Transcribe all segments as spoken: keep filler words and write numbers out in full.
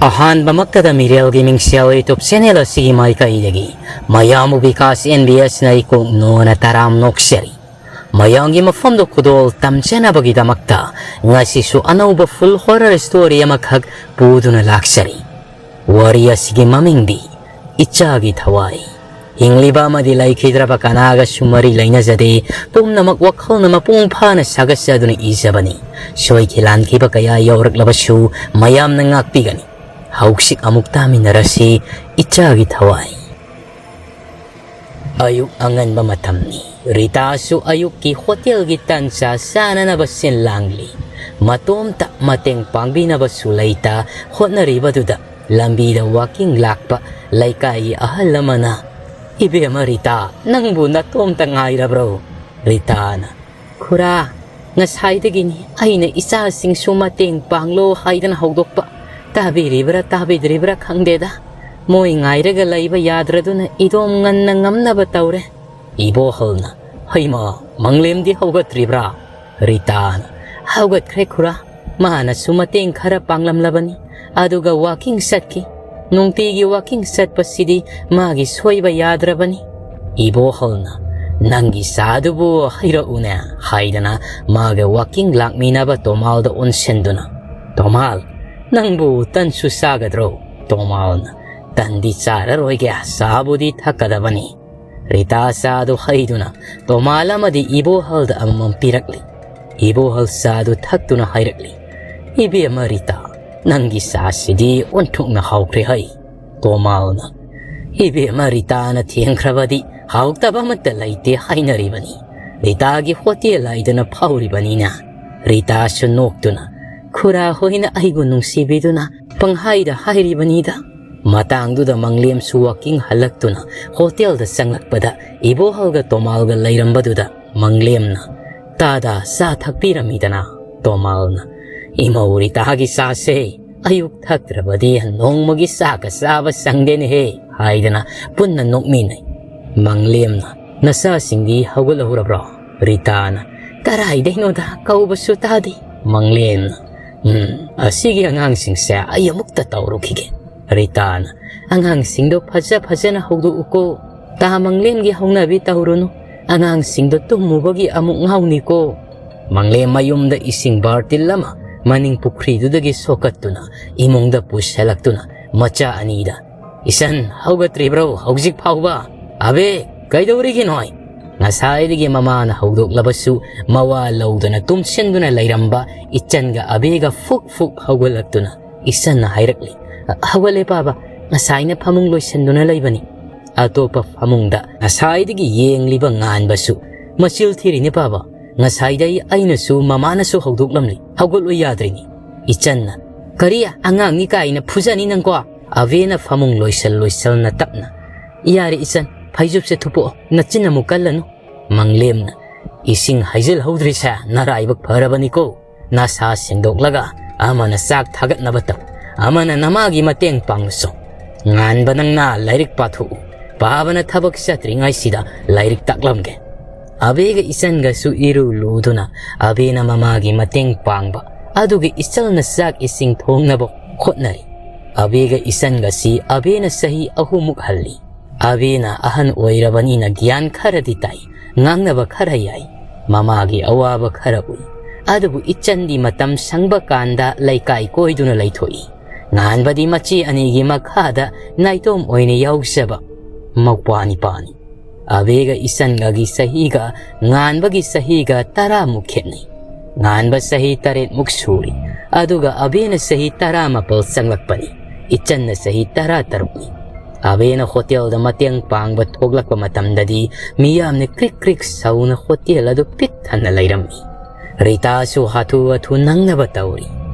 ꯑꯍꯥꯟꯕꯃꯛꯇꯗ ꯃꯤꯔꯦꯜꯒꯤ ꯃꯤꯡꯁꯦꯜ YouTube channel ꯑꯁꯤꯒꯤ ꯃꯥꯏꯀꯩꯗꯒꯤ ꯃꯌꯥꯝꯕꯨ ꯕꯤꯀꯥꯁ NBS ꯅ ꯏꯀꯣꯛ ꯅꯣꯅ ꯇꯔꯥꯝ ꯅꯣꯛꯆꯔꯤ꯫ ꯃꯌꯥꯝꯒꯤ ꯃꯐꯝꯗ ꯈꯨꯗꯣꯜ ꯇꯝꯖꯅꯕꯒꯤꯗꯃꯛꯇ ꯉꯁꯤꯁꯨ ꯑꯅꯧꯕ full horror story ꯑꯃꯈꯛ ꯄꯨꯗꯨꯅ ꯂꯥꯛꯆꯔꯤ꯫ ꯋꯥꯔꯤ ꯑꯁꯤꯒꯤ ꯃꯃꯤꯡꯗꯤ ꯏꯆꯥꯒꯤ ꯊꯋꯥꯏ꯫ ꯍꯤꯡꯂꯤꯕ ꯑꯃꯗꯤ ꯂꯩꯈꯤꯗ꯭ꯔꯕ ꯀꯅꯥꯒꯁꯨ ꯃꯔꯤ ꯂꯩꯅꯖꯗꯦ꯫ ꯄꯨꯝꯅꯃꯛ ꯋꯥꯈꯜꯅ ꯃꯄꯨꯡ ꯐꯥꯅ ꯁꯥꯒꯠꯆꯗꯨꯅ ꯏꯖꯕꯅꯤ꯫ ꯁꯣꯏꯈꯤ ꯂꯥꯟꯈꯤꯕ ꯀꯌꯥ ꯌꯥꯎꯔꯛꯂꯕꯁꯨ ꯃꯌꯥꯝꯅ ꯉꯥꯛꯄꯤꯒꯅꯤ꯫ ꯍꯧꯖꯤꯛ ꯑꯃꯨꯛ ꯇꯥꯃꯤꯟꯅꯔꯁꯤ ꯏꯆꯥꯒꯤ ꯊꯋꯥꯏ꯫ ꯑꯌꯨꯛ ꯑꯉꯟꯕ ꯃꯇꯝꯅꯤ꯫ ꯔꯤꯇꯥꯁꯨ ꯑꯌꯨꯛꯀꯤ ꯍꯣꯇꯦꯜꯒꯤ ꯇꯟ ꯆꯥ ꯆꯥꯅꯅꯕ ꯁꯤꯟ ꯂꯥꯡꯂꯤ꯫ ꯃꯇꯣꯝꯇ ꯃꯇꯦꯡ ꯄꯥꯡꯕꯤꯅꯕꯁꯨ ꯂꯩꯇ ꯍꯣꯠꯅꯔꯤꯕꯗꯨꯗ ꯂꯝꯕꯤꯗ walking ꯂꯥꯛꯄ ꯂꯩꯀꯥꯏꯒꯤ ꯑꯍꯜ ꯑꯃꯅ, "ꯏꯕꯦꯝꯃ ꯔꯤꯇꯥ, ꯅꯪꯕꯨ ꯅꯇꯣꯝꯇ ꯉꯥꯏꯔꯕ꯭ꯔꯣ?" ꯔꯤꯇꯥꯅ, "ꯈꯨꯔꯥ, ꯉꯁꯥꯏꯗꯒꯤꯅꯤ ꯑꯩꯅ ꯏꯆꯥꯁꯤꯡꯁꯨ ꯃꯇꯦꯡ ꯄꯥꯡꯂꯣ ꯍꯥꯏꯗꯅ ꯍꯧꯗꯣꯛꯄ꯫ ꯇꯥꯕꯤꯔꯤꯕ꯭ꯔꯥ ꯇꯥꯕꯤꯗ꯭ꯔꯤꯕ꯭ꯔꯥ ꯈꯪꯗꯦꯗ꯫ ꯃꯣꯏ ꯉꯥꯏꯔꯒ ꯂꯩꯕ ꯌꯥꯗ꯭ꯔꯗꯨꯅ ꯏꯗꯣꯝ ꯉꯟꯅ ꯉꯝꯅꯕ ꯇꯧꯔꯦ꯫" ꯏꯕꯣꯍꯜꯅ, "ꯍꯩꯃꯥ, ꯃꯪꯂꯦꯝꯗꯤ ꯍꯧꯒꯠꯇ꯭ꯔꯤꯕ꯭ꯔꯥ?" ꯔꯤꯇꯥꯅ, "ꯍꯧꯒꯠꯈ꯭ꯔꯦ ꯈꯨꯔꯥ꯫ ꯃꯥꯅꯁꯨ ꯃꯇꯦꯡ ꯈꯔ ꯄꯥꯡꯂꯝꯂꯕꯅꯤ꯫ ꯑꯗꯨꯒ walking ꯆꯠꯈꯤ꯫ ꯅꯨꯡꯇꯤꯒꯤ walking ꯆꯠꯄꯁꯤꯗꯤ ꯃꯥꯒꯤ ꯁꯣꯏꯕ ꯌꯥꯗ꯭ꯔꯕꯅꯤ꯫" ꯏꯕꯣꯍꯜꯅ, "ꯅꯪꯒꯤ ꯆꯥꯗꯨꯕꯨ ꯍꯩꯔꯛꯎꯅꯦ" ꯍꯥꯏꯗꯅ ꯃꯥꯒ walking ꯂꯥꯛꯃꯤꯟꯅꯕ ꯇꯣꯃꯥꯜꯗ ꯑꯣꯟꯁꯤꯟꯗꯨꯅ, "ꯇꯣꯃꯥꯜ, ꯅꯪꯕꯨ ꯇꯟꯁꯨ ꯆꯥꯒꯗ꯭ꯔꯣ?" ꯇꯣꯃꯥꯜꯅ, "ꯇꯟꯗꯤ ꯆꯥꯔꯔꯣꯏꯒꯦ, ꯆꯥꯕꯨꯗꯤ ꯊꯛꯀꯗꯕꯅꯤ꯫" ꯔꯤꯇꯥ ꯆꯥꯗꯨ ꯍꯩꯗꯨꯅ ꯇꯣꯃꯥꯜ ꯑꯃꯗꯤ ꯏꯕꯣꯍꯜꯗ ꯑꯃꯃꯝ ꯄꯤꯔꯛꯂꯤ꯫ ꯏꯕꯣꯍꯜ ꯆꯥꯗꯨ ꯊꯛꯇꯨꯅ ꯍꯥꯏꯔꯛꯂꯤ, "ꯏꯕꯦꯝꯃ ꯔꯤꯇꯥ, ꯅꯪꯒꯤ ꯆꯥꯁꯤꯗꯤ ꯑꯣꯟꯊꯣꯛꯅ ꯍꯥꯎꯈ꯭ꯔꯦ ꯍꯩ꯫" ꯇꯣꯃꯥꯜꯅ, "ꯏꯕꯦꯝꯃ ꯔꯤꯇꯥꯅ ꯊꯦꯡꯈ꯭ꯔꯕꯗꯤ ꯍꯥꯎꯇꯕ ꯑꯃꯠꯇ ꯂꯩꯇꯦ ꯍꯥꯏꯅꯔꯤꯕꯅꯤ꯫ ꯔꯤꯇꯥꯒꯤ ꯍꯣꯇꯦꯜ ꯍꯥꯏꯗꯨꯅ ꯐꯥꯎꯔꯤꯕꯅꯤꯅ꯫" ꯔꯤꯇꯥꯁꯨ ꯅꯣꯛꯇꯨꯅ, "ꯈꯨꯔꯥ ꯍꯣꯏꯅ ꯑꯩꯕꯨ ꯅꯨꯡꯁꯤꯕꯤꯗꯨꯅ ꯄꯪꯍꯥꯏꯗ ꯍꯥꯏꯔꯤꯕꯅꯤꯗ꯫" ꯃꯇꯥꯡꯗꯨꯗ ꯃꯪꯂꯦꯝꯁꯨ walking ꯍꯜꯂꯛꯇꯨꯅ ꯍꯣꯇꯦꯜꯗ ꯆꯪꯂꯛꯄꯗ ꯏꯕꯣꯍꯜꯒ ꯇꯣꯃꯥꯜꯒ ꯂꯩꯔꯝꯕꯗꯨꯗ ꯃꯪꯂꯦꯝꯅ, "ꯇꯥꯗ, ꯆꯥ ꯊꯛꯄꯤꯔꯝꯃꯤꯗꯅ?" ꯇꯣꯃꯥꯜꯅ, "ꯏꯃꯧ ꯔꯤꯇꯥꯒꯤ ꯆꯥꯁꯦ ꯑꯌꯨꯛ ꯊꯛꯇ꯭ꯔꯕꯗꯤ ꯅꯣꯡꯃꯒꯤ ꯆꯥꯛꯀ ꯆꯥꯕ ꯆꯪꯗꯦꯅꯦꯍꯦ" ꯍꯥꯏꯗꯅ ꯄꯨꯟꯅ ꯅꯣꯛꯃꯤꯟꯅꯩ꯫ ꯃꯪꯂꯦꯝꯅ, "ꯅꯆꯥꯁꯤꯡꯗꯤ ꯍꯧꯒꯠꯍꯧꯔꯕ꯭ꯔꯣ?" ꯔꯤꯇꯥꯅ, "ꯀꯔꯥꯏꯗꯩꯅꯣꯗ, ꯀꯧꯕꯁꯨ ꯇꯥꯗꯦ꯫" ꯃꯪꯂꯦꯝꯅ, "ꯎꯝ, ꯑꯁꯤꯒꯤ ꯑꯉꯥꯡꯁꯤꯡꯁꯦ ꯑꯩ ꯑꯃꯨꯛꯇ ꯇꯧꯔꯨꯈꯤꯒꯦ꯫" ꯔꯤꯇꯥꯅ, "ꯑꯉꯥꯡꯁꯤꯡꯗꯣ ꯐꯖ ꯐꯖꯅ ꯍꯧꯗꯣꯛꯎꯀꯣ꯫ ꯇꯥ ꯃꯪꯂꯦꯝꯒꯤ ꯍꯧꯅꯕꯤ ꯇꯧꯔꯨꯅꯨ꯫ ꯑꯉꯥꯡꯁꯤꯡꯗꯣ ꯇꯨꯝꯃꯨꯕꯒꯤ ꯑꯃꯨꯛ ꯉꯥꯎꯅꯤꯀꯣ꯫" ꯃꯪꯂꯦꯝ ꯃꯌꯨꯝꯗ ꯏꯁꯤꯡ ꯕꯥꯔꯇꯤꯜ ꯑꯃ ꯃꯅꯤꯡ ꯄꯨꯈ꯭ꯔꯤꯗꯨꯗꯒꯤ ꯁꯣꯛꯀꯠꯇꯨꯅ ꯏꯃꯨꯡꯗ ꯄꯨꯁꯜꯂꯛꯇꯨꯅ ꯃꯆꯥ ꯑꯅꯤꯗ, "ꯏꯆꯟ, ꯍꯧꯒꯠꯇ꯭ꯔꯤꯕ꯭ꯔꯣ ꯍꯧꯖꯤꯛ ꯐꯥꯎꯕ? ꯑꯕꯦ, ꯀꯩꯗꯧꯔꯤꯒꯦ ꯅꯣꯏ?" ꯉꯁꯥꯏꯗꯒꯤ ꯃꯃꯥꯅ ꯍꯧꯗꯣꯛꯂꯕꯁꯨ ꯃꯋꯥ ꯂꯧꯗꯅ ꯇꯨꯝꯁꯤꯟꯗꯨꯅ ꯂꯩꯔꯝꯕ ꯏꯆꯟꯒ ꯑꯕꯦꯒ ꯐꯨꯛ ꯐꯨꯛ ꯍꯧꯒꯠꯂꯛꯇꯨꯅ ꯏꯆꯟꯅ ꯍꯥꯏꯔꯛꯂꯤ, "ꯍꯧꯒꯠꯂꯦ ꯄꯥꯕ, ꯉꯁꯥꯏꯅ ꯐꯃꯨꯡ ꯂꯣꯏꯁꯤꯟꯗꯨꯅ ꯂꯩꯕꯅꯤ꯫" ꯑꯇꯣꯞꯄ ꯐꯃꯨꯡꯗ ꯉꯁꯥꯏꯗꯒꯤ ꯌꯦꯡꯂꯤꯕ ꯉꯥꯟꯕꯁꯨ ꯃꯆꯤꯜ ꯊꯤꯔꯤꯅꯦ ꯄꯥꯕ꯫ ꯉꯁꯥꯏꯗꯩ ꯑꯩꯅꯁꯨ ꯃꯃꯥꯅꯁꯨ ꯍꯧꯗꯣꯛꯂꯝꯂꯤ, ꯍꯧꯒꯠꯂꯨ ꯌꯥꯗ꯭ꯔꯤꯅꯤ꯫ ꯏꯆꯟꯅ, "ꯀꯔꯤ? ꯑꯉꯥꯡꯅꯤ ꯀꯥꯏꯅ ꯐꯨꯖꯅꯤ ꯅꯪꯀꯣ?" ꯑꯕꯦꯅ ꯐꯃꯨꯡ ꯂꯣꯏꯁꯜ ꯂꯣꯏꯁꯜꯅ ꯇꯞꯅ, "ꯌꯥꯔꯦ ꯏꯆꯟ, ꯐꯩꯖꯨꯞꯁꯦ ꯊꯨꯞꯄꯣꯛꯑꯣ, ꯅꯆꯤꯟ ꯑꯃꯨꯛ ꯀꯜꯂꯅꯨ꯫" ꯃꯪꯂꯦꯝꯅ, "ꯏꯁꯤꯡ ꯍꯩꯖꯤꯜꯍꯧꯗ꯭ꯔꯤꯁꯦ ꯅꯔꯥꯏꯕꯛ ꯐꯔꯕꯅꯤꯀꯣ꯫ ꯅꯁꯥ ꯁꯦꯡꯗꯣꯛꯂꯒ ꯑꯃꯅ ꯆꯥꯛ ꯊꯥꯒꯠꯅꯕ ꯇꯧ, ꯑꯃꯅ ꯅꯃꯥꯒꯤ ꯃꯇꯦꯡ ꯄꯥꯡꯂꯁꯨ꯫ ꯉꯥꯟꯕ, ꯅꯪꯅ ꯂꯥꯏꯔꯤꯛ ꯄꯥꯊꯣꯛꯎ꯫ ꯄꯥꯕꯅ ꯊꯕꯛ ꯆꯠꯇ꯭ꯔꯤꯉꯩꯁꯤꯗ ꯂꯥꯏꯔꯤꯛ ꯇꯥꯛꯂꯝꯒꯦ꯫" ꯑꯕꯦꯒ ꯏꯆꯟꯒꯁꯨ ꯏꯔꯨ ꯂꯨꯗꯨꯅ ꯑꯕꯦꯅ ꯃꯃꯥꯒꯤ ꯃꯇꯦꯡ ꯄꯥꯡꯕ ꯑꯗꯨꯒ ꯏꯆꯜꯅ ꯆꯥꯛ ꯏꯁꯤꯡ ꯊꯣꯡꯅꯕ ꯍꯣꯠꯅꯔꯤ꯫ ꯑꯕꯦꯒ ꯏꯆꯟꯒꯁꯤ ꯑꯕꯦꯅ ꯆꯍꯤ ꯑꯍꯨꯝꯃꯨꯛ ꯍꯜꯂꯤ꯫ ꯑꯕꯦꯅ ꯑꯍꯟ ꯑꯣꯏꯔꯕꯅꯤꯅ ꯒ꯭ꯌꯥꯟ ꯈꯔꯗꯤ ꯇꯥꯏ, ꯉꯥꯡꯅꯕ ꯈꯔ ꯌꯥꯏ, ꯃꯃꯥꯒꯤ ꯑꯋꯥꯕ ꯈꯔ ꯎꯏ꯫ ꯑꯗꯨꯕꯨ ꯏꯆꯟꯗꯤ ꯃꯇꯝ ꯁꯪꯕ ꯀꯥꯟꯗ ꯂꯩꯀꯥꯏ ꯀꯣꯏꯗꯨꯅ ꯂꯩꯊꯣꯛꯏ꯫ ꯉꯥꯟꯕꯗꯤ ꯃꯆꯦ ꯑꯅꯤꯒꯤ ꯃꯈꯥꯗ ꯅꯥꯏꯇꯣꯝ ꯑꯣꯏꯅ ꯌꯥꯎꯖꯕ ꯃꯧꯄ꯭ꯋꯥ ꯅꯤꯄꯥꯅꯤ꯫ ꯑꯕꯦꯒ ꯏꯆꯟꯒꯒꯤ ꯆꯍꯤꯒ ꯉꯥꯟꯕꯒꯤ ꯆꯍꯤꯒ ꯇꯔꯥꯃꯨꯛ ꯈꯦꯠꯅꯩ꯫ ꯉꯥꯟꯕ ꯆꯍꯤ ꯇꯔꯦꯠꯃꯨꯛ ꯁꯨꯔꯤ, ꯑꯗꯨꯒ ꯑꯕꯦꯅ ꯆꯍꯤ ꯇꯔꯥꯃꯥꯄꯜ ꯆꯪꯂꯛꯄꯅꯤ꯫ ꯏꯆꯟꯅ ꯆꯍꯤ ꯇꯔꯥꯇꯔꯨꯛꯅꯤ꯫ ꯑꯕꯦꯅ ꯍꯣꯇꯦꯜꯗ ꯃꯇꯦꯡ ꯄꯥꯡꯕ ꯊꯣꯛꯂꯛꯄ ꯃꯇꯝꯗꯗꯤ ꯃꯤꯌꯥꯝꯅ ꯀ꯭ꯔꯤꯛ ꯀ꯭ꯔꯤꯛ ꯁꯧꯅ ꯍꯣꯇꯦꯜ ꯑꯗꯨ ꯄꯤꯛ ꯊꯟꯅ ꯂꯩꯔꯝꯃꯤ꯫ ꯔꯤꯇꯥꯁꯨ ꯍꯥꯊꯨ ꯍꯥꯊꯨ ꯅꯪꯅꯕ ꯇꯧꯔꯤ꯫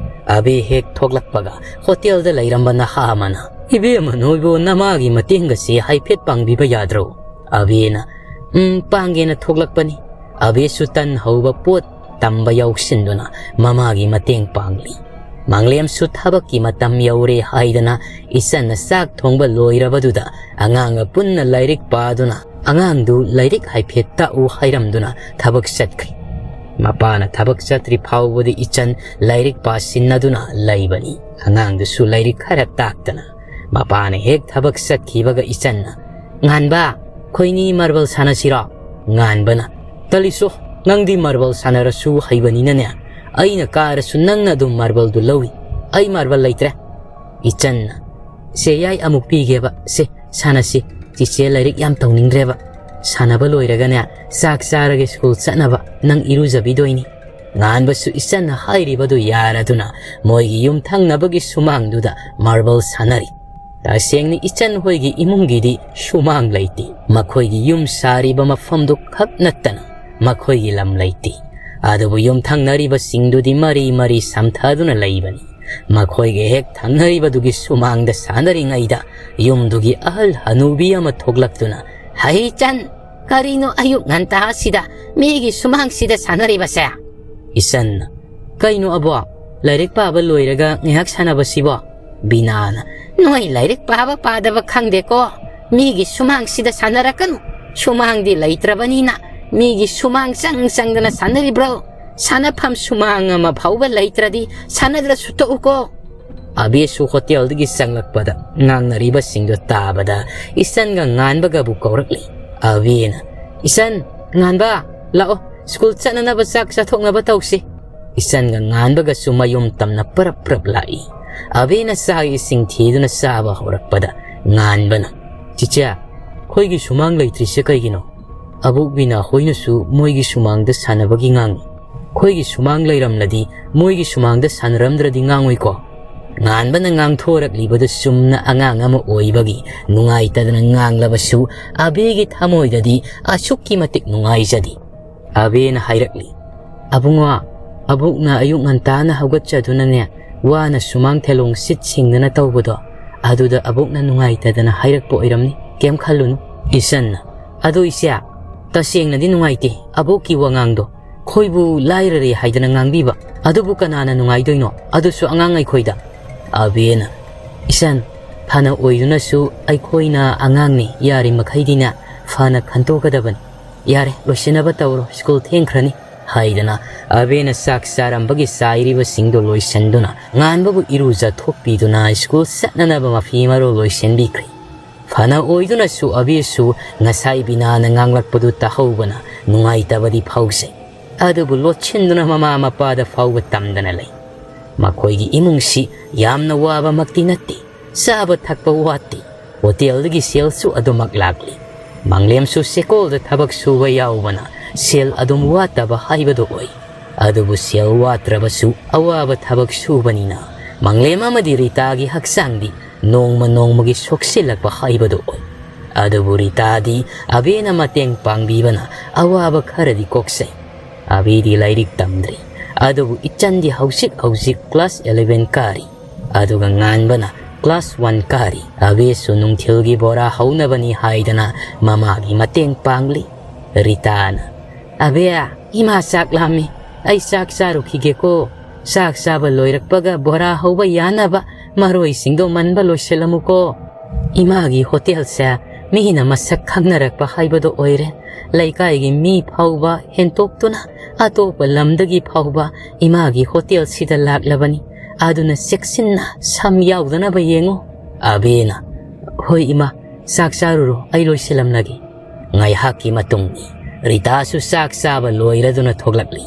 ꯑꯕꯦ ꯍꯦꯛ ꯊꯣꯛꯂꯛꯄꯒ ꯍꯣꯇꯦꯜꯗ ꯂꯩꯔꯝꯕ ꯅꯍꯥ ꯑꯃꯅ, "ꯏꯕꯦꯝꯃ, ꯅꯣꯏꯕꯨ ꯅꯃꯥꯒꯤ ꯃꯇꯦꯡꯒꯁꯦ ꯍꯥꯏꯐꯦꯠ ꯄꯥꯡꯕꯤꯕ ꯌꯥꯗ꯭ꯔꯣ?" ꯑꯕꯦꯅ, "ꯎꯝ, ꯄꯥꯡꯒꯦꯅ ꯊꯣꯛꯂꯛꯄꯅꯤ꯫" ꯑꯕꯦꯁꯨ ꯇꯟ ꯍꯧꯕ ꯄꯣꯠ ꯇꯝꯕ ꯌꯥꯎꯁꯤꯟꯗꯨꯅ ꯃꯃꯥꯒꯤ ꯃꯇꯦꯡ ꯄꯥꯡꯂꯤ꯫ ꯃꯪꯂꯦꯝꯁꯨ ꯊꯕꯛꯀꯤ ꯃꯇꯝ ꯌꯧꯔꯦ ꯍꯥꯏꯗꯅ ꯏꯆꯟꯅ ꯆꯥꯛ ꯊꯣꯡꯕ ꯂꯣꯏꯔꯕꯗꯨꯗ ꯑꯉꯥꯡꯒ ꯄꯨꯟꯅ ꯂꯥꯏꯔꯤꯛ ꯄꯥꯗꯨꯅ ꯑꯉꯥꯡꯗꯨ ꯂꯥꯏꯔꯤꯛ ꯍꯥꯏꯐꯦꯠ ꯇꯥꯛꯎ ꯍꯥꯏꯔꯝꯗꯨꯅ ꯊꯕꯛ ꯆꯠꯈ꯭ꯔꯤ꯫ ꯃꯄꯥꯅ ꯊꯕꯛ ꯆꯠꯇ꯭ꯔꯤ ꯐꯥꯎꯕꯗꯤ ꯏꯆꯟ ꯂꯥꯏꯔꯤꯛ ꯄꯥꯁꯤꯟꯅꯗꯨꯅ ꯂꯩꯕꯅꯤ꯫ ꯑꯉꯥꯡꯗꯨꯁꯨ ꯂꯥꯏꯔꯤꯛ ꯈꯔ ꯇꯥꯛꯇꯅ꯫ ꯃꯄꯥꯅ ꯍꯦꯛ ꯊꯕꯛ ꯆꯠꯈꯤꯕꯒ ꯏꯆꯟꯅ, "ꯉꯥꯟꯕ, ꯑꯩꯈꯣꯏꯅꯤ ꯃꯥꯔꯕꯜ ꯁꯥꯟꯅꯁꯤꯔꯣ?" ꯉꯥꯟꯕꯅ, "ꯇꯂꯤꯁꯣ, ꯅꯪꯗꯤ ꯃꯥꯔꯕꯜ ꯁꯥꯟꯅꯔꯁꯨ ꯍꯩꯕꯅꯤꯅꯅꯦ, ꯑꯩꯅ ꯀꯥꯔꯁꯨ ꯅꯪꯅ ꯑꯗꯨꯝ ꯃꯥꯔꯕꯜꯗꯨ ꯂꯧꯏ꯫ ꯑꯩ ꯃꯥꯔꯕꯜ ꯂꯩꯇ꯭ꯔꯦ꯫" ꯏꯆꯟꯅ, "ꯁꯦ ꯌꯥꯏ, ꯑꯃꯨꯛ ꯄꯤꯒꯦꯕ꯫ ꯁꯦ, ꯁꯥꯟꯅꯁꯤ꯫ ꯆꯤꯆꯦ ꯂꯥꯏꯔꯤꯛ ꯌꯥꯝ ꯇꯧꯅꯤꯡꯗ꯭ꯔꯦꯕ꯫ ꯁꯥꯟꯅꯕ ꯂꯣꯏꯔꯒꯅꯦ, ꯆꯥꯛ ꯆꯥꯔꯒ ꯁ꯭ꯀꯨꯜ ꯆꯠꯅꯕ ꯅꯪ ꯏꯔꯨꯖꯕꯤꯗꯣꯏꯅꯤ꯫" ꯉꯥꯟꯕꯁꯨ ꯏꯆꯟꯅ ꯍꯥꯏꯔꯤꯕꯗꯨ ꯌꯥꯔꯗꯨꯅ ꯃꯣꯏꯒꯤ ꯌꯨꯝ ꯊꯪꯅꯕꯒꯤ ꯁꯨꯃꯥꯡꯗꯨꯗ ꯃꯥꯔꯕꯜ ꯁꯥꯟꯅꯔꯤ꯫ ꯇꯁꯦꯡꯅ ꯏꯆꯟ ꯍꯣꯏꯒꯤ ꯏꯃꯨꯡꯒꯤꯗꯤ ꯁꯨꯃꯥꯡ ꯂꯩꯇꯦ꯫ ꯃꯈꯣꯏꯒꯤ ꯌꯨꯝ ꯁꯥꯔꯤꯕ ꯃꯐꯝꯗꯨ ꯈꯛ ꯅꯠꯇꯅ ꯃꯈꯣꯏꯒꯤ ꯂꯝ ꯂꯩꯇꯦ꯫ ꯑꯗꯨꯕꯨ ꯌꯨꯝ ꯊꯪꯅꯔꯤꯕꯁꯤꯡꯗꯨꯗꯤ ꯃꯔꯤ ꯃꯔꯤ ꯁꯝꯊꯗꯨꯅ ꯂꯩꯕꯅꯤ꯫ ꯃꯈꯣꯏꯒꯤ ꯍꯦꯛ ꯊꯪꯅꯔꯤꯕꯗꯨꯒꯤ ꯁꯨꯃꯥꯡꯗ ꯁꯥꯟꯅꯔꯤꯉꯩꯗ ꯌꯨꯝꯗꯨꯒꯤ ꯑꯍꯜ ꯍꯅꯨꯕꯤ ꯑꯃ ꯊꯣꯛꯂꯛꯇꯨꯅ, "ꯍꯩ ꯏꯆꯟ, ꯀꯔꯤꯅꯣ ꯑꯌꯨꯛ ꯉꯟꯇꯥꯁꯤꯗ ꯃꯤꯒꯤ ꯁꯨꯃꯥꯡꯁꯤꯗ ꯁꯥꯟꯅꯔꯤꯕꯁꯦ?" ꯏꯆꯟꯅ, "ꯀꯩꯅꯣ ꯑꯕꯣ, ꯂꯥꯏꯔꯤꯛ ꯄꯥꯕ ꯂꯣꯏꯔꯒ ꯉꯥꯏꯍꯥꯛ ꯁꯥꯟꯅꯕꯁꯤꯕꯣ?" ꯕꯤꯅꯥꯅ, "ꯅꯣꯏ ꯂꯥꯏꯔꯤꯛ ꯄꯥꯕ ꯄꯥꯗꯕ ꯈꯪꯗꯦꯀꯣ, ꯃꯤꯒꯤ ꯁꯨꯃꯥꯡꯁꯤꯗ ꯁꯥꯟꯅꯔꯛꯀꯅꯨ꯫ ꯁꯨꯃꯥꯡꯗꯤ ꯂꯩꯇ꯭ꯔꯕꯅꯤꯅ ꯃꯤꯒꯤ ꯁꯨꯃꯥꯡ ꯆꯪ ꯆꯪꯗꯅ ꯁꯥꯟꯅꯔꯤꯕ꯭ꯔꯣ? ꯁꯥꯟꯅꯐꯝ ꯁꯨꯃꯥꯡ ꯑꯃ ꯐꯥꯎꯕ ꯂꯩꯇ꯭ꯔꯗꯤ ꯁꯥꯟꯅꯗ꯭ꯔꯁꯨ ꯇꯣꯛꯎꯀꯣ꯫" ꯑꯕꯤꯁꯨ ꯍꯣꯇꯦꯜꯗꯒꯤ ꯆꯪꯂꯛꯄꯗ ꯉꯥꯡꯅꯔꯤꯕꯁꯤꯡꯗꯨ ꯇꯥꯕꯗ ꯏꯆꯟꯒ ꯉꯥꯟꯕꯒꯕꯨ ꯀꯧꯔꯛꯂꯤ꯫ ꯑꯕꯤꯅ, "ꯏꯆꯟ, ꯉꯥꯟꯕ, ꯂꯥꯛꯑꯣ, ꯁ꯭ꯀꯨꯜ ꯆꯠꯅꯅꯕ ꯆꯥꯛ ꯆꯥꯊꯣꯛꯅꯕ ꯇꯧꯁꯤ꯫" ꯏꯆꯟꯒ ꯉꯥꯟꯕꯒꯁꯨ ꯃꯌꯨꯝ ꯇꯝꯅ ꯄꯔꯞ ꯄꯔꯞ ꯂꯥꯛꯏ꯫ ꯑꯕꯤꯅ ꯆꯥꯛ ꯏꯁꯤꯡ ꯊꯤꯗꯨꯅ ꯆꯥꯕ ꯍꯧꯔꯛꯄꯗ ꯉꯥꯟꯕꯅ, "ꯆꯤꯆꯦ, ꯑꯩꯈꯣꯏꯒꯤ ꯁꯨꯃꯥꯡ ꯂꯩꯇ꯭ꯔꯤꯁꯦ ꯀꯩꯒꯤꯅꯣ? ꯑꯕꯣꯛ ꯕꯤꯅꯥ ꯍꯣꯏꯅꯁꯨ ꯃꯣꯏꯒꯤ ꯁꯨꯃꯥꯡꯗ ꯁꯥꯟꯅꯕꯒꯤ ꯉꯥꯡꯉꯤ꯫ ꯑꯩꯈꯣꯏꯒꯤ ꯁꯨꯃꯥꯡ ꯂꯩꯔꯝꯂꯗꯤ ꯃꯣꯏꯒꯤ ꯁꯨꯃꯥꯡꯗ ꯁꯥꯟꯅꯔꯝꯗ꯭ꯔꯗꯤ ꯉꯥꯡꯉꯣꯏꯀꯣ?" ꯉꯥꯟꯕꯅ ꯉꯥꯡꯊꯣꯔꯛꯂꯤꯕꯗꯨ ꯆꯨꯝꯅ ꯑꯉꯥꯡ ꯑꯃ ꯑꯣꯏꯕꯒꯤ ꯅꯨꯡꯉꯥꯏꯇꯗꯅ ꯉꯥꯡꯂꯕꯁꯨ ꯑꯕꯤꯒꯤ ꯊꯃꯣꯏꯗꯗꯤ ꯑꯁꯨꯛꯀꯤ ꯃꯇꯤꯛ ꯅꯨꯡꯉꯥꯏꯖꯗꯦ꯫ ꯑꯕꯤꯅ ꯍꯥꯏꯔꯛꯂꯤ, "ꯑꯕꯨꯡꯉꯣ, ꯑꯕꯣꯛꯅ ꯑꯌꯨꯛ ꯉꯟꯇꯥꯅ ꯍꯧꯒꯠꯆꯗꯨꯅꯅꯦ, ꯋꯥꯅ ꯁꯨꯃꯥꯡ ꯊꯦꯂꯣꯡ ꯁꯤꯠ ꯁꯤꯡꯗꯅ ꯇꯧꯕꯗꯣ, ꯑꯗꯨꯗ ꯑꯕꯣꯛꯅ ꯅꯨꯡꯉꯥꯏꯇꯗꯅ ꯍꯥꯏꯔꯛꯄ ꯑꯣꯏꯔꯝꯅꯤ, ꯀꯩꯝ ꯈꯜꯂꯨꯅꯨ꯫" ꯏꯆꯟꯅ, "ꯑꯗꯣ ꯏꯆꯦ, ꯇꯁꯦꯡꯅꯗꯤ ꯅꯨꯡꯉꯥꯏꯇꯦ ꯑꯕꯣꯛꯀꯤ ꯋꯥꯉꯥꯡꯗꯣ, ꯑꯩꯈꯣꯏꯕꯨ ꯂꯥꯏꯔꯔꯦ ꯍꯥꯏꯗꯅ ꯉꯥꯡꯕꯤꯕ, ꯑꯗꯨꯕꯨ ꯀꯅꯥꯅ ꯅꯨꯡꯉꯥꯏꯗꯣꯏꯅꯣ, ꯑꯗꯨꯁꯨ ꯑꯉꯥꯡ ꯑꯩꯈꯣꯏꯗ?" ꯑꯕꯤꯅ, "ꯏꯆꯟ, ꯐꯅ ꯑꯣꯏꯗꯨꯅꯁꯨ ꯑꯩꯈꯣꯏꯅ ꯑꯉꯥꯡꯅꯤ, ꯌꯥꯔꯤꯃꯈꯩꯗꯤꯅꯦ ꯐꯅ ꯈꯟꯇꯣꯛꯀꯗꯕꯅꯤ꯫ ꯌꯥꯔꯦ, ꯂꯣꯏꯁꯤꯟꯅꯕ ꯇꯧꯔꯣ, ꯁ꯭ꯀꯨꯜ ꯊꯦꯡꯈ꯭ꯔꯅꯤ꯫ ꯍꯥꯏꯗꯅ ꯑꯕꯦꯅ ꯆꯥꯛ ꯆꯥꯔꯝꯕꯒꯤ ꯆꯥꯏꯔꯤꯕꯁꯤꯡꯗꯨ ꯂꯣꯏꯁꯤꯟꯗꯨꯅ ꯉꯥꯟꯕꯕꯨ ꯏꯔꯨꯖꯊꯣꯛꯄꯤꯗꯨꯅ ꯁ꯭ꯀꯨꯜ ꯆꯠꯅꯅꯕ ꯃꯐꯤ ꯃꯔꯣꯜ ꯂꯣꯏꯁꯤꯟꯕꯤꯈ꯭ꯔꯦ꯫ ꯐꯅ ꯑꯣꯏꯗꯨꯅꯁꯨ ꯑꯕꯦꯁꯨ ꯉꯁꯥꯏ ꯕꯤꯅꯥꯅ ꯉꯥꯡꯂꯛꯄꯗꯨ ꯇꯥꯍꯧꯕꯅ ꯅꯨꯡꯉꯥꯏꯇꯕꯗꯤ ꯐꯥꯎꯖꯩ꯫ ꯑꯗꯨꯕꯨ ꯂꯣꯠꯁꯤꯟꯗꯨꯅ ꯃꯃꯥ ꯃꯄꯥꯗ ꯐꯥꯎꯕ ꯇꯝꯗꯅ ꯂꯩ꯫ ꯃꯈꯣꯏꯒꯤ ꯏꯃꯨꯡꯁꯤ ꯌꯥꯝꯅ ꯋꯥꯕꯃꯛꯇꯤ ꯅꯠꯇꯦ꯫ ꯆꯥꯕ ꯊꯛꯄ ꯋꯥꯠꯇꯦ꯫ ꯍꯣꯇꯦꯜꯗꯒꯤ ꯁꯦꯜꯁꯨ ꯑꯗꯨꯃꯛ ꯂꯥꯛꯂꯤ꯫ ꯃꯪꯂꯦꯝꯁꯨ ꯆꯦꯀꯣꯜꯗ ꯊꯕꯛ ꯁꯨꯕ ꯌꯥꯎꯕꯅ ꯁꯦꯜ ꯑꯗꯨꯝ ꯋꯥꯠꯇꯕ ꯍꯥꯏꯕꯗꯨ ꯑꯣꯏ꯫ ꯑꯗꯨꯕꯨ ꯁꯦꯜ ꯋꯥꯠꯇ꯭ꯔꯕꯁꯨ ꯑꯋꯥꯕ ꯊꯕꯛ ꯁꯨꯕꯅꯤꯅ ꯃꯪꯂꯦꯝ ꯑꯃꯗꯤ ꯔꯤꯇꯥꯒꯤ ꯍꯛꯆꯥꯡꯗꯤ ꯅꯣꯡꯃ ꯅꯣꯡꯃꯒꯤ ꯁꯣꯛꯆꯤꯜꯂꯛꯄ ꯍꯥꯏꯕꯗꯨ ꯑꯣꯏ꯫ ꯑꯗꯨꯕꯨ ꯔꯤꯇꯥꯗꯤ ꯑꯕꯦꯅ ꯃꯇꯦꯡ ꯄꯥꯡꯕꯤꯕꯅ ꯑꯋꯥꯕ ꯈꯔꯗꯤ ꯀꯣꯛꯆꯩ꯫ ꯑꯕꯤꯗꯤ ꯂꯥꯏꯔꯤꯛ ꯇꯝꯗ꯭ꯔꯤ꯫ ꯑꯗꯨꯕꯨ ꯏꯆꯟꯗꯤ ꯍꯧꯖꯤꯛ ꯍꯧꯖꯤꯛ ꯀ꯭ꯂꯥꯁ ꯑꯦꯂꯦꯚꯦꯟ ꯀꯥꯔꯤ꯫ ꯑꯗꯨꯒ ꯉꯥꯟꯕꯅ ꯀ꯭ꯂꯥꯁ ꯋꯥꯟ ꯀꯥꯔꯤ꯫ ꯑꯕꯤꯁꯨ ꯅꯨꯡꯊꯤꯜꯒꯤ ꯕꯣꯔꯥ ꯍꯧꯅꯕꯅꯤ ꯍꯥꯏꯗꯅ ꯃꯃꯥꯒꯤ ꯃꯇꯦꯡ ꯄꯥꯡꯂꯤ꯫ ꯔꯤꯇꯥꯅ, "ꯑꯕꯦ, ꯏꯃꯥ ꯆꯥꯛ ꯂꯥꯝꯃꯤ꯫ ꯑꯩ ꯆꯥꯛ ꯆꯥꯔꯨꯈꯤꯒꯦꯀꯣ꯫ ꯆꯥꯛ ꯆꯥꯕ ꯂꯣꯏꯔꯛꯄꯒ ꯕꯣꯔꯥ ꯍꯧꯕ ꯌꯥꯅꯕ ꯃꯔꯣꯏꯁꯤꯡꯗꯣ ꯃꯟꯕ ꯂꯣꯏꯁꯤꯜꯂꯝꯃꯨꯀꯣ꯫ ꯏꯃꯥꯒꯤ ꯍꯣꯇꯦꯜꯁꯦ ꯃꯤꯅ ꯃꯁꯛ ꯈꯪꯅꯔꯛꯄ ꯍꯥꯏꯕꯗꯣ ꯑꯣꯏꯔꯦ꯫ ꯂꯩꯀꯥꯏꯒꯤ ꯃꯤ ꯐꯥꯎꯕ ꯍꯦꯟꯇꯣꯛꯇꯨꯅ ꯑꯇꯣꯞꯄ ꯂꯝꯗꯒꯤ ꯐꯥꯎꯕ ꯏꯃꯥꯒꯤ ꯍꯣꯇꯦꯜꯁꯤꯗ ꯂꯥꯛꯂꯕꯅꯤ꯫ ꯑꯗꯨꯅ ꯆꯦꯛꯁꯤꯟꯅ ꯁꯝ ꯌꯥꯎꯗꯅꯕ ꯌꯦꯡꯉꯨ꯫" ꯑꯕꯦꯅ, "ꯍꯣꯏ ꯏꯃꯥ, ꯆꯥꯛ ꯆꯥꯔꯨꯔꯣ, ꯑꯩ ꯂꯣꯏꯁꯤꯜꯂꯝꯂꯒꯦ꯫" ꯉꯥꯏꯍꯥꯛꯀꯤ ꯃꯇꯨꯡꯗꯤ ꯔꯤꯇꯥꯁꯨ ꯆꯥꯛ ꯆꯥꯕ ꯂꯣꯏꯔꯗꯨꯅ ꯊꯣꯛꯂꯛꯂꯤ꯫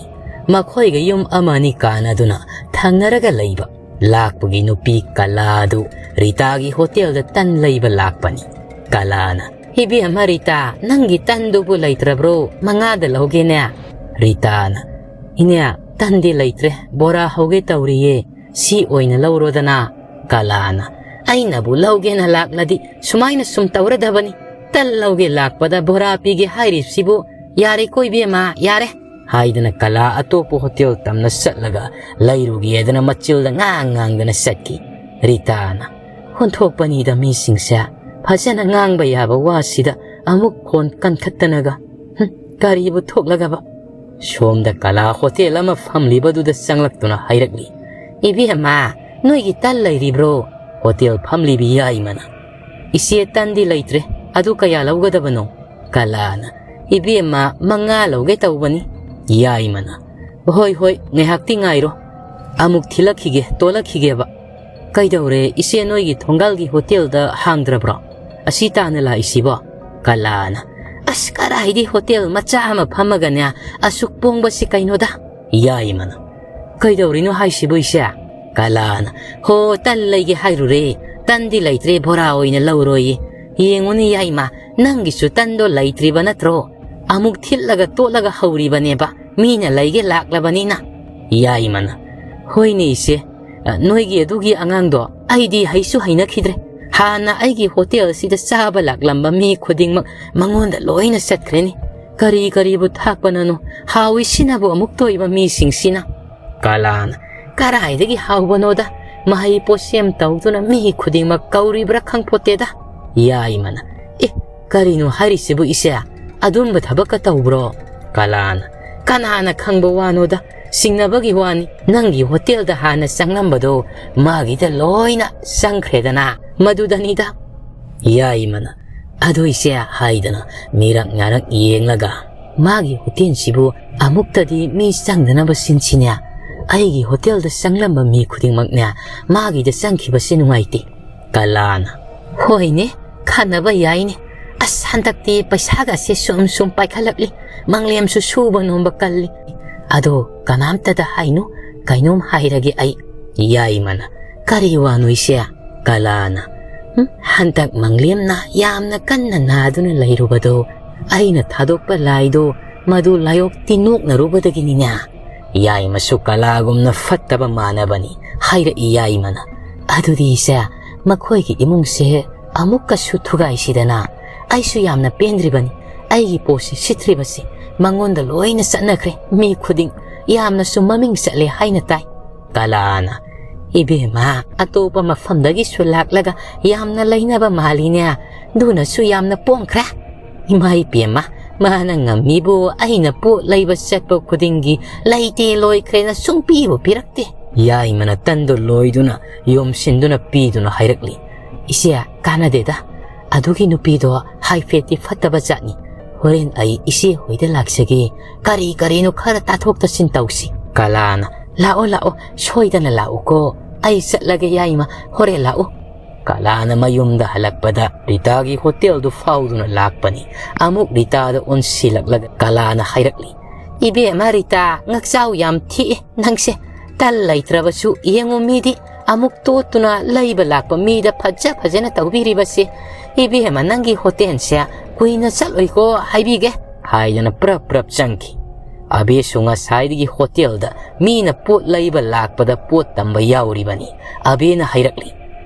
ꯃꯈꯣꯏꯒ ꯌꯨꯝ ꯑꯃ ꯑꯅꯤ ꯀꯥꯟꯅꯗꯨꯅ ꯊꯪꯅꯔꯒ ꯂꯩꯕ ꯂꯥꯛꯄꯒꯤ ꯅꯨꯄꯤ ꯀꯂꯥ ꯑꯗꯨ ꯔꯤꯇꯥꯒꯤ ꯍꯣꯇꯦꯜꯗ ꯇꯟ ꯂꯩꯕ ꯂꯥꯛꯄꯅꯤ꯫ ꯀꯂꯥꯅ, "ꯏꯕꯦꯝꯃ ꯔꯤꯇꯥ, ꯅꯪꯒꯤ ꯇꯟꯗꯨꯕꯨ ꯂꯩꯇ꯭ꯔꯕ꯭ꯔꯣ? ꯃꯉꯥꯗ ꯂꯧꯒꯦꯅꯦ꯫" ꯔꯤꯇꯥꯅ, "ꯏꯅꯦ, ꯇꯟꯗꯤ ꯂꯩꯇ꯭ꯔꯦ, ꯕꯣꯔꯥ ꯍꯧꯒꯦ ꯇꯧꯔꯤꯌꯦ, ꯁꯤ ꯑꯣꯏꯅ ꯂꯧꯔꯣꯗꯅ꯫" ꯀꯂꯥꯅ, "ꯑꯩꯅꯕꯨ ꯂꯧꯒꯦꯅ ꯂꯥꯛꯂꯗꯤ ꯁꯨꯃꯥꯏꯅ ꯁꯨꯝ ꯇꯧꯔꯗꯕꯅꯤ꯫ ꯇꯟ ꯂꯧꯒꯦ ꯂꯥꯛꯄꯗ ꯕꯣꯔꯥ ꯄꯤꯒꯦ ꯍꯥꯏꯔꯤꯕꯁꯤꯕꯨ? ꯌꯥꯔꯦꯀꯣ ꯏꯕꯦꯝꯃ, ꯌꯥꯔꯦ꯫" ꯍꯥꯏꯗꯅ ꯀꯂꯥ ꯑꯇꯣꯞꯄ ꯍꯣꯇꯦꯜ ꯇꯝꯅ ꯆꯠꯂꯒ ꯂꯩꯔꯨꯒꯦꯗꯅ ꯃꯆꯤꯜꯗ ꯉꯥꯡ ꯉꯥꯡꯗꯅ ꯆꯠꯈꯤ꯫ ꯔꯤꯇꯥꯅ, "ꯍꯨꯟꯊꯣꯛꯄꯅꯤꯗ ꯃꯤꯁꯤꯡꯁꯦ, ꯐꯖꯅ ꯉꯥꯡꯕ ꯌꯥꯕ ꯋꯥꯁꯤꯗ ꯑꯃꯨꯛ ꯈꯣꯟ ꯀꯟꯈꯠꯇꯅꯒ, ꯍꯨꯝ, ꯀꯔꯤꯕꯨ ꯊꯣꯛꯂꯒꯕ?" ꯁꯣꯝꯗ ꯀꯂꯥ ꯍꯣꯇꯦꯜ ꯑꯃ ꯐꯝꯂꯤꯕꯗꯨꯗ ꯆꯪꯂꯛꯇꯨꯅ ꯍꯥꯏꯔꯛꯂꯤ, "ꯏꯕꯦꯝꯃ, ꯅꯣꯏꯒꯤ ꯇꯟ ꯂꯩꯔꯤꯕ꯭ꯔꯣ?" ꯍꯣꯇꯦꯜ ꯐꯝꯂꯤꯕꯤ ꯌꯥꯏꯃꯅ, "ꯏꯆꯦ, ꯇꯟꯗꯤ ꯂꯩꯇ꯭ꯔꯦ, ꯑꯗꯨ ꯀꯌꯥ ꯂꯧꯒꯗꯕꯅꯣ?" ꯀꯂꯥꯅ, "ꯏꯕꯦꯝꯃ, ꯃꯉꯥ ꯂꯧꯒꯦ ꯇꯧꯕꯅꯤ, ꯌꯥꯏꯃꯅ, "ꯍꯣꯏ, ꯍꯣꯏ, ꯉꯥꯏꯍꯥꯛꯇꯤ ꯉꯥꯏꯔꯣ꯫ ꯑꯃꯨꯛ ꯊꯤꯜꯂꯛꯈꯤꯒꯦ, ꯇꯣꯜꯂꯛꯈꯤꯒꯦꯕ꯫ ꯀꯩꯗꯧꯔꯦ, ꯏꯆꯦ ꯅꯣꯏꯒꯤ ꯊꯣꯡꯒꯥꯜꯒꯤ ꯍꯣꯇꯦꯜꯗ ꯍꯥꯡꯗ꯭ꯔꯕ꯭ꯔꯣ? ꯑꯁꯤ ꯇꯥꯅ ꯂꯥꯛꯏꯁꯤꯕꯣ?" ꯀꯂꯥꯅ, "ꯑꯁ, ꯀꯔꯥꯏꯗꯤ ꯍꯣꯇꯦꯜ ꯃꯆꯥ ꯑꯃ ꯐꯝꯃꯒꯅꯦ ꯑꯁꯨꯛ ꯄꯣꯡꯕꯁꯤ ꯀꯩꯅꯣꯗ?" ꯌꯥꯏꯃꯅ, "ꯀꯩꯗꯧꯔꯤꯅꯣ ꯍꯥꯏꯁꯤꯕꯨ ꯏꯆꯦ?" ꯀꯂꯥꯅ, "ꯍꯣ, ꯇꯟ ꯂꯩꯒꯦ ꯍꯥꯏꯔꯨꯔꯦ꯫ ꯇꯟꯗꯤ ꯂꯩꯇ꯭ꯔꯦ, ꯕꯣꯔꯥ ꯑꯣꯏꯅ ꯂꯧꯔꯣꯏꯌꯦ꯫ ꯌꯦꯡꯉꯨꯅꯦ ꯌꯥꯏꯃ, ꯅꯪꯒꯤꯁꯨ ꯇꯟꯗꯣ ꯂꯩꯇ꯭ꯔꯤꯕ ꯅꯠꯇ꯭ꯔꯣ? ꯑꯃꯨꯛ ꯊꯤꯠꯂꯒ ꯇꯣꯠꯂꯒ ꯍꯧꯔꯤꯕꯅꯦꯕ, ꯃꯤꯅ ꯂꯩꯒꯦ ꯂꯥꯛꯂꯕꯅꯤꯅ꯫" ꯌꯥꯏꯃꯅ, "ꯍꯣꯏꯅꯦ ꯏꯆꯦ, ꯑ, ꯅꯣꯏꯒꯤ ꯑꯗꯨꯒꯤ ꯑꯉꯥꯡꯗꯣ ꯑꯩꯗꯤ ꯍꯩꯁꯨ ꯍꯩꯅꯈꯤꯗ꯭ꯔꯦ꯫ ꯍꯥꯟꯅ ꯑꯩꯒꯤ ꯍꯣꯇꯦꯜꯁꯤꯗ ꯆꯥꯕ ꯂꯥꯛꯂꯝꯕ ꯃꯤ ꯈꯨꯗꯤꯡꯃꯛ ꯃꯉꯣꯟꯗ ꯂꯣꯏꯅ ꯆꯠꯈ꯭ꯔꯦꯅꯦ꯫ ꯀꯔꯤ ꯀꯔꯤꯕꯨ ꯊꯥꯛꯄꯅꯅꯣ, ꯍꯥꯎꯏꯁꯤꯅꯕꯨ ꯑꯃꯨꯛ ꯇꯣꯏꯕ ꯃꯤꯁꯤꯡꯁꯤꯅ꯫" ꯀꯂꯥꯅ, "ꯀꯔꯥꯏꯗꯒꯤ ꯍꯥꯎꯕꯅꯣꯗ, ꯃꯍꯩ ꯄꯣꯠꯁꯦꯝ ꯇꯧꯗꯨꯅ ꯃꯤ ꯈꯨꯗꯤꯡꯃꯛ ꯀꯧꯔꯤꯕ꯭ꯔꯥ ꯈꯪꯄꯣꯠꯇꯦꯗ꯫" ꯌꯥꯏꯃꯅ, "ꯑꯦ, ꯀꯔꯤꯅꯣ ꯍꯥꯏꯔꯤꯁꯤꯕꯨ ꯏꯆꯦ? ꯑꯗꯨꯝꯕ ꯊꯕꯛꯀ ꯇꯧꯕ꯭ꯔꯣ?" ꯀꯂꯥꯅ, "ꯀꯅꯥꯅ ꯈꯪꯕ ꯋꯥꯅꯣꯗ, ꯆꯤꯡꯅꯕꯒꯤ ꯋꯥꯅꯤ꯫ ꯅꯪꯒꯤ ꯍꯣꯇꯦꯜꯗ ꯍꯥꯟꯅ ꯆꯪꯂꯝꯕꯗꯣ ꯃꯥꯒꯤꯗ ꯂꯣꯏꯅ ꯆꯪꯈ꯭ꯔꯦꯗꯅ, ꯃꯗꯨꯗꯅꯤꯗ꯫" ꯌꯥꯏꯃꯅ, "ꯑꯗꯨ ꯏꯆꯦ" ꯍꯥꯏꯗꯅ ꯃꯤꯔꯛ ꯅꯥꯔꯛ ꯌꯦꯡꯂꯒ, "ꯃꯥꯒꯤ ꯍꯣꯇꯦꯜꯁꯤꯕꯨ ꯑꯃꯨꯛꯇꯗꯤ ꯃꯤ ꯆꯪꯗꯅꯕ ꯁꯤꯟꯁꯤꯅꯦ꯫ ꯑꯩꯒꯤ ꯍꯣꯇꯦꯜꯗ ꯆꯪꯂꯝꯕ ꯃꯤ ꯈꯨꯗꯤꯡꯃꯛꯅꯦ ꯃꯥꯒꯤꯗ ꯆꯪꯈꯤꯕꯁꯦ ꯅꯨꯡꯉꯥꯏꯇꯦ꯫" ꯀꯂꯥꯅ, "ꯍꯣꯏꯅꯦ, ꯈꯟꯅꯕ ꯌꯥꯏꯅꯦ꯫ ꯑꯁ, ꯍꯟꯗꯛꯇꯤ ꯄꯩꯁꯥꯒꯁꯦ ꯁꯨꯝ ꯁꯨꯝ ꯄꯥꯏꯈꯠꯂꯛꯂꯤ꯫ ꯃꯪꯂꯦꯝꯁꯨ ꯁꯨꯕ ꯅꯣꯝꯕ ꯀꯜꯂꯤ꯫ ꯑꯗꯣ ꯀꯅꯥꯝꯇꯗ ꯍꯥꯏꯅꯨ, ꯀꯩꯅꯣꯝ ꯍꯥꯏꯔꯒꯦ ꯑꯩ꯫" ꯌꯥꯏꯃꯅ, "ꯀꯔꯤ ꯋꯥꯅꯣ ꯏꯆꯦ?" ꯀꯂꯥꯅ, "ꯍꯨꯝ, ꯍꯟꯗꯛ ꯃꯪꯂꯦꯝꯅ ꯌꯥꯝꯅ ꯀꯟꯅ ꯅꯥꯗꯨꯅ ꯂꯩꯔꯨꯕꯗꯣ, ꯑꯩꯅ ꯊꯥꯗꯣꯛꯄ ꯂꯥꯏꯗꯣ ꯃꯗꯨ ꯂꯥꯏꯑꯣꯛ ꯇꯤꯟ ꯅꯣꯛꯅꯔꯨꯕꯗꯒꯤꯅꯤꯅꯦ꯫" ꯌꯥꯏꯃꯁꯨ ꯀꯂꯥꯒꯨꯝꯅ ꯐꯠꯇꯕ ꯃꯥꯟꯅꯕꯅꯤ꯫ ꯍꯥꯏꯔꯛꯏ ꯌꯥꯏꯃꯅ, "ꯑꯗꯨꯗꯤ ꯏꯆꯦ, ꯃꯈꯣꯏꯒꯤ ꯏꯃꯨꯡꯁꯦ ꯑꯃꯨꯛꯀꯁꯨ ꯊꯨꯒꯥꯏꯁꯤꯗꯅ꯫ ꯑꯩꯁꯨ ꯌꯥꯝꯅ ꯄꯦꯟꯗ꯭ꯔꯤꯕꯅꯤ꯫ ꯑꯩꯒꯤ ꯄꯣꯠꯁꯤ ꯁꯤꯠꯇ꯭ꯔꯤꯕꯁꯤ ꯃꯉꯣꯟꯗ ꯂꯣꯏꯅ ꯆꯠꯅꯈ꯭ꯔꯦ꯫ ꯃꯤ ꯈꯨꯗꯤꯡ ꯌꯥꯝꯅꯁꯨ ꯃꯃꯤꯡ ꯆꯠꯂꯦ ꯍꯥꯏꯅ ꯇꯥꯏ꯫" ꯀꯂꯥꯅ, "ꯏꯕꯦꯝꯃ, ꯑꯇꯣꯞꯄ ꯃꯐꯝꯗꯒꯤꯁꯨ ꯂꯥꯛꯂꯒ ꯌꯥꯝꯅ ꯂꯩꯅꯕ ꯃꯥꯜꯂꯤꯅꯦ꯫ ꯑꯗꯨꯅꯁꯨ ꯌꯥꯝꯅ ꯄꯣꯡꯈ꯭ꯔꯦ꯫ ꯏꯃꯥ ꯏꯕꯦꯝꯃ, ꯃꯥꯅ ꯉꯝꯃꯤꯕꯨ ꯑꯩꯅ ꯄꯣꯠ ꯂꯩꯕ ꯆꯠꯄ ꯈꯨꯗꯤꯡꯒꯤ ꯂꯩꯇꯦ ꯂꯣꯏꯈ꯭ꯔꯦꯅ ꯁꯨꯡꯄꯤꯕꯨ ꯄꯤꯔꯛꯇꯦ꯫" ꯌꯥꯏꯃꯅ ꯇꯟꯗꯨ ꯂꯣꯏꯗꯨꯅ ꯌꯣꯝꯁꯤꯟꯗꯨꯅ ꯄꯤꯗꯨꯅ ꯍꯥꯏꯔꯛꯂꯤ, "ꯏꯆꯦ, ꯀꯥꯟꯅꯗꯦꯗ꯫ ꯑꯗꯨꯒꯤ ꯅꯨꯄꯤꯗꯣ ꯍꯥꯏꯐꯦꯠꯇꯤ ꯐꯠꯇꯕ ꯖꯥꯠꯅꯤ꯫ "ꯍꯣꯔꯦꯟ ꯑꯩ ꯏꯆꯦ ꯍꯣꯏꯗ ꯂꯥꯛꯆꯒꯦ꯫ ꯀꯔꯤ ꯀꯔꯤꯅꯣ ꯈꯔ ꯇꯥꯊꯣꯛ ꯇꯥꯁꯤꯟ ꯇꯧꯁꯤ꯫" ꯀꯂꯥꯅ, "ꯂꯥꯛꯑꯣ, ꯂꯥꯛꯑꯣ, ꯁꯣꯏꯗꯅ ꯂꯥꯛꯎꯀꯣ꯫ ꯑꯩ ꯆꯠꯂꯒꯦ ꯌꯥꯏꯃ, ꯍꯣꯔꯦꯟ ꯂꯥꯛꯎ꯫" ꯀꯂꯥꯅ ꯃꯌꯨꯝꯗ ꯍꯜꯂꯛꯄꯗ ꯔꯤꯇꯥꯒꯤ ꯍꯣꯇꯦꯜꯗꯨ ꯐꯥꯎꯗꯨꯅ ꯂꯥꯛꯄꯅꯤ꯫ ꯑꯃꯨꯛ ꯔꯤꯇꯥꯗ ꯑꯣꯟꯁꯤꯜꯂꯛꯂꯒ ꯀꯂꯥꯅ ꯍꯥꯏꯔꯛꯂꯤ, "ꯏꯕꯦꯝꯃ ꯔꯤꯇꯥ, ꯉꯛꯆꯥꯎ ꯌꯥꯝ ꯊꯤꯛꯑꯦ ꯅꯪꯁꯦ꯫ ꯇꯟ ꯂꯩꯇ꯭ꯔꯕꯁꯨ ꯌꯦꯡꯉꯨ, ꯃꯤꯗꯤ ꯑꯃꯨꯛ ꯇꯣꯠꯇꯨꯅ ꯂꯩꯕ ꯂꯥꯛꯄ ꯃꯤꯗ ꯐꯖ ꯐꯖꯅ ꯇꯧꯕꯤꯔꯤꯕꯁꯦ꯫ ꯏꯕꯦꯝꯃ, ꯅꯪꯒꯤ ꯍꯣꯇꯦꯜꯁꯦ ꯀꯨꯏꯅ ꯆꯠꯂꯣꯏꯀꯣ, ꯍꯥꯏꯕꯤꯒꯦ," ꯍꯥꯏꯗꯨꯅ ꯄ꯭ꯔꯞ ꯄ꯭ꯔꯞ ꯆꯪꯈꯤ꯫ ꯑꯕꯦꯁꯨ ꯉꯁꯥꯏꯗꯒꯤ ꯍꯣꯇꯦꯜꯗ ꯃꯤꯅ ꯄꯣꯠ ꯂꯩꯕ ꯂꯥꯛꯄꯗ ꯄꯣꯠ ꯇꯝꯕ ꯌꯥꯎꯔꯤꯕꯅꯤ꯫ ꯑꯕꯦꯅ ꯍꯥꯏꯔꯛꯂꯤ,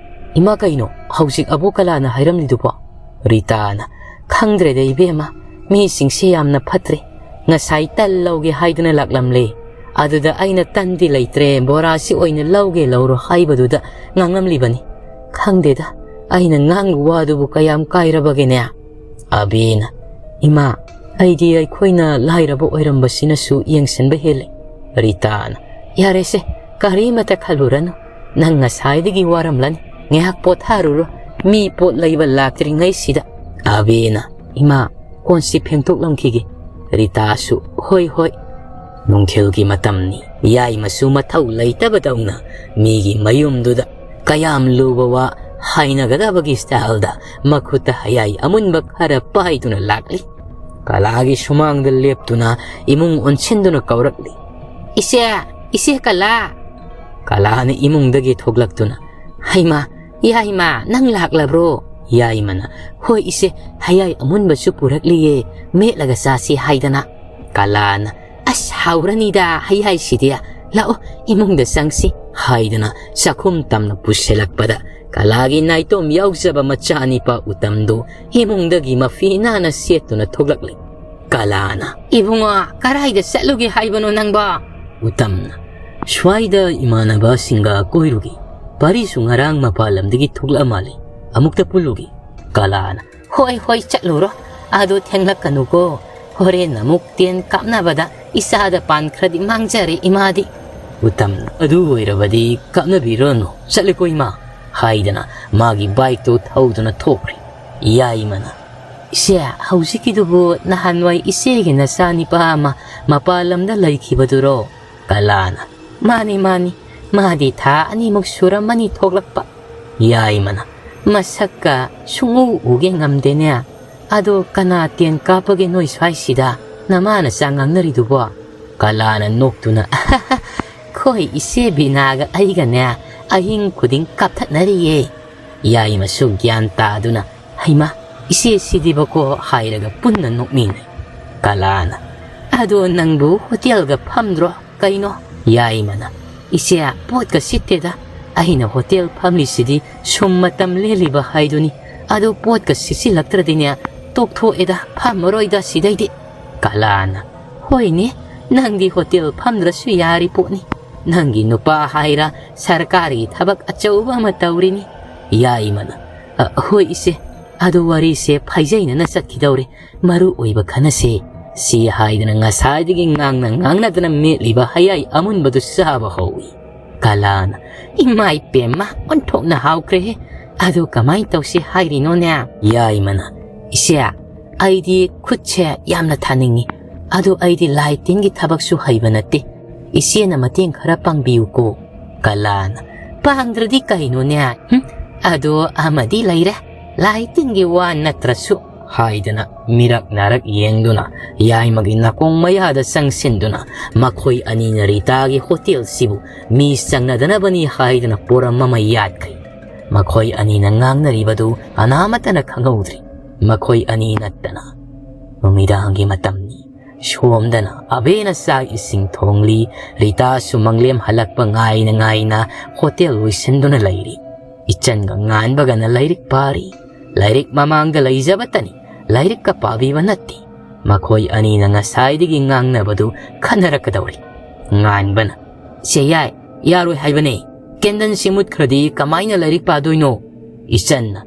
"ꯏꯃꯥ, ꯀꯩꯅꯣ ꯍꯧꯖꯤꯛ ꯑꯕꯣꯛ ꯀꯂꯥꯅ ꯍꯥꯏꯔꯝꯂꯤꯗꯨꯕꯣ?" ꯔꯤꯇꯥꯅ, "ꯈꯪꯗ꯭ꯔꯦꯗ ꯏꯕꯦꯝꯃ, ꯃꯤꯁꯤꯡꯁꯦ ꯌꯥꯝꯅ ꯐꯠꯇ꯭ꯔꯦ꯫ ꯉꯁꯥꯏ ꯇꯜ ꯂꯧꯒꯦ ꯍꯥꯏꯗꯨꯅ ꯂꯥꯛꯂꯝꯂꯦ꯫ ꯑꯗꯨꯗ ꯑꯩꯅ ꯇꯟꯗꯤ ꯂꯩꯇ꯭ꯔꯦ, ꯕꯣꯔꯥꯁꯤ ꯑꯣꯏꯅ ꯂꯧꯒꯦ ꯂꯧꯔꯣ ꯍꯥꯏꯕꯗꯨꯗ ꯉꯥꯡꯂꯝꯂꯤꯕꯅꯤ꯫ ꯈꯪꯗꯦꯗ, ꯑꯩꯅ ꯉꯥꯡꯕ ꯋꯥꯗꯨꯕꯨ ꯀꯌꯥꯝ ꯀꯥꯏꯔꯕꯒꯦꯅꯦ?" ꯑꯕꯦꯅ, "ꯏꯃꯥ, ꯑꯩꯗꯤ ꯑꯩꯈꯣꯏꯅ ꯂꯥꯏꯔꯕ ꯑꯣꯏꯔꯝꯕꯁꯤꯅꯁꯨ ꯌꯦꯡꯁꯤꯟꯕ ꯍꯦꯜꯂꯦ꯫" ꯔꯤꯇꯥꯅ, "ꯌꯥꯔꯦꯁꯦ, ꯀꯔꯤꯃꯇ ꯈꯜꯂꯨꯔꯅꯨ꯫ ꯅꯪ ꯉꯁꯥꯏꯗꯒꯤ ꯋꯥꯔꯝꯂꯅꯤ꯫ ꯉꯥꯏꯍꯥꯛ ꯄꯣꯊꯥꯔꯨꯔꯣ꯫ ꯃꯤ ꯄꯣꯠ ꯂꯩꯕ ꯂꯥꯛꯇ꯭ꯔꯤꯉꯩꯁꯤꯗ꯫" ꯑꯕꯦꯅ, "ꯏꯃꯥ, ꯀꯣꯟꯁꯤ ꯐꯦꯡꯗꯣꯛꯂꯝꯈꯤꯒꯦ꯫" ꯔꯤꯇꯥꯁꯨ, "ꯍꯣꯏ, ꯍꯣꯏ꯫" ꯅꯨꯡꯊꯤꯜꯒꯤ ꯃꯇꯝꯅꯤ꯫ ꯌꯥꯏꯃꯁꯨ ꯃꯊꯧ ꯂꯩꯇꯕꯗꯧꯅ ꯃꯤꯒꯤ ꯃꯌꯨꯝꯗꯨꯗ ꯀꯌꯥꯝ ꯂꯨꯕ ꯋꯥ ꯍꯥꯏꯅꯒꯗꯕꯒꯤ ꯁ꯭ꯇꯥꯏꯜꯗ ꯃꯈꯨꯠꯇ ꯍꯌꯥꯏ ꯑꯃꯨꯟꯕ ꯈꯔ ꯄꯥꯏꯗꯨꯅ ꯂꯥꯛꯂꯤ꯫ ꯀꯂꯥꯒꯤ ꯁꯨꯃꯥꯡꯗ ꯂꯦꯞꯇꯨꯅ ꯏꯃꯨꯡ ꯑꯣꯟꯁꯤꯟꯗꯨꯅ ꯀꯧꯔꯛꯂꯤ, "ꯏꯆꯦ, ꯏꯆꯦ ꯀꯂꯥ!" ꯀꯂꯥꯅ ꯏꯃꯨꯡꯗꯒꯤ ꯊꯣꯛꯂꯛꯇꯨꯅ, "ꯍꯩꯃꯥ, ꯌꯥꯏꯃ, ꯅꯪ ꯂꯥꯛꯂꯕ꯭ꯔꯣ?" ꯌꯥꯏꯃꯅ, "ꯍꯣꯏ ꯏꯆꯦ, ꯍꯌꯥꯏ ꯑꯃꯨꯟꯕꯁꯨ ꯄꯨꯔꯛꯂꯤꯌꯦ, ꯃꯦꯠꯂꯒ ꯆꯥꯁꯤ ꯍꯥꯏꯗꯅ꯫" ꯀꯂꯥꯅ, "ꯑꯁ, ꯍꯥꯎꯔꯅꯤꯗ ꯍꯌꯥꯏꯁꯤꯗꯤ꯫ ꯂꯥꯛꯑꯣ, ꯏꯃꯨꯡꯗ ꯆꯪꯁꯤ," ꯍꯥꯏꯗꯅ ꯆꯥꯛꯈꯨꯝ ꯇꯝꯅ ꯄꯨꯁꯤꯜꯂꯛꯄꯗ ꯀꯂꯥꯒꯤ ꯅꯥꯏꯇꯣꯝ ꯌꯥꯎꯖꯕ ꯃꯆꯥꯅꯤꯄꯥ ꯎꯇꯝꯗꯨ ꯏꯃꯨꯡꯗꯒꯤ ꯃꯐꯤ ꯅꯥꯟꯅ ꯁꯦꯠꯇꯨꯅ ꯊꯣꯛꯂꯛꯂꯤ꯫ ꯀꯂꯥꯅ, "ꯏꯕꯨꯡꯉꯣ, ꯀꯔꯥꯏꯗ ꯆꯠꯂꯨꯒꯦ ꯍꯥꯏꯕꯅꯣ ꯅꯪꯕꯣ?" ꯎꯇꯝꯅ, "ꯁ꯭ꯋꯥꯏꯗ ꯏꯃꯥꯟꯅꯕꯁꯤꯡꯒ ꯀꯣꯏꯔꯨꯒꯦ꯫ ꯄꯥꯔꯤꯁꯨ ꯉꯔꯥꯡ ꯃꯄꯥꯟ ꯂꯝꯗꯒꯤ ꯊꯣꯛꯂꯛꯑ ꯃꯥꯜꯂꯦ꯫ ꯑꯃꯨꯛꯇ ꯄꯨꯜꯂꯨꯒꯦ꯫" ꯀꯂꯥꯅ, "ꯍꯣꯏ, ꯍꯣꯏ, ꯆꯠꯂꯨꯔꯣ꯫ ꯑꯗꯣ ꯊꯦꯡꯂꯛꯀꯅꯨꯀꯣ꯫ ꯍꯣꯔꯦꯟ ꯑꯃꯨꯛ ꯇꯦꯟ ꯀꯥꯞꯅꯕꯗ ꯏꯆꯥꯗ ꯄꯥꯟ ꯈꯔꯗꯤ ꯃꯥꯡꯖꯔꯦ ꯏꯃꯥꯗꯤ꯫" ꯎꯇꯝꯅ, "ꯑꯗꯨ ꯑꯣꯏꯔꯕꯗꯤ ꯀꯥꯞꯅꯕꯤꯔꯅꯨ, ꯆꯠꯂꯦꯀꯣ ꯏꯃꯥ," ꯍꯥꯏꯗꯅ ꯃꯥꯒꯤ ꯕꯥꯏꯛꯇꯨ ꯊꯧꯗꯨꯅ ꯊꯣꯛꯈ꯭ꯔꯦ꯫ ꯌꯥꯏꯃꯅ, "ꯏꯆꯦ, ꯍꯧꯖꯤꯛꯀꯤꯗꯨꯕꯨ ꯅꯍꯥꯟꯋꯥꯏ ꯏꯆꯦꯒꯤ ꯅꯆꯥꯅꯤꯄꯥ ꯑꯃ ꯃꯄꯥꯟ ꯂꯝꯗ ꯂꯩꯈꯤꯕꯗꯨꯔꯣ?" ꯀꯂꯥꯅ, "ꯃꯥꯅꯤ, ꯃꯥꯅꯤ, ꯃꯥꯗꯤ ꯊꯥ ꯑꯅꯤꯃꯨꯛ ꯁꯨꯔꯝꯃꯅꯤ ꯊꯣꯛꯂꯛꯄ꯫" ꯌꯥꯏꯃꯅ, "ꯃꯁꯛꯀ ꯁꯨꯡꯎ ꯎꯒꯦ ꯉꯝꯗꯦꯅꯦ꯫ ꯑꯗꯣ ꯀꯅꯥ ꯇꯦꯟ ꯀꯥꯞꯄꯒꯦ ꯅꯣꯏ ꯁ꯭ꯋꯥꯏꯁꯤꯗ ꯅꯃꯥ ꯅꯆꯥ ꯉꯥꯡꯅꯔꯤꯗꯨꯕꯣ?" ꯀꯂꯥꯅ ꯅꯣꯛꯇꯨꯅ, "ꯈꯣꯏ ꯏꯆꯦ ꯕꯤꯅꯥꯒ ꯑꯩꯒꯅꯦ ꯑꯍꯤꯡ ꯈꯨꯗꯤꯡ ꯀꯥꯞꯊꯠꯅꯔꯤꯌꯦ꯫" ꯌꯥꯏꯃꯁꯨ ꯒ꯭ꯌꯥꯟ ꯇꯥꯗꯨꯅ, "ꯍꯩꯃꯥ, ꯏꯆꯦꯁꯤꯗꯤꯕꯀꯣ" ꯍꯥꯏꯔꯒ ꯄꯨꯟꯅ ꯅꯣꯛꯃꯤꯟꯅꯩ꯫ ꯀꯂꯥꯅ, "ꯑꯗꯣ ꯅꯪꯕꯨ ꯍꯣꯇꯦꯜꯒ ꯐꯝꯗ꯭ꯔꯣ ꯀꯩꯅꯣ?" ꯌꯥꯏꯃꯅ, "ꯏꯆꯦ, ꯄꯣꯠꯀ ꯁꯤꯠꯇꯦꯗ꯫ ꯑꯩꯅ ꯍꯣꯇꯦꯜ ꯐꯝꯂꯤꯁꯤꯗꯤ ꯁꯨꯝ ꯃꯇꯝ ꯂꯦꯜꯂꯤꯕ ꯍꯥꯏꯗꯨꯅꯤ꯫ ꯑꯗꯣ ꯄꯣꯠꯀ ꯁꯤꯠꯆꯤꯜꯂꯛꯇ꯭ꯔꯗꯤꯅꯦ, ꯇꯣꯛꯊꯣꯛꯑꯦꯗ, ꯐꯝꯃꯔꯣꯏꯗ ꯁꯤꯗꯩꯗꯤ꯫" ꯀꯂꯥꯅ, "ꯍꯣꯏꯅꯦ, ꯅꯪꯗꯤ ꯍꯣꯇꯦꯜ ꯐꯝꯗ꯭ꯔꯁꯨ ꯌꯥꯔꯤ ꯄꯣꯠꯅꯤ꯫ ꯅꯪꯒꯤ ꯅꯨꯄꯥ ꯍꯥꯏꯔ ꯁꯔꯀꯥꯔꯒꯤ ꯊꯕꯛ ꯑꯆꯧꯕ ꯑꯃ ꯇꯧꯔꯤꯅꯤ꯫" ꯌꯥꯏꯃꯅ, "ꯑ, ꯍꯣꯏ ꯏꯆꯦ, ꯑꯗꯨ ꯋꯥꯔꯤꯁꯦ ꯐꯩꯖꯩꯅꯅ ꯆꯠꯈꯤꯗꯧꯔꯦ, ꯃꯔꯨ ꯑꯣꯏꯕ ꯈꯟꯅꯁꯦ꯫" ꯁꯤ ꯍꯥꯏꯗꯅ ꯉꯁꯥꯏꯗꯒꯤ ꯉꯥꯡꯅ ꯉꯥꯡꯅꯗꯅ ꯃꯦꯠꯂꯤꯕ ꯍꯌꯥꯏ ꯑꯃꯨꯟꯕꯗꯨ ꯆꯥꯕ ꯍꯧꯏ꯫ ꯀꯂꯥꯅ, "ꯏꯃꯥ ꯏꯄꯦꯝꯃ, ꯑꯣꯟꯊꯣꯛꯅ ꯍꯥꯎꯈ꯭ꯔꯦꯍꯦ꯫ ꯑꯗꯨ ꯀꯃꯥꯏꯅ ꯇꯧꯁꯤ ꯍꯥꯏꯔꯤꯅꯣꯅꯦ?" ꯌꯥꯏꯃꯅ, "ꯏꯆꯦ, ꯑꯩꯗꯤ ꯈꯨꯠꯁꯦ ꯌꯥꯝꯅ ꯊꯥꯅꯤꯡꯉꯤ꯫ ꯑꯗꯣ ꯑꯩꯗꯤ ꯂꯥꯏ ꯇꯤꯟꯒꯤ ꯊꯕꯛꯁꯨ ꯍꯩꯕ ꯅꯠꯇꯦ꯫ ꯏꯆꯦꯅ ꯃꯇꯦꯡ ꯈꯔ ꯄꯥꯡꯕꯤꯌꯨꯀꯣ꯫" ꯀꯂꯥꯅ, "ꯄꯥꯡꯗ꯭ꯔꯗꯤ ꯀꯩꯅꯣꯅꯦ? ꯍꯨꯝ? ꯑꯗꯣ ꯑꯃꯗꯤ ꯂꯩꯔꯦ꯫ ꯂꯥꯏ ꯇꯤꯟꯒꯤ ꯋꯥ ꯅꯠꯇ꯭ꯔꯁꯨ", ꯍꯥꯏꯗꯅ ꯃꯤꯔꯛ ꯅꯥꯔꯛ ꯌꯦꯡꯗꯨꯅ ꯌꯥꯏꯃꯒꯤ ꯅꯥꯀꯣꯡ ꯃꯌꯥꯗ ꯆꯪꯁꯤꯟꯗꯨꯅ ꯃꯈꯣꯏ ꯑꯅꯤꯅ ꯔꯤꯇꯥꯒꯤ ꯍꯣꯇꯦꯜꯁꯤꯕꯨ ꯃꯤ ꯆꯪꯅꯗꯅꯕꯅꯤ ꯍꯥꯏꯗꯅ ꯄꯣꯔꯝ ꯑꯃ ꯌꯥꯠꯈ꯭ꯔꯤ꯫ ꯃꯈꯣꯏ ꯑꯅꯤꯅ ꯉꯥꯡꯅꯔꯤꯕꯗꯨ ꯀꯅꯥꯃꯠꯇꯅ ꯈꯪꯍꯧꯗ꯭ꯔꯤ꯫ ꯃꯈꯣꯏ ꯑꯅꯤ ꯅꯠꯇꯅ꯫ ꯅꯨꯃꯤꯗꯥꯡꯒꯤ ꯃꯇꯝꯅꯤ꯫ ꯁꯣꯝꯗꯅ ꯑꯕꯦꯅ ꯆꯥꯛ ꯏꯁꯤꯡ ꯊꯣꯡꯂꯤ, ꯔꯤꯇꯥꯁꯨ ꯃꯪꯂꯦꯝ ꯍꯜꯂꯛꯄ ꯉꯥꯏꯅ ꯉꯥꯏꯅ ꯍꯣꯇꯦꯜ ꯂꯣꯏꯁꯤꯟꯗꯨꯅ ꯂꯩꯔꯤ꯫ ꯏꯆꯟꯒ ꯉꯥꯟꯕꯒꯅ ꯂꯥꯏꯔꯤꯛ ꯄꯥꯔꯤ꯫ ꯂꯥꯏꯔꯤꯛ ꯃꯃꯥꯡꯗ ꯂꯩꯖꯕꯇꯅꯤ, ꯂꯥꯏꯔꯤꯛꯀ ꯄꯥꯕꯤꯕ ꯅꯠꯇꯦ꯫ ꯃꯈꯣꯏ ꯑꯅꯤꯅ ꯉꯁꯥꯏꯗꯒꯤ ꯉꯥꯡꯅꯕꯗꯨ ꯈꯟꯅꯔꯛꯀꯗꯧꯔꯤ꯫ ꯉꯥꯟꯕꯅ, "ꯆꯦ ꯌꯥꯏ, ꯌꯥꯔꯣꯏ ꯍꯥꯏꯕꯅꯦ꯫ ꯀꯦꯟꯗꯜꯁꯤ ꯃꯨꯠꯈ꯭ꯔꯗꯤ ꯀꯃꯥꯏꯅ ꯂꯥꯏꯔꯤꯛ ꯄꯥꯗꯣꯏꯅꯣ?" ꯏꯆꯟꯅ,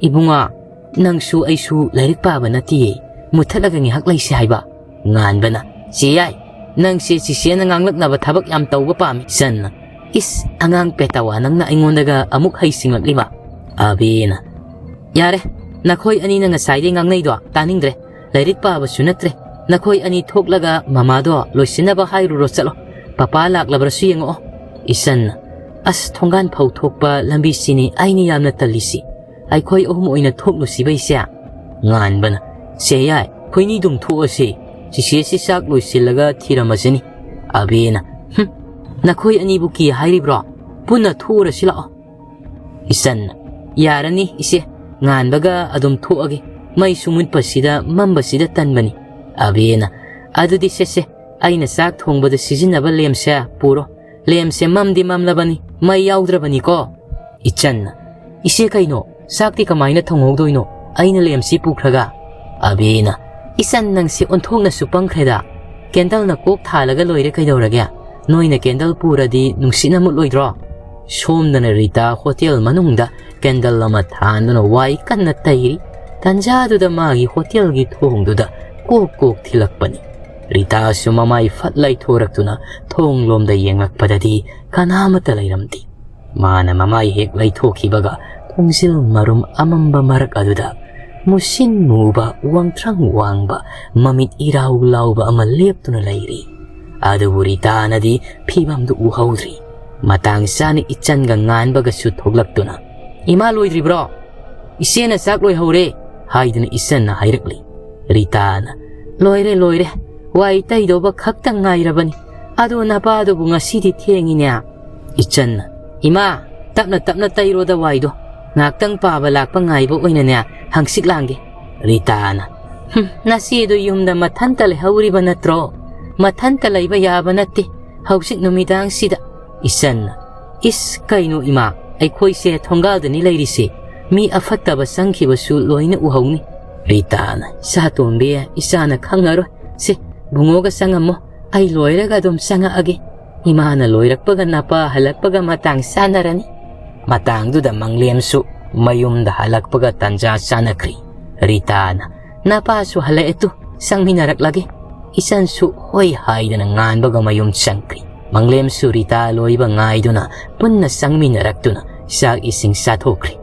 "ꯏꯕꯨꯡꯉꯣ, ꯅꯪꯁꯨ ꯑꯩꯁꯨ ꯂꯥꯏꯔꯤꯛ ꯄꯥꯕ ꯅꯠꯇꯤꯌꯦ꯫ ꯃꯨꯠꯊꯠꯂꯒ ꯉꯥꯏꯍꯥꯛ ꯂꯩꯁꯤ ꯍꯥꯏꯕ꯫" ꯉꯥꯟꯕꯅ, "ꯆꯦ ꯌꯥꯏ, ꯅꯪꯁꯦ ꯆꯤꯆꯦꯅ ꯉꯥꯡꯂꯛꯅꯕ ꯊꯕꯛ ꯌꯥꯝ ꯇꯧꯕ ꯄꯥꯝꯃꯤ꯫" ꯏꯆꯟꯅ, "ꯏꯁ, ꯑꯉꯥꯡ ꯄꯦꯇꯥꯋꯥ ꯅꯪꯅ ꯑꯩꯉꯣꯟꯗꯒ ꯑꯃꯨꯛ ꯍꯩꯁꯤꯡꯉꯛꯂꯤꯕ?" ꯑꯕꯦꯅ, "ꯌꯥꯔꯦ, "ꯅꯈꯣꯏ ꯑꯅꯤꯅ ꯉꯁꯥꯏꯗꯩ ꯉꯥꯡꯅꯩꯗꯣ ꯇꯥꯅꯤꯡꯗ꯭ꯔꯦ꯫ ꯂꯥꯏꯔꯤꯛ ꯄꯥꯕꯁꯨ ꯅꯠꯇ꯭ꯔꯦ꯫ ꯅꯈꯣꯏ ꯑꯅꯤ ꯊꯣꯛꯂꯒ ꯃꯃꯥꯗꯣ ꯂꯣꯏꯁꯤꯟꯅꯕ ꯍꯥꯏꯔꯨꯔꯣ ꯆꯠꯂꯣ꯫ ꯄꯄꯥ ꯂꯥꯛꯂꯕ꯭ꯔꯁꯨ ꯌꯦꯡꯉꯛꯑꯣ꯫" ꯏꯆꯟꯅ, "ꯑꯁ, ꯊꯣꯡꯒꯥꯟ ꯐꯥꯎ ꯊꯣꯛꯄ ꯂꯝꯕꯤꯁꯤꯅꯤ ꯑꯩꯅ ꯌꯥꯝꯅ ꯇꯜꯂꯤꯁꯤ꯫ ꯑꯩꯈꯣꯏ ꯑꯍꯨꯝ ꯑꯣꯏꯅ ꯊꯣꯛꯂꯨꯁꯤꯕ ꯏꯆꯦ?" ꯉꯥꯟꯕꯅ, "ꯁꯦ ꯌꯥꯏ, ꯑꯩꯈꯣꯏꯅꯤ ꯑꯗꯨꯝ ꯊꯣꯛꯑꯁꯤ꯫ ꯆꯤꯆꯦꯁꯤ ꯆꯥꯛ ꯂꯣꯏꯁꯤꯜꯂꯒ ꯊꯤꯔꯝꯃꯁꯤꯅꯤ꯫" ꯑꯕꯦꯅ, "ꯍꯨꯝ, ꯅꯈꯣꯏ ꯑꯅꯤꯕꯨ ꯀꯤ ꯍꯥꯏꯔꯤꯕ꯭ꯔꯣ? ꯄꯨꯟꯅ ꯊꯣꯛꯎꯔꯁꯤ ꯂꯥꯛꯑꯣ꯫" ꯏꯆꯟꯅ, "ꯌꯥꯔꯅꯤ ꯏꯆꯦ, ꯉꯥꯟꯕꯒ ꯑꯗꯨꯝ ꯊꯣꯛꯑꯒꯦ꯫ ꯃꯩꯁꯨ ꯃꯨꯠꯄꯁꯤꯗ ꯃꯝꯕꯁꯤꯗ ꯇꯟꯕꯅꯤ꯫" ꯑꯕꯦꯅ, "ꯑꯗꯨꯗꯤ ꯁꯦ ꯁꯦ, ꯑꯩꯅ ꯆꯥꯛ ꯊꯣꯡꯕꯗ ꯁꯤꯖꯤꯟꯅꯕ ꯂꯦꯝꯁꯦ ꯄꯨꯔꯣ꯫ ꯂꯦꯝꯁꯦ ꯃꯝꯗꯤ ꯃꯝꯂꯕꯅꯤ, ꯃꯩ ꯌꯥꯎꯗ꯭ꯔꯕꯅꯤꯀꯣ꯫" ꯏꯆꯟꯅ, "ꯏꯆꯦ ꯀꯩꯅꯣ, ꯆꯥꯛꯇꯤ ꯀꯃꯥꯏꯅ ꯊꯣꯡꯍꯧꯗꯣꯏꯅꯣ? ꯑꯩꯅ ꯂꯦꯝꯁꯤ ꯄꯨꯈ꯭ꯔꯒ?" ꯑꯕꯦꯅ, "ꯏꯆꯟ ꯅꯪꯁꯦ ꯑꯣꯟꯊꯣꯛꯅꯁꯨ ꯄꯪꯈ꯭ꯔꯦꯗ꯫ ꯀꯦꯟꯗꯜꯅ ꯀꯣꯛ ꯊꯥꯜꯂꯒ ꯂꯣꯏꯔꯦ ꯀꯩꯗꯧꯔꯒꯦ? ꯅꯣꯏꯅ ꯀꯦꯟꯗꯜ ꯄꯨꯔꯗꯤ ꯅꯨꯡꯁꯤꯠꯅ ꯃꯨꯠꯂꯣꯏꯗ꯭ꯔꯣ?" ꯁꯣꯝꯗꯅ ꯔꯤꯇꯥ ꯍꯣꯇꯦꯜ ꯃꯅꯨꯡꯗ ꯀꯦꯟꯗꯜ ꯑꯃ ꯊꯥꯟꯗꯨꯅ ꯋꯥꯏ ꯀꯟꯅ ꯇꯩꯔꯤ꯫ ꯇꯟꯖꯥꯗꯨꯗ ꯃꯥꯒꯤ ꯍꯣꯇꯦꯜꯒꯤ ꯊꯣꯡꯗꯨꯗ ꯀꯣꯛ ꯀꯣꯛ ꯊꯤꯜꯂꯛꯄꯅꯤ꯫ ꯔꯤꯇꯥꯁꯨ ꯃꯃꯥꯏ ꯐꯠ ꯂꯩꯊꯣꯔꯛꯇꯨꯅ ꯊꯣꯡꯂꯣꯝꯗ ꯌꯦꯡꯂꯛꯄꯗꯗꯤ ꯀꯅꯥꯃꯠꯇ ꯂꯩꯔꯝꯗꯦ꯫ ꯃꯥꯅ ꯃꯃꯥꯏ ꯍꯦꯛ ꯂꯩꯊꯣꯛꯈꯤꯕꯒ ꯊꯣꯡꯖꯤꯜ ꯃꯔꯨꯝ ꯑꯃꯝꯕ ꯃꯔꯛ ꯑꯗꯨꯗ ꯃꯨꯁꯤꯟ ꯃꯨꯕ, ꯋꯥꯡꯊ꯭ꯔꯪ ꯋꯥꯡꯕ, ꯃꯃꯤꯠ ꯏꯔꯥꯎ ꯂꯥꯎꯕ ꯑꯃ ꯂꯦꯞꯇꯨꯅ ꯂꯩꯔꯤ꯫ ꯑꯗꯨꯕꯨ ꯔꯤꯇꯥꯅꯗꯤ ꯐꯤꯕꯝꯗꯨ ꯎꯍꯧꯗ꯭ꯔꯤ꯫ ꯃꯇꯥꯡ ꯆꯥꯅ ꯏꯆꯟꯒ ꯉꯥꯟꯕꯒꯁꯨ ꯊꯣꯛꯂꯛꯇꯨꯅ, "ꯏꯃꯥ ꯂꯣꯏꯗ꯭ꯔꯤꯕ꯭ꯔꯣ? ꯏꯆꯦꯅ ꯆꯥꯛ ꯂꯣꯏꯍꯧꯔꯦ" ꯍꯥꯏꯗꯨꯅ ꯏꯆꯟꯅ ꯍꯥꯏꯔꯛꯂꯤ꯫ ꯔꯤꯇꯥꯅ, "ꯂꯣꯏꯔꯦ, ꯂꯣꯏꯔꯦ, ꯋꯥꯏ ꯇꯩꯗꯧꯕ ꯈꯛꯇ ꯉꯥꯏꯔꯕꯅꯤ꯫ ꯑꯗꯣ ꯅꯄꯥꯗꯨꯕꯨ ꯉꯁꯤꯗꯤ ꯊꯦꯡꯉꯤꯅꯦ?" ꯏꯆꯟꯅ, "ꯏꯃꯥ, ꯇꯞꯅ ꯇꯞꯅ ꯇꯩꯔꯣꯗ ꯋꯥꯏꯗꯣ꯫ ꯉꯥꯛꯇꯪ ꯄꯥꯕ ꯂꯥꯛꯄ ꯉꯥꯏꯕ ꯑꯣꯏꯅꯅꯦ ꯍꯪꯆꯤꯠ ꯂꯥꯡꯒꯦ꯫" ꯔꯤꯇꯥꯅ, "ꯍꯨꯝ, ꯅꯆꯦꯗꯣ ꯌꯨꯝꯗ ꯃꯊꯟꯇ ꯂꯩꯍꯧꯔꯤꯕ ꯅꯠꯇ꯭ꯔꯣ? ꯃꯊꯟꯇ ꯂꯩꯕ ꯌꯥꯕ ꯅꯠꯇꯦ ꯍꯧꯖꯤꯛ ꯅꯨꯃꯤꯗꯥꯡꯁꯤꯗ꯫" ꯏꯆꯟꯅ, "ꯏꯁ, ꯀꯩꯅꯣ ꯏꯃꯥ, ꯑꯩꯈꯣꯏꯁꯦ ꯊꯣꯡꯒꯥꯜꯗꯅꯤ ꯂꯩꯔꯤꯁꯦ꯫ ꯃꯤ ꯑꯐꯠꯇꯕ ꯆꯪꯈꯤꯕꯁꯨ ꯂꯣꯏꯅ ꯎꯍꯧꯅꯤ꯫" ꯔꯤꯇꯥꯅ, "ꯏꯆꯥꯇꯣꯝꯕꯤ, ꯏꯆꯥꯅ ꯈꯪꯉꯔꯣꯏ꯫ ꯁꯦ, ꯕꯨꯡꯉꯣꯒ ꯆꯪꯉꯝꯃꯣ꯫ ꯑꯩ ꯂꯣꯏꯔꯒ ꯑꯗꯨꯝ ꯆꯪꯉꯛꯑꯒꯦ꯫ ꯏꯃꯥꯅ ꯂꯣꯏꯔꯛꯄꯒ ꯅꯄꯥ ꯍꯜꯂꯛꯄꯒ ꯃꯇꯥꯡ ꯆꯥꯟꯅꯔꯅꯤ꯫" ꯃꯇꯥꯡꯗꯨꯗ ꯃꯪꯂꯦꯝꯁꯨ ꯃꯌꯨꯝꯗ ꯍꯜꯂꯛꯄꯒ ꯇꯟꯖꯥ ꯆꯥꯟꯅꯈ꯭ꯔꯤ꯫ ꯔꯤꯇꯥꯅ, "ꯅꯄꯥꯁꯨ ꯍꯜꯂꯛꯑꯦ ꯇꯨ, ꯆꯪꯃꯤꯟꯅꯔꯛꯂꯒꯦ꯫" ꯏꯆꯟꯁꯨ ꯍꯣꯏ ꯍꯥꯏꯗꯅ ꯉꯥꯟꯕꯒ ꯃꯌꯨꯝ ꯆꯪꯈ꯭ꯔꯤ꯫ ꯃꯪꯂꯦꯝꯁꯨ ꯔꯤꯇꯥ ꯂꯣꯏꯕ ꯉꯥꯏꯗꯨꯅ ꯄꯨꯟꯅ ꯆꯪꯃꯤꯟꯅꯔꯛꯇꯨꯅ ꯆꯥꯛ ꯏꯁꯤꯡ ꯆꯥꯊꯣꯛꯈ꯭ꯔꯤ꯫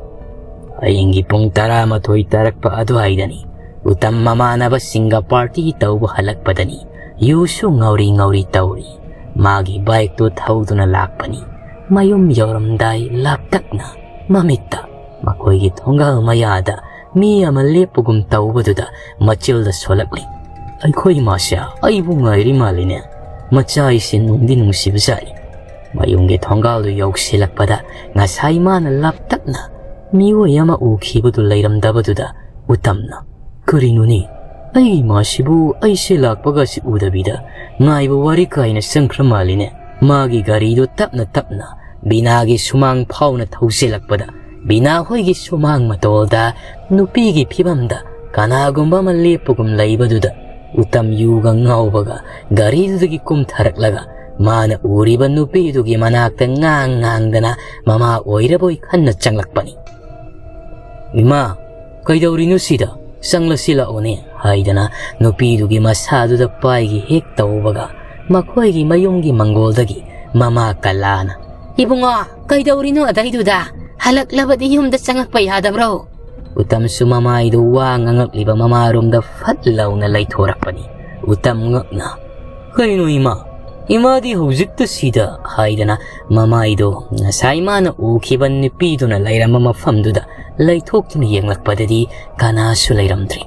ꯑꯍꯤꯡꯒꯤ ꯄꯨꯡ ꯇꯔꯥꯃꯥꯊꯣꯏ ꯇꯥꯔꯛꯄ ꯑꯗꯨꯋꯥꯏꯗꯅꯤ꯫ ꯎꯇꯝ ꯃꯃꯥꯟꯅꯕꯁꯤꯡꯒ party ꯇꯧꯕ ꯍꯜꯂꯛꯄꯗꯅꯤ꯫ ꯌꯨꯁꯨ ꯉꯧꯔꯤ ꯉꯧꯔꯤ ꯇꯧꯔꯤ꯫ ꯃꯥꯒꯤ bikeꯇꯨ ꯊꯧꯗꯨꯅ ꯂꯥꯛꯄꯅꯤ꯫ ꯃꯌꯨꯝ ꯌꯧꯔꯝꯗꯥꯏ ꯂꯥꯞꯇꯛꯅ ꯃꯃꯤꯠꯇ ꯃꯈꯣꯏꯒꯤ ꯊꯣꯡꯒꯥꯜ ꯃꯌꯥꯗ ꯃꯤ ꯑꯃ ꯂꯦꯞꯄꯒꯨꯝ ꯇꯧꯕꯗꯨꯗ ꯃꯆꯤꯜꯗ ꯁꯣꯜꯂꯛꯂꯤ꯫ "ꯑꯩꯈꯣꯏ ꯏꯃꯥꯁꯦ ꯑꯩꯕꯨ ꯉꯥꯏꯔꯤ ꯃꯥꯜꯂꯤꯅꯦ꯫ ꯃꯆꯥ ꯑꯩꯁꯦ ꯅꯨꯡꯗꯤ ꯅꯨꯡꯁꯤꯕꯖꯥꯠꯅꯤ꯫" ꯃꯌꯨꯝꯒꯤ ꯊꯣꯡꯒꯥꯜꯗꯨ ꯌꯧꯁꯤꯜꯂꯛꯄꯗ ꯉꯁꯥꯏ ꯃꯥꯅ ꯂꯥꯞꯇꯛꯅ ꯃꯤꯑꯣꯏ ꯑꯃ ꯎꯈꯤꯕꯗꯨ ꯂꯩꯔꯝꯗꯕꯗꯨꯗ ꯎꯇꯝꯅ, "ꯀꯔꯤꯅꯣꯅꯦ? ꯑꯩꯒꯤ ꯏꯃꯥꯁꯤꯕꯨ ꯑꯩꯁꯦ ꯂꯥꯛꯄꯒꯁꯤ ꯎꯗꯕꯤꯗ ꯉꯥꯏꯕ ꯋꯥꯔꯤ ꯀꯥꯏꯅ ꯆꯪꯈ꯭ꯔ ꯃꯥꯜꯂꯤꯅꯦ꯫" ꯃꯥꯒꯤ ꯒꯥꯔꯤꯗꯨ ꯇꯞꯅ ꯇꯞꯅ ꯕꯤꯅꯥꯒꯤ ꯁꯨꯃꯥꯡ ꯐꯥꯎꯅ ꯊꯧꯖꯤꯜꯂꯛꯄꯗ ꯕꯤꯅꯥ ꯍꯣꯏꯒꯤ ꯁꯨꯃꯥꯡ ꯃꯇꯣꯜꯗ ꯅꯨꯄꯤꯒꯤ ꯐꯤꯕꯝꯗ ꯀꯅꯥꯒꯨꯝꯕ ꯑꯃ ꯂꯦꯞꯄꯒꯨꯝ ꯂꯩꯕꯗꯨꯗ ꯎꯇꯝ ꯌꯨꯒ ꯉꯥꯎꯕꯒ ꯒꯥꯔꯤꯗꯨꯗꯒꯤ ꯀꯨꯝꯊꯔꯛꯂꯒ ꯃꯥꯅ ꯎꯔꯤꯕ ꯅꯨꯄꯤꯗꯨꯒꯤ ꯃꯅꯥꯛꯇ ꯉꯥꯡ ꯉꯥꯡꯗꯅ ꯃꯃꯥ ꯑꯣꯏꯔꯕꯣꯏ ꯈꯟꯅ ꯆꯪꯂꯛꯄꯅꯤ꯫ "ꯏꯃꯥ, ꯀꯩꯗꯧꯔꯤꯅꯣ ꯁꯤꯗ? ꯆꯪꯂꯁꯤ ꯂꯥꯛꯑꯣꯅꯦ," ꯍꯥꯏꯗꯅ ꯅꯨꯄꯤꯗꯨꯒꯤ ꯃꯁꯥꯗꯨꯗ ꯄꯥꯏꯒꯤ ꯍꯦꯛ ꯇꯧꯕꯒ ꯃꯈꯣꯏꯒꯤ ꯃꯌꯨꯝꯒꯤ ꯃꯪꯒꯣꯜꯗꯒꯤ ꯃꯃꯥ ꯀꯂꯥꯅ, "ꯏꯕꯨꯡꯉꯣ, ꯀꯩꯗꯧꯔꯤꯅꯣ ꯑꯗꯩꯗꯨꯗ? ꯍꯜꯂꯛꯂꯕꯗꯤ ꯌꯨꯝꯗ ꯆꯪꯉꯛꯄ ꯌꯥꯗꯕ꯭ꯔꯣ?" ꯎꯇꯝꯁꯨ ꯃꯃꯥꯏꯗꯨ ꯋꯥ ꯉꯥꯡꯉꯛꯂꯤꯕ ꯃꯃꯥꯔꯣꯝꯗ ꯐꯠ ꯂꯥꯎꯅ ꯂꯩꯊꯣꯔꯛꯄꯅꯤ꯫ ꯎꯇꯝ ꯉꯛꯅ, "ꯀꯩꯅꯣ ꯏꯃꯥ? ꯏꯃꯥꯗꯤ ꯍꯧꯖꯤꯛꯇ ꯁꯤꯗ?" ꯍꯥꯏꯗꯅ ꯃꯃꯥꯏꯗꯣ ꯉꯁꯥꯏ ꯃꯥꯅ ꯎꯈꯤꯕ ꯅꯨꯄꯤꯗꯨꯅ ꯂꯩꯔꯝꯕ ꯃꯐꯝꯗꯨꯗ ꯂꯩꯊꯣꯛꯇꯨꯅ ꯌꯦꯡꯂꯛꯄꯗꯗꯤ ꯀꯅꯥꯁꯨ ꯂꯩꯔꯝꯗ꯭ꯔꯦ꯫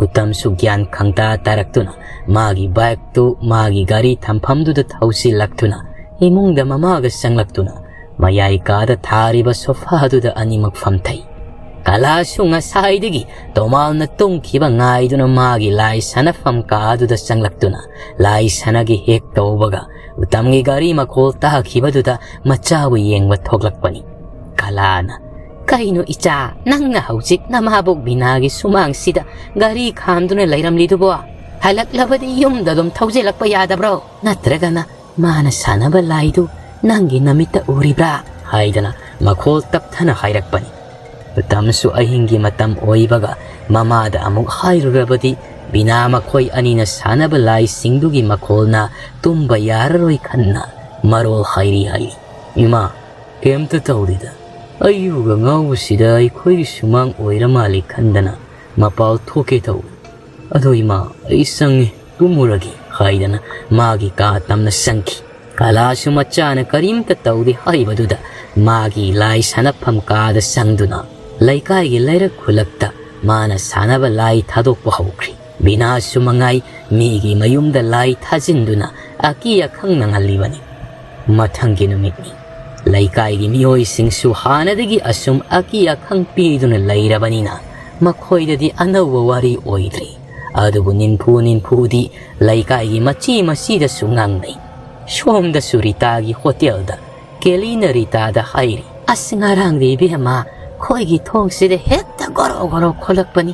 ꯎꯇꯝꯁꯨ ꯒ꯭ꯌꯥꯟ ꯈꯪꯇꯥ ꯇꯥꯔꯛꯇꯨꯅ ꯃꯥꯒꯤ bikeꯇꯨ ꯃꯥꯒꯤ ꯒꯥꯔꯤ ꯊꯝꯐꯝꯗꯨꯗ ꯊꯧꯖꯤꯜꯂꯛꯇꯨꯅ ꯏꯃꯨꯡꯗ ꯃꯃꯥꯒ ꯆꯪꯂꯛꯇꯨꯅ ꯃꯌꯥꯏ ꯀꯥꯗ ꯊꯥꯔꯤꯕ sofaꯗꯨꯗ ꯑꯅꯤꯃꯛ ꯐꯝꯊꯩ꯫ ꯀꯂꯥꯁꯨ ꯉꯁꯥꯏꯗꯒꯤ ꯇꯣꯃꯥꯜꯅ ꯇꯨꯝꯈꯤꯕ ꯉꯥꯏꯗꯨꯅ ꯃꯥꯒꯤ ꯂꯥꯏ ꯁꯥꯟꯅꯐꯝ ꯀꯥꯗꯨꯗ ꯆꯪꯂꯛꯇꯨꯅ ꯂꯥꯏ ꯁꯥꯟꯅꯒꯦ ꯍꯦꯛ ꯇꯧꯕꯒ ꯎꯇꯝꯒꯤ ꯒꯥꯔꯤ ꯃꯈꯣꯜ ꯇꯥꯈꯤꯕꯗꯨꯗ ꯃꯆꯥꯕꯨ ꯌꯦꯡꯕ ꯊꯣꯛꯂꯛꯄꯅꯤ꯫ ꯀꯂꯥꯅ, "ꯀꯩꯅꯣ ꯏꯆꯥ, ꯅꯪꯅ ꯍꯧꯖꯤꯛ ꯅꯃꯥꯕꯣꯛ ꯕꯤꯅꯥꯒꯤ ꯁꯨꯃꯥꯡꯁꯤꯗ ꯒꯥꯔꯤ ꯈꯥꯝꯗꯨꯅ ꯂꯩꯔꯝꯂꯤꯗꯨꯕꯣ? ꯍꯜꯂꯛꯂꯕꯗꯤ ꯌꯨꯝꯗ ꯑꯗꯨꯝ ꯊꯧꯖꯤꯜꯂꯛꯄ ꯌꯥꯗꯕ꯭ꯔꯣ? ꯅꯠꯇ꯭ꯔꯒꯅ ꯃꯥꯅ ꯁꯥꯟꯅꯕ ꯂꯥꯏꯗꯨ ꯅꯪꯒꯤ ꯅꯃꯤꯠꯇ ꯎꯔꯤꯕ꯭ꯔꯥ?" ꯍꯥꯏꯗꯅ ꯃꯈꯣꯜ ꯇꯞꯊꯅ ꯍꯥꯏꯔꯛꯄꯅꯤ꯫ ꯃꯇꯝꯁꯨ ꯑꯍꯤꯡꯒꯤ ꯃꯇꯝ ꯑꯣꯏꯕꯒ ꯃꯃꯥꯗ ꯑꯃꯨꯛ ꯍꯥꯏꯔꯨꯔꯕꯗꯤ ꯕꯤꯅꯥ ꯃꯈꯣꯏ ꯑꯅꯤꯅ ꯁꯥꯟꯅꯕ ꯂꯥꯏꯁꯤꯡꯗꯨꯒꯤ ꯃꯈꯣꯜꯅ ꯇꯨꯝꯕ ꯌꯥꯔꯔꯣꯏ ꯈꯟꯅ ꯃꯔꯣꯜ ꯍꯥꯏꯔꯤ ꯍꯥꯏꯔꯤ꯫ "ꯏꯃꯥ, ꯀꯩꯝꯇ ꯇꯧꯗꯦꯗ꯫ ꯑꯩ ꯌꯨꯒ ꯉꯥꯎꯕꯁꯤꯗ ꯑꯩꯈꯣꯏꯒꯤ ꯁꯨꯃꯥꯡ ꯑꯣꯏꯔ ꯃꯥꯜꯂꯦ ꯈꯟꯗꯅ ꯃꯄꯥꯜ ꯊꯣꯛꯀꯦ ꯇꯧꯏ꯫ "ꯑꯗꯣ ꯏꯃꯥ, ꯑꯩ ꯆꯪꯉꯦ, ꯇꯨꯝꯃꯨꯔꯒꯦ" ꯍꯥꯏꯗꯅ ꯃꯥꯒꯤ ꯀꯥ ꯇꯝꯅ ꯆꯪꯈꯤ꯫ ꯀꯂꯥꯁꯨ ꯃꯆꯥꯅ ꯀꯔꯤꯝꯇ ꯇꯧꯗꯦ ꯍꯥꯏꯕꯗꯨꯗ ꯃꯥꯒꯤ ꯂꯥꯏ ꯁꯥꯟꯅꯐꯝ ꯀꯥꯗ ꯆꯪꯗꯨꯅ ꯂꯩꯀꯥꯏꯒꯤ ꯂꯩꯔꯛ ꯈꯨꯜꯂꯛꯇ ꯃꯥꯅ ꯁꯥꯟꯅꯕ ꯂꯥꯏ ꯊꯥꯗꯣꯛꯄ ꯍꯧꯈ꯭ꯔꯤ꯫ ꯕꯤꯅꯥꯁꯨ ꯃꯉꯥꯏ ꯃꯤꯒꯤ ꯃꯌꯨꯝꯗ ꯂꯥꯏ ꯊꯥꯖꯤꯟꯗꯨꯅ ꯑꯀꯤ ꯑꯈꯪ ꯅꯪꯍꯜꯂꯤꯕꯅꯤ꯫ ꯃꯊꯪꯒꯤ ꯅꯨꯃꯤꯠꯅꯤ꯫ ꯂꯩꯀꯥꯏꯒꯤ ꯃꯤꯑꯣꯏꯁꯤꯡꯁꯨ ꯍꯥꯟꯅꯗꯒꯤ ꯑꯁꯨꯝ ꯑꯀꯤ ꯑꯈꯪ ꯄꯤꯗꯨꯅ ꯂꯩꯔꯕꯅꯤꯅ ꯃꯈꯣꯏꯗꯗꯤ ꯑꯅꯧꯕ ꯋꯥꯔꯤ ꯑꯣꯏꯗ꯭ꯔꯤ꯫ ꯑꯗꯨꯕꯨ ꯅꯤꯟꯐꯨ ꯅꯤꯟꯐꯨꯗꯤ ꯂꯩꯀꯥꯏꯒꯤ ꯃꯆꯤ ꯃꯆꯤꯗꯁꯨ ꯉꯥꯡꯅꯩ꯫ ꯁꯣꯝꯗꯁꯨ ꯔꯤꯇꯥꯒꯤ ꯍꯣꯇꯦꯜꯗ ꯀꯦꯂꯤꯅ ꯔꯤꯇꯥꯗ ꯍꯥꯏꯔꯤ, "ꯑꯁ, ꯉꯔꯥꯡꯗꯤ ꯏꯕꯦꯝꯃ, ꯑꯩꯈꯣꯏꯒꯤ ꯊꯣꯡꯁꯤꯗ ꯍꯦꯛꯇ ꯒꯣꯔꯣ ꯒꯣꯔꯣ ꯈꯣꯠꯂꯛꯄꯅꯤ꯫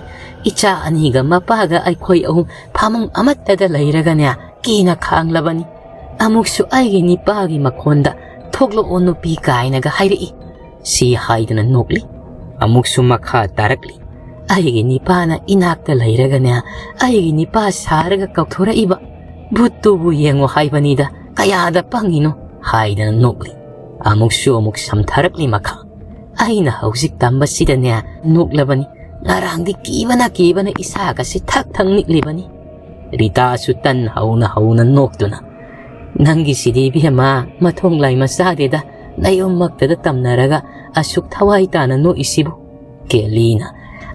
ꯏꯆꯥ ꯑꯅꯤꯒ ꯃꯄꯥꯒ ꯑꯩꯈꯣꯏ ꯑꯍꯨꯝ ꯐꯃꯨꯡ ꯑꯃꯠꯇꯗ ꯂꯩꯔꯒꯅꯦ, ꯀꯤꯅ ꯈꯥꯡꯂꯕꯅꯤ꯫ ꯑꯃꯨꯛꯁꯨ ꯑꯩꯒꯤ ꯅꯤꯄꯥꯒꯤ ꯃꯈꯣꯟꯗ 'ꯊꯣꯛꯂꯛꯑꯣ ꯅꯨꯄꯤ' ꯀꯥꯏꯅꯒ ꯍꯥꯏꯔꯛꯏ"꯫ ꯁꯤ ꯍꯥꯏꯗꯅ ꯅꯣꯛꯂꯤ꯫ ꯑꯃꯨꯛꯁꯨ ꯃꯈꯥ ꯇꯥꯔꯛꯂꯤ, "ꯑꯩꯒꯤ ꯅꯤꯄꯥꯅ ꯏꯅꯥꯛꯇ ꯂꯩꯔꯒꯅꯦ, ꯑꯩꯒꯤ ꯅꯤꯄꯥ ꯁꯥꯔꯒ ꯀꯧꯊꯣꯔꯛꯏꯕ ꯚꯨꯠꯇꯨꯕꯨ ꯌꯦꯡꯉꯣ ꯍꯥꯏꯕꯅꯤꯗ, ꯀꯌꯥꯗ ꯄꯪꯉꯤꯅꯣ" ꯍꯥꯏꯗꯅ ꯅꯣꯛꯂꯤ꯫ ꯑꯃꯨꯛꯁꯨ ꯑꯃꯨꯛ ꯁꯝꯊꯔꯛꯂꯤ ꯃꯈꯥ꯫ ꯑꯩꯅ ꯍꯧꯖꯤꯛ ꯇꯝꯕꯁꯤꯗꯅꯦ ꯅꯣꯛꯂꯕꯅꯤ꯫ ꯉꯔꯥꯡꯗꯤ ꯀꯤꯕꯅ ꯀꯤꯕꯅ ꯏꯁꯥꯒꯁꯤ ꯊꯛ ꯊꯛ ꯅꯤꯛꯂꯤꯕꯅꯤ꯫ ꯔꯤꯇꯥꯁꯨ ꯇꯟ ꯍꯧꯅ ꯍꯧꯅ ꯅꯣꯛꯇꯨꯅ, "ꯅꯪꯒꯤꯁꯤꯗꯤ ꯏꯕꯦꯝꯃ, ꯃꯊꯣꯡ ꯂꯥꯏ ꯃꯆꯥꯗꯦꯗ, ꯅꯌꯨꯝꯃꯛꯇꯗ ꯇꯝꯅꯔꯒ ꯑꯁꯨꯛ ꯊꯋꯥꯏ ꯇꯥꯅ ꯅꯣꯛꯏꯁꯤꯕꯨ?" ꯀꯦꯂꯤꯅ,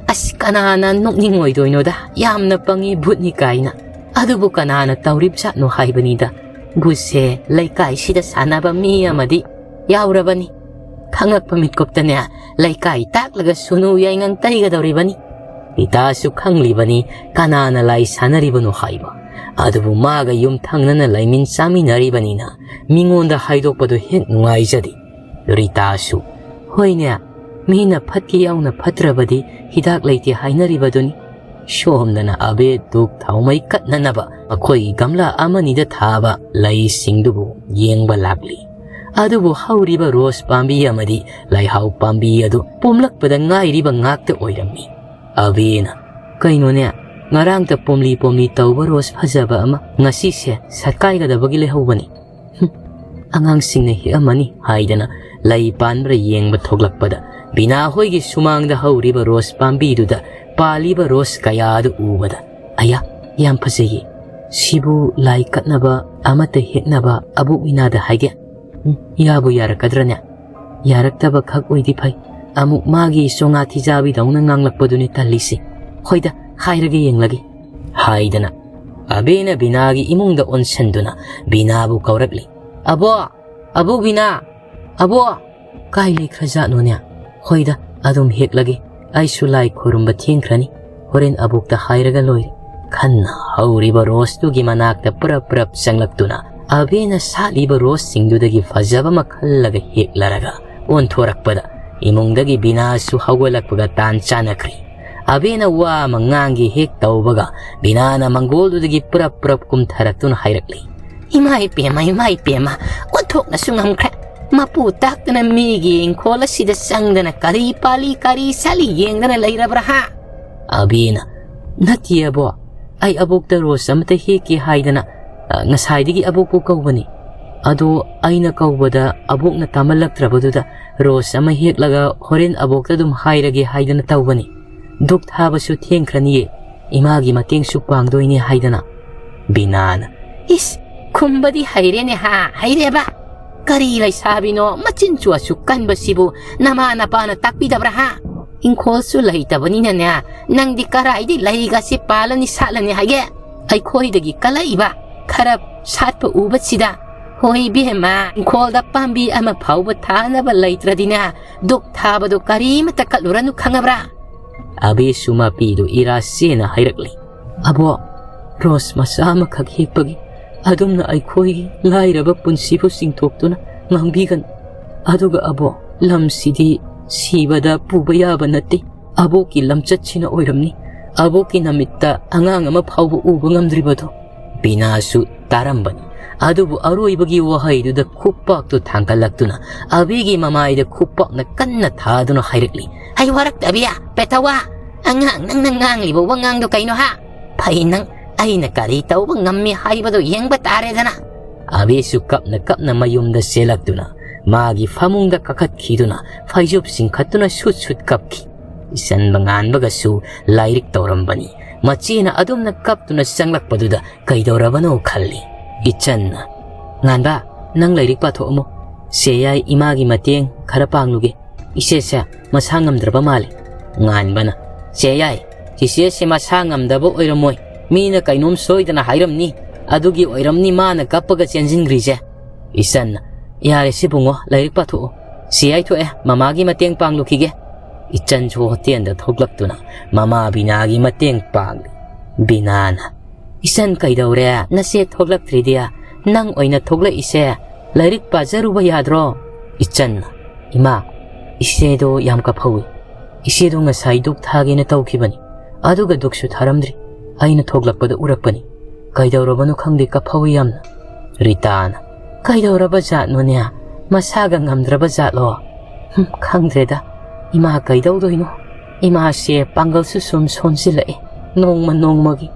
"ꯑꯁ, ꯀꯅꯥꯅ ꯅꯣꯛꯅꯤꯡꯉꯣꯏꯗꯣꯏꯅꯣꯗ, ꯌꯥꯝꯅ ꯄꯪꯉꯤ, ꯚꯨꯠꯅꯤ ꯀꯥꯏꯅ꯫ ꯑꯗꯨꯕꯨ ꯀꯅꯥꯅ ꯇꯧꯔꯤꯕꯖꯥꯠꯅꯣ ꯍꯥꯏꯕꯅꯤꯗ꯫ ꯚꯨꯠꯁꯦ ꯂꯩꯀꯥꯏꯁꯤꯗ ꯁꯥꯟꯅꯕ ꯃꯤ ꯑꯃꯗꯤ ꯌꯥꯎꯔꯕꯅꯤ꯫ ꯈꯪꯂꯛꯄ ꯃꯤꯠꯀꯨꯞꯇꯅꯦ, ꯂꯩꯀꯥꯏ ꯇꯥꯛꯂꯒ ꯁꯨꯅꯨ ꯌꯥꯏꯉꯪ ꯇꯩꯒꯗꯧꯔꯤꯕꯅꯤ"꯫ ꯔꯤꯇꯥꯁꯨ ꯈꯪꯂꯤꯕꯅꯤ ꯀꯅꯥꯅ ꯂꯥꯏ ꯁꯥꯟꯅꯔꯤꯕꯅꯣ ꯍꯥꯏꯕ꯫ ꯑꯗꯨꯕꯨ ꯃꯥꯒ ꯌꯨꯝꯊꯪꯅꯅ ꯂꯩꯃꯤꯟ ꯆꯥꯃꯤꯟꯅꯔꯤꯕꯅꯤꯅ ꯃꯤꯉꯣꯟꯗ ꯍꯥꯏꯗꯣꯛꯄꯗꯨ ꯍꯦꯛ ꯅꯨꯡꯉꯥꯏꯖꯗꯦ꯫ ꯔꯤꯇꯥꯁꯨ, "ꯍꯣꯏꯅꯦ, ꯃꯤꯅ ꯐꯠꯀꯦ ꯌꯥꯎꯅ ꯐꯠꯇ꯭ꯔꯕꯗꯤ ꯍꯤꯗꯥꯛ ꯂꯩꯇꯦ ꯍꯥꯏꯅꯔꯤꯕꯗꯨꯅꯤ"꯫ ꯁꯣꯝꯗꯅ ꯑꯕꯦ ꯙꯨꯞ ꯊꯥꯎꯃꯩ ꯀꯠꯅꯅꯕ ꯃꯈꯣꯏꯒꯤ ꯒꯝꯂꯥ ꯑꯃꯅꯤꯗ ꯊꯥꯕ ꯂꯩꯁꯤꯡꯗꯨꯕꯨ ꯌꯦꯡꯕ ꯂꯥꯛꯂꯤ꯫ ꯑꯗꯨꯕꯨ ꯍꯧꯔꯤꯕ ꯔꯣꯁ ꯄꯥꯝꯕꯤ ꯑꯃꯗꯤ ꯂꯩꯍꯥꯎ ꯄꯥꯝꯕꯤ ꯑꯗꯨ ꯄꯣꯝꯂꯛꯄꯗ ꯉꯥꯏꯔꯤꯕ ꯉꯥꯛꯇ ꯑꯣꯏꯔꯝꯃꯤ꯫ ꯑꯕꯦꯅ, "ꯀꯩꯅꯣꯅꯦ, ꯉꯔꯥꯡꯇ ꯄꯣꯝꯂꯤ ꯄꯣꯝꯂꯤ ꯇꯧꯕ ꯔꯣꯁ ꯐꯖꯕ ꯑꯃ ꯉꯁꯤꯁꯦ ꯁꯠꯀꯥꯏꯒꯗꯕꯒꯤ ꯂꯩꯍꯧꯕꯅꯤ꯫ ꯍꯨꯝ, ꯑꯉꯥꯡꯁꯤꯡꯅ ꯍꯦꯛꯑꯝꯃꯅꯤ" ꯍꯥꯏꯗꯅ ꯂꯩ ꯄꯥꯟꯕ꯭ꯔꯥ ꯌꯦꯡꯕ ꯊꯣꯛꯂꯛꯄꯗ ꯕꯤꯅꯥ ꯍꯣꯏꯒꯤ ꯁꯨꯃꯥꯡꯗ ꯍꯧꯔꯤꯕ ꯔꯣꯁ ꯄꯥꯝꯕꯤꯗꯨꯗ ꯄꯥꯜꯂꯤꯕ ꯔꯣꯁ ꯀꯌꯥꯗꯨ ꯎꯕꯗ, "ꯑꯌꯥ, ꯌꯥꯝ ꯐꯖꯩꯌꯦ꯫ ꯁꯤꯕꯨ ꯂꯥꯏ ꯀꯠꯅꯕ ꯑꯃꯠꯇ ꯍꯦꯛꯅꯕ ꯑꯕꯣꯛ ꯕꯤꯅꯥꯗ ꯍꯥꯏꯒꯦ꯫ ꯎꯝ, ꯌꯥꯕꯨ ꯌꯥꯔꯛꯀꯗ꯭ꯔꯅꯦ? ꯌꯥꯔꯛꯇꯕ ꯈꯛ ꯑꯣꯏꯗꯤ ꯐꯩ꯫ ꯑꯃꯨꯛ ꯃꯥꯒꯤ ꯆꯣꯉꯥ ꯊꯤꯖꯥꯕꯤꯗꯧꯅ ꯉꯥꯡꯂꯛꯄꯗꯨꯅꯤ ꯇꯜꯂꯤꯁꯦ꯫ ꯍꯣꯏꯗ, ꯍꯥꯏꯔꯒ ꯌꯦꯡꯂꯒꯦ," ꯍꯥꯏꯗꯅ ꯑꯕꯦꯅ ꯕꯤꯅꯥꯒꯤ ꯏꯃꯨꯡꯗ ꯑꯣꯟꯁꯟꯗꯨꯅ ꯕꯤꯅꯥꯕꯨ ꯀꯧꯔꯛꯂꯤ꯫ "ꯑꯕꯣ! ꯑꯕꯣ ꯕꯤꯅꯥ! ꯑꯕꯣ! ꯀꯥꯏ ꯂꯩꯈ꯭ꯔꯖꯥꯠꯅꯣꯅꯦ? ꯍꯣꯏꯗ, ꯑꯗꯨꯝ ꯍꯦꯛꯂꯒꯦ꯫ ꯑꯩꯁꯨ ꯂꯥꯏ ꯈꯨꯔꯨꯝꯕ ꯊꯦꯡꯈ꯭ꯔꯅꯤ꯫ ꯍꯣꯔꯦꯟ ꯑꯕꯣꯛꯇ ꯍꯥꯏꯔꯒ ꯂꯣꯏꯔꯦ꯫" ꯈꯟꯅ ꯍꯧꯔꯤꯕ ꯔꯣꯁꯇꯨꯒꯤ ꯃꯅꯥꯛꯇ ꯄꯨꯔꯞ ꯄꯨꯔꯞ ꯆꯪꯂꯛꯇꯨꯅ ꯑꯕꯦꯅ ꯁꯥꯠꯂꯤꯕ ꯔꯣꯁꯁꯤꯡꯗꯨꯗꯒꯤ ꯐꯖꯕ ꯑꯃ ꯈꯜꯂꯒ ꯍꯦꯛꯂꯔꯒ ꯑꯣꯟꯊꯣꯔꯛꯄꯗ ꯏꯃꯨꯡꯗꯒꯤ ꯕꯤꯅꯥꯁꯨ ꯍꯧꯒꯠꯂꯛꯄꯒ ꯇꯥꯟ ꯆꯥꯅꯈ꯭ꯔꯤ꯫ ꯑꯕꯦꯅ ꯋꯥ ꯑꯃ ꯉꯥꯡꯒꯦ ꯍꯦꯛ ꯇꯧꯕꯒ ꯕꯤꯅꯥꯅ ꯃꯪꯒꯣꯜꯗꯨꯗꯒꯤ ꯄꯨꯔꯞ ꯄꯨꯔꯞ ꯀꯨꯝꯊꯔꯛꯇꯨꯅ ꯍꯥꯏꯔꯛꯂꯤ꯫ "ꯏꯃꯥ ꯏꯄꯦꯝꯃ, ꯏꯃꯥ ꯏꯄꯦꯝꯃ, ꯑꯣꯟꯊꯣꯛꯅꯁꯨ ꯉꯝꯈ꯭ꯔꯦ꯫ ꯃꯄꯨ ꯇꯥꯛꯇꯅ ꯃꯤꯒꯤ ꯏꯪꯈꯣꯜ ꯑꯁꯤꯗ ꯆꯪꯗꯅ ꯀꯔꯤ ꯄꯥꯜꯂꯤ ꯀꯔꯤ ꯁꯥꯠꯂꯤ ꯌꯦꯡꯗꯅ ꯂꯩꯔꯕ꯭ꯔꯥ ꯍꯥ?" ꯑꯕꯦꯅ, "ꯅꯠꯇꯦ ꯑꯕꯣ, ꯑꯩ ꯑꯕꯣꯛꯇ ꯔꯣꯁ ꯑꯃꯇ ꯍꯦꯛꯀꯦ ꯍꯥꯏꯗꯅ, ꯑ, ꯉꯁꯥꯏꯗꯒꯤ ꯑꯕꯣꯛꯄꯨ ꯀꯧꯕꯅꯤ꯫ ꯑꯗꯣ ꯑꯩꯅ ꯀꯧꯕꯗ ꯑꯕꯣꯛꯅ ꯇꯥꯃꯜꯂꯛꯇ꯭ꯔꯕꯗꯨꯗ ꯔꯣꯁ ꯑꯃ ꯍꯦꯛꯂꯒ ꯍꯣꯔꯦꯟ ꯑꯕꯣꯛꯇ ꯑꯗꯨꯝ ꯍꯥꯏꯔꯒꯦ ꯍꯥꯏꯗꯅ ꯇꯧꯕꯅꯤ꯫ ꯗꯨꯛ ꯊꯥꯕꯁꯨ ꯊꯦꯡꯈ꯭ꯔꯅꯤꯌꯦ, ꯏꯃꯥꯒꯤ ꯃꯇꯦꯡꯁꯨ ꯄꯥꯡꯗꯣꯏꯅꯦ ꯍꯥꯏꯗꯅ꯫" ꯕꯤꯅꯥꯅ, "ꯏꯁ, ꯈꯨꯝꯕꯗꯤ ꯍꯩꯔꯦꯅꯦ ꯍꯥ, ꯍꯩꯔꯦꯕ꯫ ꯀꯔꯤ ꯂꯩꯁꯥꯕꯤꯅꯣ ꯃꯆꯤꯟ ꯆꯨ ꯑꯁꯨꯛ ꯀꯟꯕꯁꯤꯕꯨ ꯅꯃꯥ ꯅꯄꯥꯅ ꯇꯥꯛꯄꯤꯗꯕ꯭ꯔꯥ ꯍꯥ? ꯏꯪꯈꯣꯜꯁꯨ ꯂꯩꯇꯕꯅꯤꯅꯅꯦ, ꯅꯪꯗꯤ ꯀꯔꯥꯏꯗꯤ ꯂꯩꯒꯁꯤ ꯄꯥꯜꯂꯅꯤ ꯁꯥꯠꯂꯅꯤ ꯍꯥꯏꯒꯦ? ꯑꯩꯈꯣꯏꯗꯒꯤ ꯀꯜꯂꯛꯏꯕ ꯈꯔ ꯁꯥꯠꯄ ꯎꯕꯁꯤꯗ꯫ ꯍꯣꯏ ꯏꯕꯦꯝꯃ, ꯏꯪꯈꯣꯜꯗ ꯄꯥꯝꯕꯤ ꯑꯃ ꯐꯥꯎꯕ ꯊꯥꯅꯕ ꯂꯩꯇ꯭ꯔꯗꯤꯅꯦ, ꯗꯨꯛ ꯊꯥꯕꯗꯣ ꯀꯔꯤꯃꯇ ꯀꯠꯂꯨꯔꯅꯨ ꯈꯪꯉꯕ꯭ꯔꯥ?" ꯑꯕꯦꯁꯨ ꯃꯄꯤꯗꯨ ꯏꯔꯥ ꯁꯦꯟꯅ ꯍꯥꯏꯔꯛꯂꯤ꯫ "ꯑꯕꯣ, ꯔꯣꯁ ꯃꯆꯥ ꯑꯃꯈꯛ ꯍꯦꯛꯄꯒꯤ ꯑꯗꯨꯝꯅ ꯑꯩꯈꯣꯏꯒꯤ ꯂꯥꯏꯔꯕ ꯄꯨꯟꯁꯤꯕꯨ ꯆꯤꯡꯊꯣꯛꯇꯨꯅ ꯉꯥꯡꯕꯤꯒꯅꯨ꯫ ꯑꯗꯨꯒ ꯑꯕꯣ, ꯂꯝꯁꯤꯗꯤ ꯁꯤꯕꯗ ꯄꯨꯕ ꯌꯥꯕ ꯅꯠꯇꯦ꯫ ꯑꯕꯣꯛꯀꯤ ꯂꯝꯆꯠꯁꯤꯅ ꯑꯣꯏꯔꯝꯅꯤ ꯑꯕꯣꯛꯀꯤ ꯅꯃꯤꯠꯇ ꯑꯉꯥꯡ ꯑꯃ ꯐꯥꯎꯕ ꯎꯕ ꯉꯝꯗ꯭ꯔꯤꯕꯗꯣ꯫" ꯕꯤꯅꯥꯁꯨ ꯇꯥꯔꯝꯕꯅꯤ꯫ ꯑꯗꯨꯕꯨ ꯑꯔꯣꯏꯕꯒꯤ ꯋꯥꯍꯩꯗꯨꯗ ꯈꯨꯄꯥꯛꯇꯨ ꯊꯥꯡꯒꯠꯂꯛꯇꯨꯅ ꯑꯕꯤꯒꯤ ꯃꯃꯥꯏꯗ ꯈꯨꯄꯥꯛꯅ ꯀꯟꯅ ꯊꯥꯗꯨꯅ ꯍꯥꯏꯔꯛꯂꯤ, "ꯍꯩ ꯋꯥꯔꯛꯇꯕꯤ, ꯄꯦꯊꯧꯋꯥ, ꯑꯉꯥꯡ ꯅꯪꯅ ꯉꯥꯡꯂꯤꯕ ꯋꯥꯉꯥꯡꯗꯣ ꯀꯩꯅꯣ ꯍꯥ? ꯐꯩ ꯅꯪ, ꯑꯩꯅ ꯀꯔꯤ ꯇꯧꯕ ꯉꯝꯃꯤ ꯍꯥꯏꯕꯗꯣ ꯌꯦꯡꯕ ꯇꯥꯔꯦꯗꯅ꯫" ꯑꯕꯤꯁꯨ ꯀꯞꯅ ꯀꯞꯅ ꯃꯌꯨꯝꯗ ꯆꯦꯜꯂꯛꯇꯨꯅ ꯃꯥꯒꯤ ꯐꯃꯨꯡꯗ ꯀꯥꯈꯠꯈꯤꯗꯨꯅ ꯐꯩꯖꯨꯞ ꯆꯤꯡꯈꯠꯇꯨꯅ ꯁꯨꯠ ꯁꯨꯠ ꯀꯞꯈꯤ꯫ ꯏꯆꯟꯕ ꯉꯥꯟꯕꯒꯁꯨ ꯂꯥꯏꯔꯤꯛ ꯇꯧꯔꯝꯕꯅꯤ꯫ ꯃꯆꯦꯅ ꯑꯗꯨꯝꯅ ꯀꯞꯇꯨꯅ ꯆꯪꯂꯛꯄꯗꯨꯗ ꯀꯩꯗꯧꯔꯕꯅꯣ ꯈꯜꯂꯤ꯫ ꯏꯆꯟꯅ, "ꯉꯥꯟꯕ, ꯅꯪ ꯂꯥꯏꯔꯤꯛ ꯄꯥꯊꯣꯛꯑꯝꯃꯣ꯫ ꯁꯦ ꯌꯥꯏ ꯏꯃꯥꯒꯤ ꯃꯇꯦꯡ ꯈꯔ ꯄꯥꯡꯂꯨꯒꯦ꯫ ꯏꯆꯦꯁꯦ ꯃꯁꯥ ꯉꯝꯗ꯭ꯔꯕ ꯃꯥꯜꯂꯦ꯫" ꯉꯥꯟꯕꯅ, "ꯁꯦ ꯌꯥꯏ, ꯆꯤꯆꯦꯁꯦ ꯃꯁꯥ ꯉꯝꯗꯕ ꯑꯣꯏꯔꯝꯃꯣꯏ꯫ ꯃꯤꯅ ꯀꯩꯅꯣꯝ ꯁꯣꯏꯗꯅ ꯍꯥꯏꯔꯝꯅꯤ꯫ ꯑꯗꯨꯒꯤ ꯑꯣꯏꯔꯝꯅꯤ ꯃꯥꯅ ꯀꯞꯄꯒ ꯆꯦꯟꯁꯤꯟꯈ꯭ꯔꯤꯁꯦ꯫" ꯏꯆꯟꯅ, "ꯌꯥꯔꯦ ꯁꯤꯕꯨꯡꯉꯣ, ꯂꯥꯏꯔꯤꯛ ꯄꯥꯊꯣꯛꯑꯣ꯫ ꯁꯤ ꯌꯥꯏꯊꯣꯛꯑꯦ, ꯃꯃꯥꯒꯤ ꯃꯇꯦꯡ ꯄꯥꯡꯂꯨꯈꯤꯒꯦ꯫" ꯏꯆꯟꯁꯨ ꯍꯣꯇꯦꯜꯗ ꯊꯣꯛꯂꯛꯇꯨꯅ ꯃꯃꯥ ꯕꯤꯅꯥꯒꯤ ꯃꯇꯦꯡ ꯄꯥꯡꯂꯤ꯫ ꯕꯤꯅꯥꯅ, "ꯏꯆꯟ ꯀꯩꯗꯧꯔꯦ? ꯅꯆꯦ ꯊꯣꯛꯂꯛꯇ꯭ꯔꯤꯗꯤ? ꯅꯪ ꯑꯣꯏꯅ ꯊꯣꯛꯂꯛꯏꯁꯦ? ꯂꯥꯏꯔꯤꯛ ꯄꯥꯖꯔꯨꯕ ꯌꯥꯗ꯭ꯔꯣ?" ꯏꯆꯟꯅ, "ꯏꯃꯥ, ꯏꯆꯦꯗꯣ ꯌꯥꯝ ꯀꯞꯍꯧꯏ꯫ ꯏꯆꯦꯗꯣ ꯉꯁꯥꯏ ꯙꯨꯛ ꯊꯥꯒꯦꯅ ꯇꯧꯈꯤꯕꯅꯤ꯫ ꯑꯗꯨꯒ ꯙꯨꯛꯁꯨ ꯊꯥꯔꯝꯗ꯭ꯔꯤ꯫ ꯑꯩꯅ ꯊꯣꯛꯂꯛꯄꯗ ꯎꯔꯛꯄꯅꯤ꯫ ꯀꯩꯗꯧꯔꯕꯅꯣ ꯈꯪꯗꯦ, ꯀꯞꯍꯧꯏ ꯌꯥꯝꯅ꯫" ꯔꯤꯇꯥꯅ, "ꯀꯩꯗꯧꯔꯕ ꯖꯥꯠꯅꯣꯅꯦ? ꯃꯁꯥꯒ ꯉꯝꯗ꯭ꯔꯕ ꯖꯥꯠꯂꯣ? ꯍꯨꯝ, ꯈꯪꯗ꯭ꯔꯦꯗ꯫ ꯏꯃꯥ ꯀꯩꯗꯧꯗꯣꯏꯅꯣ? ꯏꯃꯥꯁꯦ ꯄꯥꯡꯒꯜꯁꯨ ꯁꯨꯝ ꯁꯣꯟꯖꯤꯜꯂꯛꯑꯦ ꯅꯣꯡꯃ ꯅꯣꯡꯃꯒꯤ꯫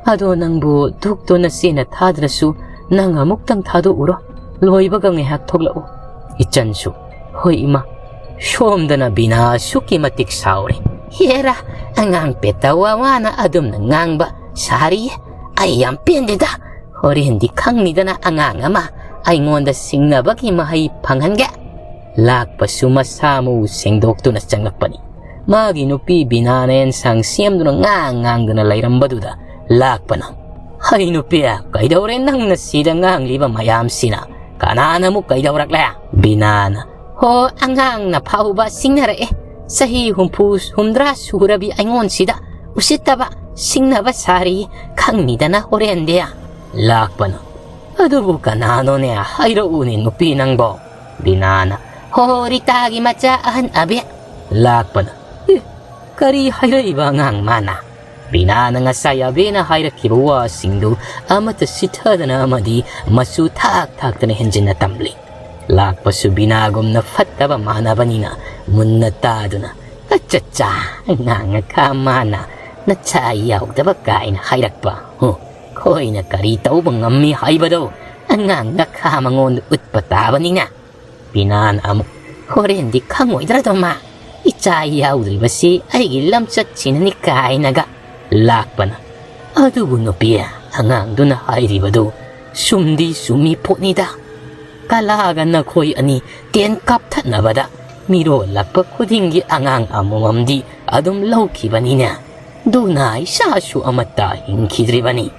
ꯑꯗꯣ ꯅꯪꯕꯨ ꯙꯨꯛꯇꯣ ꯅꯆꯦꯅ ꯊꯥꯗ꯭ꯔꯁꯨ ꯅꯪ ꯑꯃꯨꯛꯇꯪ ꯊꯥꯗꯣꯛꯎꯔꯣ꯫ ꯂꯣꯏꯕꯒ ꯉꯥꯏꯍꯥꯛ ꯊꯣꯛꯂꯛꯎ꯫" ꯏꯆꯟꯁꯨ, "ꯍꯣꯏ ꯏꯃꯥ꯫" ꯁꯣꯝꯗꯅ ꯕꯤꯅꯥ ꯑꯁꯨꯛꯀꯤ ꯃꯇꯤꯛ ꯁꯥꯎꯔꯦ꯫ "ꯍꯦꯔꯥ, ꯑꯉꯥꯡ ꯄꯦꯠꯇ ꯋꯥ ꯋꯥꯅ ꯑꯗꯨꯝꯅ ꯉꯥꯡꯕ ꯁꯥꯔꯤꯌꯦ꯫ ꯑꯩ ꯌꯥꯝ ꯄꯦꯟꯗꯦꯗ꯫ ꯍꯣꯔꯦꯟꯗꯤ ꯈꯪꯅꯤꯗꯅ ꯑꯉꯥꯡ ꯑꯃ ꯑꯩꯉꯣꯟꯗ ꯁꯤꯡꯅꯕꯒꯤ ꯃꯍꯩ ꯐꯪꯍꯟꯒꯦ꯫" ꯂꯥꯛꯄꯁꯨ ꯃꯁꯥ ꯃꯎ ꯁꯦꯡꯗꯣꯛꯇꯨꯅ ꯆꯪꯂꯛꯄꯅꯤ꯫ ꯃꯥꯒꯤ ꯅꯨꯄꯤ ꯕꯤꯅꯥꯅ ꯑꯦꯟꯁꯥꯡ ꯁꯦꯝꯗꯨꯅ ꯉꯥꯡ ꯉꯥꯡꯗꯨꯅ ꯂꯩꯔꯝꯕꯗꯨꯗ ꯂꯥꯛꯄꯅ, "ꯍꯩ ꯅꯨꯄꯤ, ꯀꯩꯗꯧꯔꯦ ꯅꯪꯅ ꯁꯤꯗ ꯉꯥꯡꯂꯤꯕ ꯃꯌꯥꯝꯁꯤꯅ? ꯀꯅꯥꯅ ꯑꯃꯨꯛ ꯀꯩꯗꯧꯔꯛꯂꯦ?" ꯕꯤꯅꯥꯅ, "ꯍꯣ, ꯑꯉꯥꯡꯅ ꯐꯥꯎꯕ ꯁꯤꯡꯅꯔꯛꯑꯦ꯫ ꯆꯍꯤ ꯍꯨꯝꯐꯨ ꯍꯨꯝꯗ꯭ꯔꯥ ꯁꯨꯔꯕꯤ ꯑꯩꯉꯣꯟꯁꯤꯗ ꯎꯁꯤꯠꯇꯕ ꯁꯤꯡꯅꯕ ꯁꯥꯔꯤ꯫ ꯈꯪꯅꯤꯗꯅ ꯍꯣꯔꯦꯟꯗꯤ꯫" ꯂꯥꯛꯄꯅ, "ꯑꯗꯨꯕꯨ ꯀꯅꯥꯅꯣꯅꯦ? ꯍꯥꯏꯔꯛꯎꯅꯦ ꯅꯨꯄꯤ ꯅꯪꯕꯣ?" ꯕꯤꯅꯥꯅ, "ꯍꯣ, ꯔꯤꯇꯥꯒꯤ ꯃꯆꯥ ꯑꯍꯟ ꯑꯕꯦ꯫" ꯂꯥꯛꯄꯅ, "ꯑꯦ, ꯀꯔꯤ ꯍꯥꯏꯔꯛꯏꯕ ꯑꯉꯥꯡ ꯃꯥꯅ?" ꯕꯤꯅꯥꯅ ꯉꯁꯥꯏ ꯑꯕꯦꯅ ꯍꯥꯏꯔꯛꯈꯤꯕ ꯋꯥꯁꯤꯡꯗꯨ ꯑꯃꯠꯇ ꯁꯤꯊꯗꯅ ꯑꯃꯗꯤ ꯃꯆꯨ ꯊꯥꯛ ꯊꯥꯛꯇꯅ ꯍꯦꯟꯖꯤꯟꯅ ꯇꯝꯂꯤ꯫ ꯂꯥꯛꯄꯁꯨ ꯕꯤꯅꯥꯒꯨꯝꯅ ꯐꯠꯇꯕ ꯃꯥꯟꯅꯕꯅꯤꯅ ꯃꯨꯟꯅ ꯇꯥꯗꯨꯅ, "ꯑꯆꯠꯆꯥ, ꯑꯉꯥꯡ ꯑꯈꯥ ꯃꯥꯅ ꯅꯆꯥ ꯌꯥꯎꯗꯕ ꯀꯥꯏꯅ ꯍꯥꯏꯔꯛꯄ꯫ ꯍꯨ, ꯈꯣꯏꯅ ꯀꯔꯤ ꯇꯧꯕ ꯉꯝꯃꯤ ꯍꯥꯏꯕꯗꯣ ꯑꯉꯥꯡ ꯑꯈꯥ ꯃꯉꯣꯟꯗ ꯎꯠꯄ ꯇꯥꯕꯅꯤꯅ꯫" ꯕꯤꯅꯥꯅ ꯑꯃꯨꯛ, "ꯍꯣꯔꯦꯟꯗꯤ ꯈꯪꯉꯣꯏꯗ꯭ꯔꯗꯣ ꯃꯥ, ꯏꯆꯥ ꯌꯥꯎꯗ꯭ꯔꯤꯕꯁꯤ ꯑꯩꯒꯤ ꯂꯝꯆꯠꯁꯤꯅꯅꯤ" ꯀꯥꯏꯅꯒ ꯂꯥꯛꯄꯅ꯫ ꯑꯗꯨꯕꯨ ꯅꯨꯄꯤ ꯑꯉꯥꯡꯗꯨꯅ ꯍꯥꯏꯔꯤꯕꯗꯨ ꯆꯨꯝꯗꯤ ꯆꯨꯝꯃꯤ ꯄꯣꯠꯅꯤꯗ꯫ ꯀꯂꯥꯒ ꯅꯈꯣꯏ ꯑꯅꯤ ꯇꯦꯟ ꯀꯥꯞꯊꯠꯅꯕꯗ ꯃꯤꯔꯣꯜꯂꯛꯄ ꯈꯨꯗꯤꯡꯒꯤ ꯑꯉꯥꯡ ꯑꯃꯃꯝꯗꯤ ꯑꯗꯨꯝ ꯂꯧꯈꯤꯕꯅꯤꯅꯦ꯫ ꯗꯨꯅ ꯏꯆꯥꯁꯨ ꯑꯃꯠꯇ ꯍꯤꯡꯈꯤꯗ꯭ꯔꯤꯕꯅꯤ꯫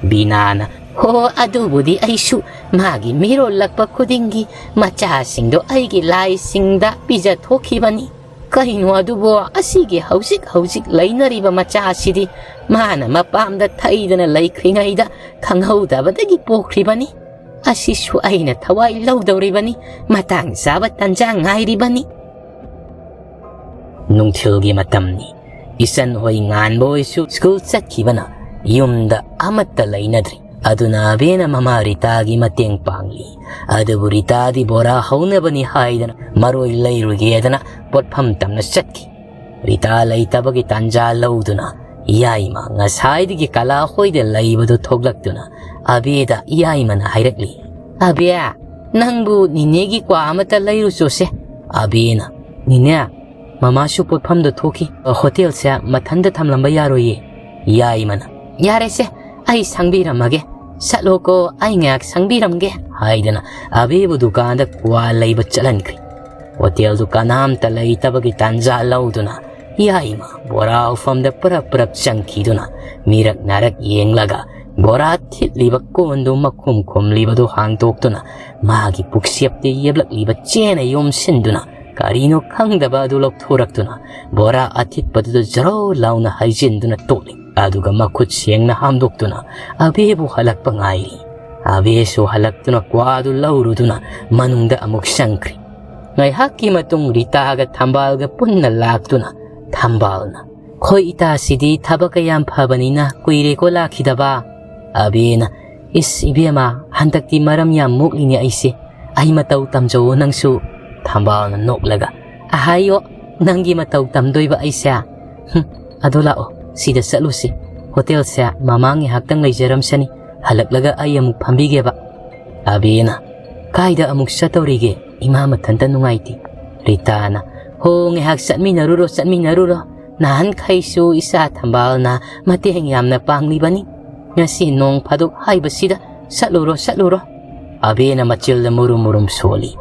ꯕꯤꯅꯥꯅ, "ꯍꯣ, ꯑꯗꯨꯕꯨꯗꯤ ꯑꯩꯁꯨ ꯃꯥꯒꯤ ꯃꯤꯔꯣꯜꯂꯛꯄ ꯈꯨꯗꯤꯡꯒꯤ ꯃꯆꯥꯁꯤꯡꯗꯣ ꯑꯩꯒꯤ ꯂꯥꯏꯁꯤꯡꯗ ꯄꯤꯖꯊꯣꯛꯈꯤꯕꯅꯤ꯫ ꯀꯩꯅꯣ ꯑꯗꯨꯕꯨ, ꯑꯁꯤꯒꯤ ꯍꯧꯖꯤꯛ ꯍꯧꯖꯤꯛ ꯂꯩꯅꯔꯤꯕ ꯃꯆꯥꯁꯤꯗꯤ ꯃꯥꯅ ꯃꯄꯥꯝꯗ ꯊꯩꯗꯅ ꯂꯩꯈ꯭ꯔꯤꯉꯩꯗ ꯈꯪꯍꯧꯗꯕꯗꯒꯤ ꯄꯣꯛꯈ꯭ꯔꯤꯕꯅꯤ꯫ ꯑꯁꯤꯁꯨ ꯑꯩꯅ ꯊꯋꯥꯏ ꯂꯧꯗꯧꯔꯤꯕꯅꯤ, ꯃꯇꯥꯡ ꯆꯥꯕ ꯇꯟꯖꯥ ꯉꯥꯏꯔꯤꯕꯅꯤ"꯫ ꯅꯨꯡꯊꯤꯜꯒꯤ ꯃꯇꯝꯅꯤ꯫ ꯏꯆꯟ ꯍꯣꯏ ꯉꯥꯟꯕ ꯍꯣꯏꯁꯨ ꯁ꯭ꯀꯨꯜ ꯆꯠꯈꯤꯕꯅ ꯌꯨꯝꯗ ꯑꯃꯠꯇ ꯂꯩꯅꯗ꯭ꯔꯤ꯫ ꯑꯗꯨꯅ ꯑꯕꯦꯅ ꯃꯃꯥ ꯔꯤꯇꯥꯒꯤ ꯃꯇꯦꯡ ꯄꯥꯡꯂꯤ꯫ ꯑꯗꯨꯕꯨ ꯔꯤꯇꯥꯗꯤ ꯕꯣꯔꯥ ꯍꯧꯅꯕꯅꯤ ꯍꯥꯏꯗꯅ ꯃꯔꯣꯏ ꯂꯩꯔꯨꯒꯦꯗꯅ ꯄꯣꯠꯐꯝ ꯇꯝꯅ ꯆꯠꯈꯤ꯫ ꯔꯤꯇꯥ ꯂꯩꯇꯕꯒꯤ ꯇꯥꯟꯖꯥ ꯂꯧꯗꯨꯅ ꯌꯥꯏꯃ ꯉꯁꯥꯏꯗꯒꯤ ꯀꯂꯥ ꯍꯣꯏꯗ ꯂꯩꯕꯗꯨ ꯊꯣꯛꯂꯛꯇꯨꯅ ꯑꯕꯦꯗ ꯌꯥꯏꯃꯅ ꯍꯥꯏꯔꯛꯂꯤ, "ꯑꯕꯦ, ꯅꯪꯕꯨ ꯅꯤꯅꯦꯒꯤ ꯀ꯭ꯋꯥ ꯑꯃꯇ ꯂꯩꯔꯨꯆꯣꯁꯦ"꯫ ꯑꯕꯦꯅ, "ꯅꯤꯅꯦ, ꯃꯃꯥꯁꯨ ꯄꯣꯠꯐꯝꯗ ꯊꯣꯛꯈꯤ, ꯍꯣꯇꯦꯜꯁꯦ ꯃꯊꯟꯗ ꯊꯝꯂꯝꯕ ꯌꯥꯔꯣꯏꯌꯦ"꯫ ꯌꯥꯏꯃꯅ, "ꯌꯥꯔꯦꯁꯦ, ꯑꯩ ꯁꯪꯕꯤꯔꯝꯃꯒꯦ, ꯆꯠꯂꯣꯀꯣ, ꯑꯩ ꯉꯥꯏꯍꯥꯛ ꯁꯪꯕꯤꯔꯝꯒꯦ" ꯍꯥꯏꯗꯅ ꯑꯕꯦꯕꯨ ꯗꯨꯀꯥꯟꯗ ꯀ꯭ꯋꯥ ꯂꯩꯕ ꯆꯠꯍꯟꯈ꯭ꯔꯤ꯫ ꯍꯣꯇꯦꯜꯗꯨ ꯀꯅꯥꯝꯇ ꯂꯩꯇꯕꯒꯤ ꯇꯥꯟꯖꯥ ꯂꯧꯗꯨꯅ ꯌꯥꯏꯃ ꯕꯣꯔꯥ ꯍꯧꯐꯝꯗ ꯄꯔꯞ ꯄꯔꯞ ꯆꯪꯈꯤꯗꯨꯅ ꯃꯤꯔꯛ ꯅꯥꯔꯛ ꯌꯦꯡꯂꯒ ꯕꯣꯔꯥ ꯊꯤꯠꯂꯤꯕ ꯀꯣꯟꯗꯨ ꯃꯈꯨꯝ ꯈꯨꯝꯂꯤꯕꯗꯨ ꯍꯥꯡꯗꯣꯛꯇꯨꯅ ꯃꯥꯒꯤ ꯄꯨꯛꯆꯦꯞꯇ ꯌꯦꯞꯂꯛꯂꯤꯕ ꯆꯦꯅ ꯌꯣꯝꯁꯤꯟꯗꯨꯅ ꯀꯔꯤꯅꯣ ꯈꯪꯗꯕ ꯑꯗꯨ ꯂꯧꯊꯣꯔꯛꯇꯨꯅ ꯕꯣꯔꯥ ꯑꯊꯤꯠꯄꯗꯨꯗ ꯖꯔꯣ ꯂꯥꯎꯅ ꯍꯩꯖꯤꯟꯗꯨꯅ ꯇꯣꯠꯂꯤ꯫ ꯑꯗꯨꯒ ꯃꯈꯨꯠ ꯁꯦꯡꯅ ꯍꯥꯝꯗꯣꯛꯇꯨꯅ ꯑꯕꯦꯕꯨ ꯍꯜꯂꯛꯄ ꯉꯥꯏꯔꯤ꯫ ꯑꯕꯦꯁꯨ ꯍꯜꯂꯛꯇꯨꯅ ꯀ꯭ꯋꯥꯗꯨ ꯂꯧꯔꯨꯗꯨꯅ ꯃꯅꯨꯡꯗ ꯑꯃꯨꯛ ꯆꯪꯈ꯭ꯔꯤ꯫ ꯉꯥꯏꯍꯥꯛꯀꯤ ꯃꯇꯨꯡ ꯔꯤꯇꯥꯒ ꯊꯝꯕꯥꯜꯒ ꯄꯨꯟꯅ ꯂꯥꯛꯇꯨꯅ ꯊꯝꯕꯥꯜꯅ, "ꯈꯣꯏ ꯏꯇꯥꯁꯤꯗꯤ ꯊꯕꯛꯀ ꯌꯥꯝ ꯐꯕꯅꯤꯅ ꯀꯨꯏꯔꯦꯀꯣ ꯂꯥꯛꯈꯤꯗꯕ"꯫ ꯑꯕꯦꯅ, "ꯏꯁ ꯏꯕꯦꯝꯃ, ꯍꯟꯗꯛꯇꯤ ꯃꯔꯝ ꯌꯥꯝ ꯃꯣꯛꯂꯤꯅꯦ ꯑꯩꯁꯦ꯫ ꯑꯩ ꯃꯇꯧ ꯇꯝꯖꯧꯋꯣ ꯅꯪꯁꯨ"꯫ ꯊꯝꯕꯥꯜꯅ ꯅꯣꯛꯂꯒ, "ꯑꯍꯥꯏꯌꯣ, ꯅꯪꯒꯤ ꯃꯇꯧ ꯇꯝꯗꯣꯏꯕ ꯑꯩꯁꯦ? ꯍꯨꯝ, ꯑꯗꯣ ꯂꯥꯛꯑꯣ, ꯁꯤꯗ ꯆꯠꯂꯨꯁꯤ꯫ ꯍꯣꯇꯦꯜꯁꯦ ꯃꯃꯥ ꯉꯥꯏꯍꯥꯛꯇꯪ ꯂꯩꯖꯔꯝꯁꯅꯤ, ꯍꯜꯂꯛꯂꯒ ꯑꯩ ꯑꯃꯨꯛ ꯐꯝꯕꯤꯒꯦꯕ"꯫ ꯑꯕꯦꯅ, "ꯀꯥꯏꯗ ꯑꯃꯨꯛ ꯆꯠꯇꯧꯔꯤꯒꯦ?" ꯏꯃꯥ ꯃꯊꯟꯇ ꯅꯨꯡꯉꯥꯏꯇꯦ꯫ ꯔꯤꯇꯥꯅ, "ꯍꯣ, ꯉꯥꯏꯍꯥꯛ ꯆꯠꯃꯤꯟꯅꯔꯨꯔꯣ, ꯆꯠꯃꯤꯟꯅꯔꯨꯔꯣ꯫ ꯅꯍꯥꯟꯈꯩꯁꯨ ꯏꯆꯥ ꯊꯝꯕꯥꯜꯅ ꯃꯇꯦꯡ ꯌꯥꯝꯅ ꯄꯥꯡꯂꯤꯕꯅꯤ꯫ ꯉꯁꯤ ꯅꯣꯡ ꯐꯥꯗꯣꯛ ꯍꯥꯏꯕꯁꯤꯗ ꯆꯠꯂꯨꯔꯣ, ꯆꯠꯂꯨꯔꯣ꯫" ꯑꯕꯦꯅ ꯃꯆꯤꯜꯗ ꯃꯨꯔꯨꯝ ꯃꯨꯔꯨꯝ ꯁꯣꯜꯂꯤ꯫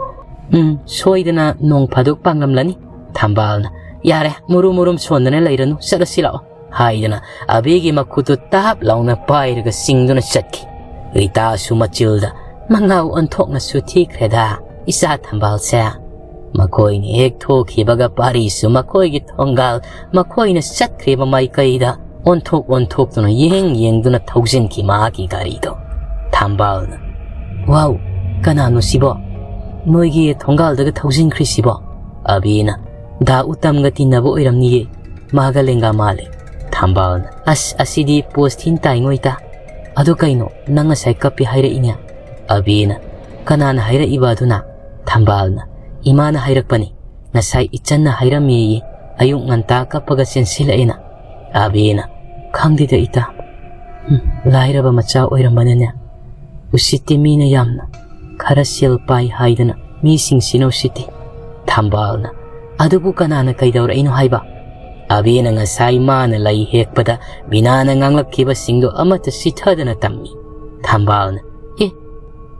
"ꯎꯝ, ꯁꯣꯏꯗꯅ ꯅꯣꯡ ꯐꯥꯗꯣꯛ ꯄꯥꯡꯂꯝꯂꯅꯤ꯫" ꯊꯝꯕꯥꯜꯅ, "ꯌꯥꯔꯦ, ꯃꯨꯔꯨꯝ ꯃꯨꯔꯨꯝ ꯁꯣꯟꯗꯅ ꯂꯩꯔꯅꯨ, ꯆꯠꯂꯁꯤ ꯂꯥꯛꯑꯣ" ꯍꯥꯏꯗꯅ ꯑꯕꯦꯒꯤ ꯃꯈꯨꯠꯇꯨ ꯇꯥꯞ ꯂꯥꯎꯅ ꯄꯥꯏꯔꯒ ꯆꯤꯡꯗꯨꯅ ꯆꯠꯈꯤ꯫ ꯔꯤꯇꯥꯁꯨ ꯃꯆꯤꯜꯗ, "ꯃꯉꯥꯎ ꯑꯣꯟꯊꯣꯛꯅꯁꯨ ꯊꯤꯈ꯭ꯔꯦꯗ, ꯏꯆꯥ ꯊꯝꯕꯥꯜꯁꯦ꯫" ꯃꯈꯣꯏꯅ ꯍꯦꯛ ꯊꯣꯛꯈꯤꯕꯒ ꯄꯥꯔꯤꯁꯨ ꯃꯈꯣꯏꯒꯤ ꯊꯣꯡꯒꯥꯜ, ꯃꯈꯣꯏꯅ ꯆꯠꯈ꯭ꯔꯤꯕ ꯃꯥꯏꯀꯩꯗ ꯑꯣꯟꯊꯣꯛ ꯑꯣꯟꯊꯣꯛꯇꯨꯅ ꯌꯦꯡ ꯌꯦꯡꯗꯨꯅ ꯊꯧꯖꯤꯟꯈꯤ ꯃꯍꯥꯛꯀꯤ ꯒꯥꯔꯤꯗꯣ꯫ ꯊꯝꯕꯥꯜꯅ, "ꯋꯥꯎ, ꯀꯅꯥꯅꯣ ꯁꯤꯕꯣ? ꯅꯣꯏꯒꯤ ꯊꯣꯡꯒꯥꯜꯗꯒ ꯊꯧꯖꯤꯟꯈ꯭ꯔꯤꯁꯤꯕꯣ?" ꯑꯕꯤꯅ, "ꯗꯥ ꯎꯇꯝꯒ ꯇꯤꯟꯅꯕ ꯑꯣꯏꯔꯝꯅꯤꯌꯦ, ꯃꯥꯒ ꯂꯦꯡꯒꯥ ꯃꯥꯜꯂꯦ꯫" ꯊꯝꯕꯥꯜꯅ, "ꯑꯁ, ꯑꯁꯤꯗꯤ ꯄꯣꯁ ꯊꯤꯟ ꯇꯥꯏꯉꯣꯏ ꯏꯇꯥ꯫ ꯑꯗꯨ ꯀꯩꯅꯣ, ꯅꯪ ꯉꯁꯥꯏ ꯀꯞꯄꯤ ꯍꯥꯏꯔꯛꯏꯅꯦ?" ꯑꯕꯤꯅ, "ꯀꯅꯥꯅ ꯍꯥꯏꯔꯛꯏꯕ ꯑꯗꯨꯅ?" ꯊꯝꯕꯥꯜꯅ, "ꯏꯃꯥꯅ ꯍꯥꯏꯔꯛꯄꯅꯤ꯫ ꯉꯁꯥꯏ ꯏꯆꯟꯅ ꯍꯥꯏꯔꯝꯃꯦꯌꯦ, ꯑꯌꯨꯛ ꯉꯟꯇꯥ ꯀꯞꯄꯒ ꯆꯦꯟꯁꯤꯜꯂꯛꯑꯦꯅ꯫" ꯑꯕꯤꯅ, "ꯈꯪꯗꯦꯗ ꯏꯇꯥ꯫ ꯍꯨꯝ, ꯂꯥꯏꯔꯕ ꯃꯆꯥ ꯑꯣꯏꯔꯝꯕꯅꯅꯦ꯫ ꯎꯁꯤꯠꯇꯦ ꯃꯤꯅ ꯌꯥꯝꯅ꯫ ꯈꯔ ꯁꯦꯜ ꯄꯥꯏ ꯍꯥꯏꯗꯅ ꯃꯤꯁꯤꯡꯁꯤꯅ ꯎꯁꯤꯠꯇꯦ꯫" ꯊꯝꯕꯥꯜꯅ, "ꯑꯗꯨꯕꯨ ꯀꯅꯥꯅ ꯀꯩꯗꯧꯔꯛꯏꯅꯣ ꯍꯥꯏꯕ?" ꯑꯕꯤꯅ ꯉꯁꯥꯏ ꯃꯥꯅ ꯂꯩ ꯍꯦꯛꯄꯗ ꯕꯤꯅꯥꯅ ꯉꯥꯡꯂꯛꯈꯤꯕꯁꯤꯡꯗꯣ ꯑꯃꯠꯇ ꯆꯤꯊꯗꯅ ꯇꯝꯃꯤ꯫ ꯊꯝꯕꯥꯜꯅ, "ꯑꯦ,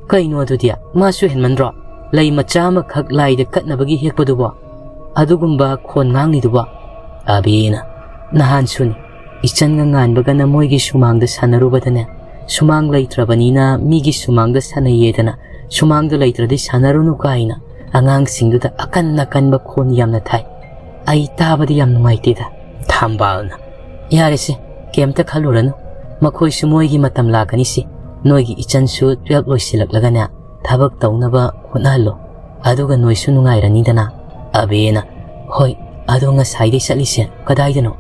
ꯀꯩꯅꯣ ꯑꯗꯨꯗꯤ? ꯃꯥꯁꯨ ꯍꯦꯟꯃꯟꯗ꯭ꯔꯣ? ꯂꯩ ꯃꯆꯥ ꯑꯃꯈꯛ ꯂꯥꯏꯗ ꯀꯠꯅꯕꯒꯤ ꯍꯦꯛꯄꯗꯨꯕꯣ? ꯑꯗꯨꯒꯨꯝꯕ ꯈꯣꯟ ꯉꯥꯡꯂꯤꯗꯨꯕꯣ?" ꯑꯕꯤꯅ, "ꯅꯍꯥꯟꯁꯨꯅꯤ, ꯏꯆꯟꯒ ꯉꯥꯟꯕꯒꯅ ꯃꯣꯏꯒꯤ ꯁꯨꯃꯥꯡꯗ ꯁꯥꯟꯅꯔꯨꯕꯗꯅꯦ, ꯁꯨꯃꯥꯡ ꯂꯩꯇ꯭ꯔꯕꯅꯤꯅ ꯃꯤꯒꯤ ꯁꯨꯃꯥꯡꯗ ꯁꯥꯟꯅꯩꯌꯦꯗꯅ, ꯁꯨꯃꯥꯡꯗ ꯂꯩꯇ꯭ꯔꯗꯤ ꯁꯥꯟꯅꯔꯨꯅꯨ ꯀꯥꯏꯅ ꯑꯉꯥꯡꯁꯤꯡꯗꯨꯗ ꯑꯀꯟ ꯑꯀꯟꯕ ꯈꯣꯟ ꯌꯥꯝꯅ ꯊꯥꯏ꯫ ꯑꯩ ꯇꯥꯕꯗꯤ ꯌꯥꯝ ꯅꯨꯡꯉꯥꯏꯇꯦꯗ꯫" ꯊꯝꯕꯥꯜꯅ, "ꯌꯥꯔꯦꯁꯦ, ꯀꯩꯝꯇ ꯈꯜꯂꯨꯔꯅꯨ꯫ ꯃꯈꯣꯏꯁꯨ ꯃꯣꯏꯒꯤ ꯃꯇꯝ ꯂꯥꯛꯀꯅꯤꯁꯦ꯫ ꯅꯣꯏꯒꯤ ꯏꯆꯟꯁꯨ ꯇꯨꯌꯦꯜꯞ ꯂꯣꯏꯁꯤꯜꯂꯛꯂꯒꯅꯦ, ꯊꯕꯛ ꯇꯧꯅꯕ ꯍꯣꯠꯅꯍꯜꯂꯣ꯫ ꯑꯗꯨꯒ ꯅꯣꯏꯁꯨ ꯅꯨꯡꯉꯥꯏꯔꯅꯤꯗꯅ꯫" ꯑꯕꯦꯅ, "ꯍꯣꯏ, ꯑꯗꯣ ꯉꯁꯥꯏꯗꯩ ꯆꯠꯂꯤꯁꯦ ꯀꯗꯥꯏꯗꯅꯣ?"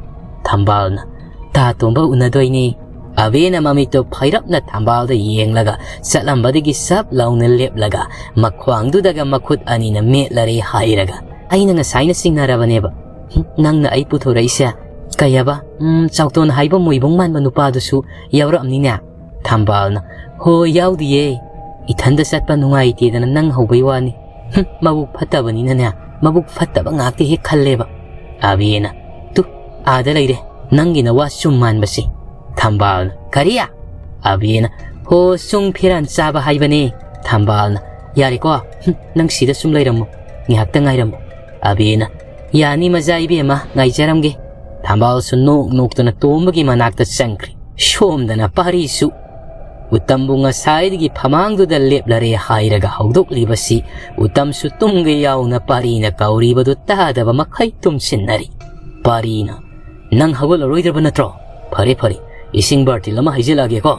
ꯊꯝꯕꯥꯜꯅ, "ꯇꯥ ꯇꯣꯝꯕ ꯎꯅꯗꯣꯏꯅꯦ꯫" ꯑꯕꯦꯅ ꯃꯃꯤꯠꯇꯣ ꯐꯩꯔꯞꯅ ꯊꯝꯕꯥꯜꯗ ꯌꯦꯡꯂꯒ ꯆꯠꯂꯝꯕꯗꯒꯤ ꯁꯞ ꯂꯥꯎꯅ ꯂꯦꯞꯂꯒ ꯃꯈ꯭ꯋꯥꯡꯗꯨꯗꯒ ꯃꯈꯨꯠ ꯑꯅꯤꯅ ꯃꯦꯠꯂꯔꯦ ꯍꯥꯏꯔꯒ, "ꯑꯩꯅ ꯉꯁꯥꯏꯅ ꯆꯤꯡꯅꯔꯕꯅꯦꯕ꯫ ꯍꯨꯝ, ꯅꯪꯅ ꯑꯩ ꯄꯨꯊꯣꯔꯛꯏꯁꯦ꯫ ꯀꯩ ꯍꯥꯏꯕ? ꯎꯝ, ꯆꯥꯎꯇꯣꯟ ꯍꯥꯏꯕ ꯃꯣꯏꯕꯨꯡ ꯃꯥꯟꯕ ꯅꯨꯄꯥꯗꯨꯁꯨ ꯌꯥꯎꯔꯛꯑꯝꯅꯤꯅꯦ?" ꯊꯝꯕꯥꯜꯅ, "ꯍꯣ, ꯌꯥꯎꯗꯤꯌꯦ꯫ ꯏꯊꯟꯗ ꯆꯠꯄ ꯅꯨꯡꯉꯥꯏꯇꯦꯗꯅ ꯅꯪ ꯍꯧꯕꯩ ꯋꯥꯅꯤ꯫ "ꯍꯨꯝ, ꯃꯕꯨꯛ ꯐꯠꯇꯕꯅꯤꯅꯅꯦ, ꯃꯕꯨꯛ ꯐꯠꯇꯕ ꯉꯥꯛꯇ ꯍꯦꯛ ꯈꯜꯂꯦꯕ"꯫ ꯑꯕꯤꯅ, "ꯇꯨ, ꯑꯥꯗ ꯂꯩꯔꯦ ꯅꯪꯒꯤ ꯅꯋꯥ ꯆꯨꯝ ꯃꯥꯟꯕꯁꯦ"꯫ ꯊꯝꯕꯥꯜꯅ, "ꯀꯔꯤ?" ꯑꯕꯤꯅ, "ꯍꯣ, ꯁꯨꯡ ꯐꯤꯔꯥꯟ ꯆꯥꯕ ꯍꯥꯏꯕꯅꯦ"꯫ ꯊꯝꯕꯥꯜꯅ, "ꯌꯥꯔꯦꯀꯣ, ꯍꯨꯝ, ꯅꯪ ꯁꯤꯗ ꯁꯨꯝ ꯂꯩꯔꯝꯃꯨ, ꯉꯥꯏꯍꯥꯛꯇ ꯉꯥꯏꯔꯝꯃꯨ"꯫ ꯑꯕꯤꯅ, "ꯌꯥꯅꯤ ꯃꯖꯥ ꯏꯕꯦꯝꯃ, ꯉꯥꯏꯖꯔꯝꯒꯦ"꯫ ꯊꯝꯕꯥꯜꯁꯨ ꯅꯣꯛ ꯅꯣꯛꯇꯨꯅ ꯇꯣꯝꯕꯒꯤ ꯃꯅꯥꯛꯇ ꯆꯪꯈ꯭ꯔꯦ꯫ ꯁꯣꯝꯗꯅ ꯄꯥꯔꯤꯁꯨ ꯎꯇꯝꯕꯨ ꯉꯁꯥꯏꯗꯒꯤ ꯐꯃꯥꯡꯗꯨꯗ ꯂꯦꯞꯂꯔꯦ ꯍꯥꯏꯔꯒ ꯍꯧꯗꯣꯛꯂꯤꯕꯁꯤ ꯎꯇꯝꯁꯨ ꯇꯨꯝꯒꯦ ꯌꯥꯎꯅ ꯄꯥꯔꯤꯅ ꯀꯧꯔꯤꯕꯗꯨ ꯇꯥꯗꯕ ꯃꯈꯩ ꯇꯨꯝꯁꯤꯟꯅꯔꯤ꯫ ꯄꯥꯔꯤꯅ, "ꯅꯪ ꯍꯧꯒꯠꯂꯔꯣꯏꯗ꯭ꯔꯕ ꯅꯠꯇ꯭ꯔꯣ? ꯐꯔꯦ ꯐꯔꯦ, ꯏꯁꯤꯡ ꯕꯥꯔꯇꯤꯜ ꯑꯃ ꯍꯩꯖꯤꯜꯂꯛꯑꯒꯦꯀꯣ"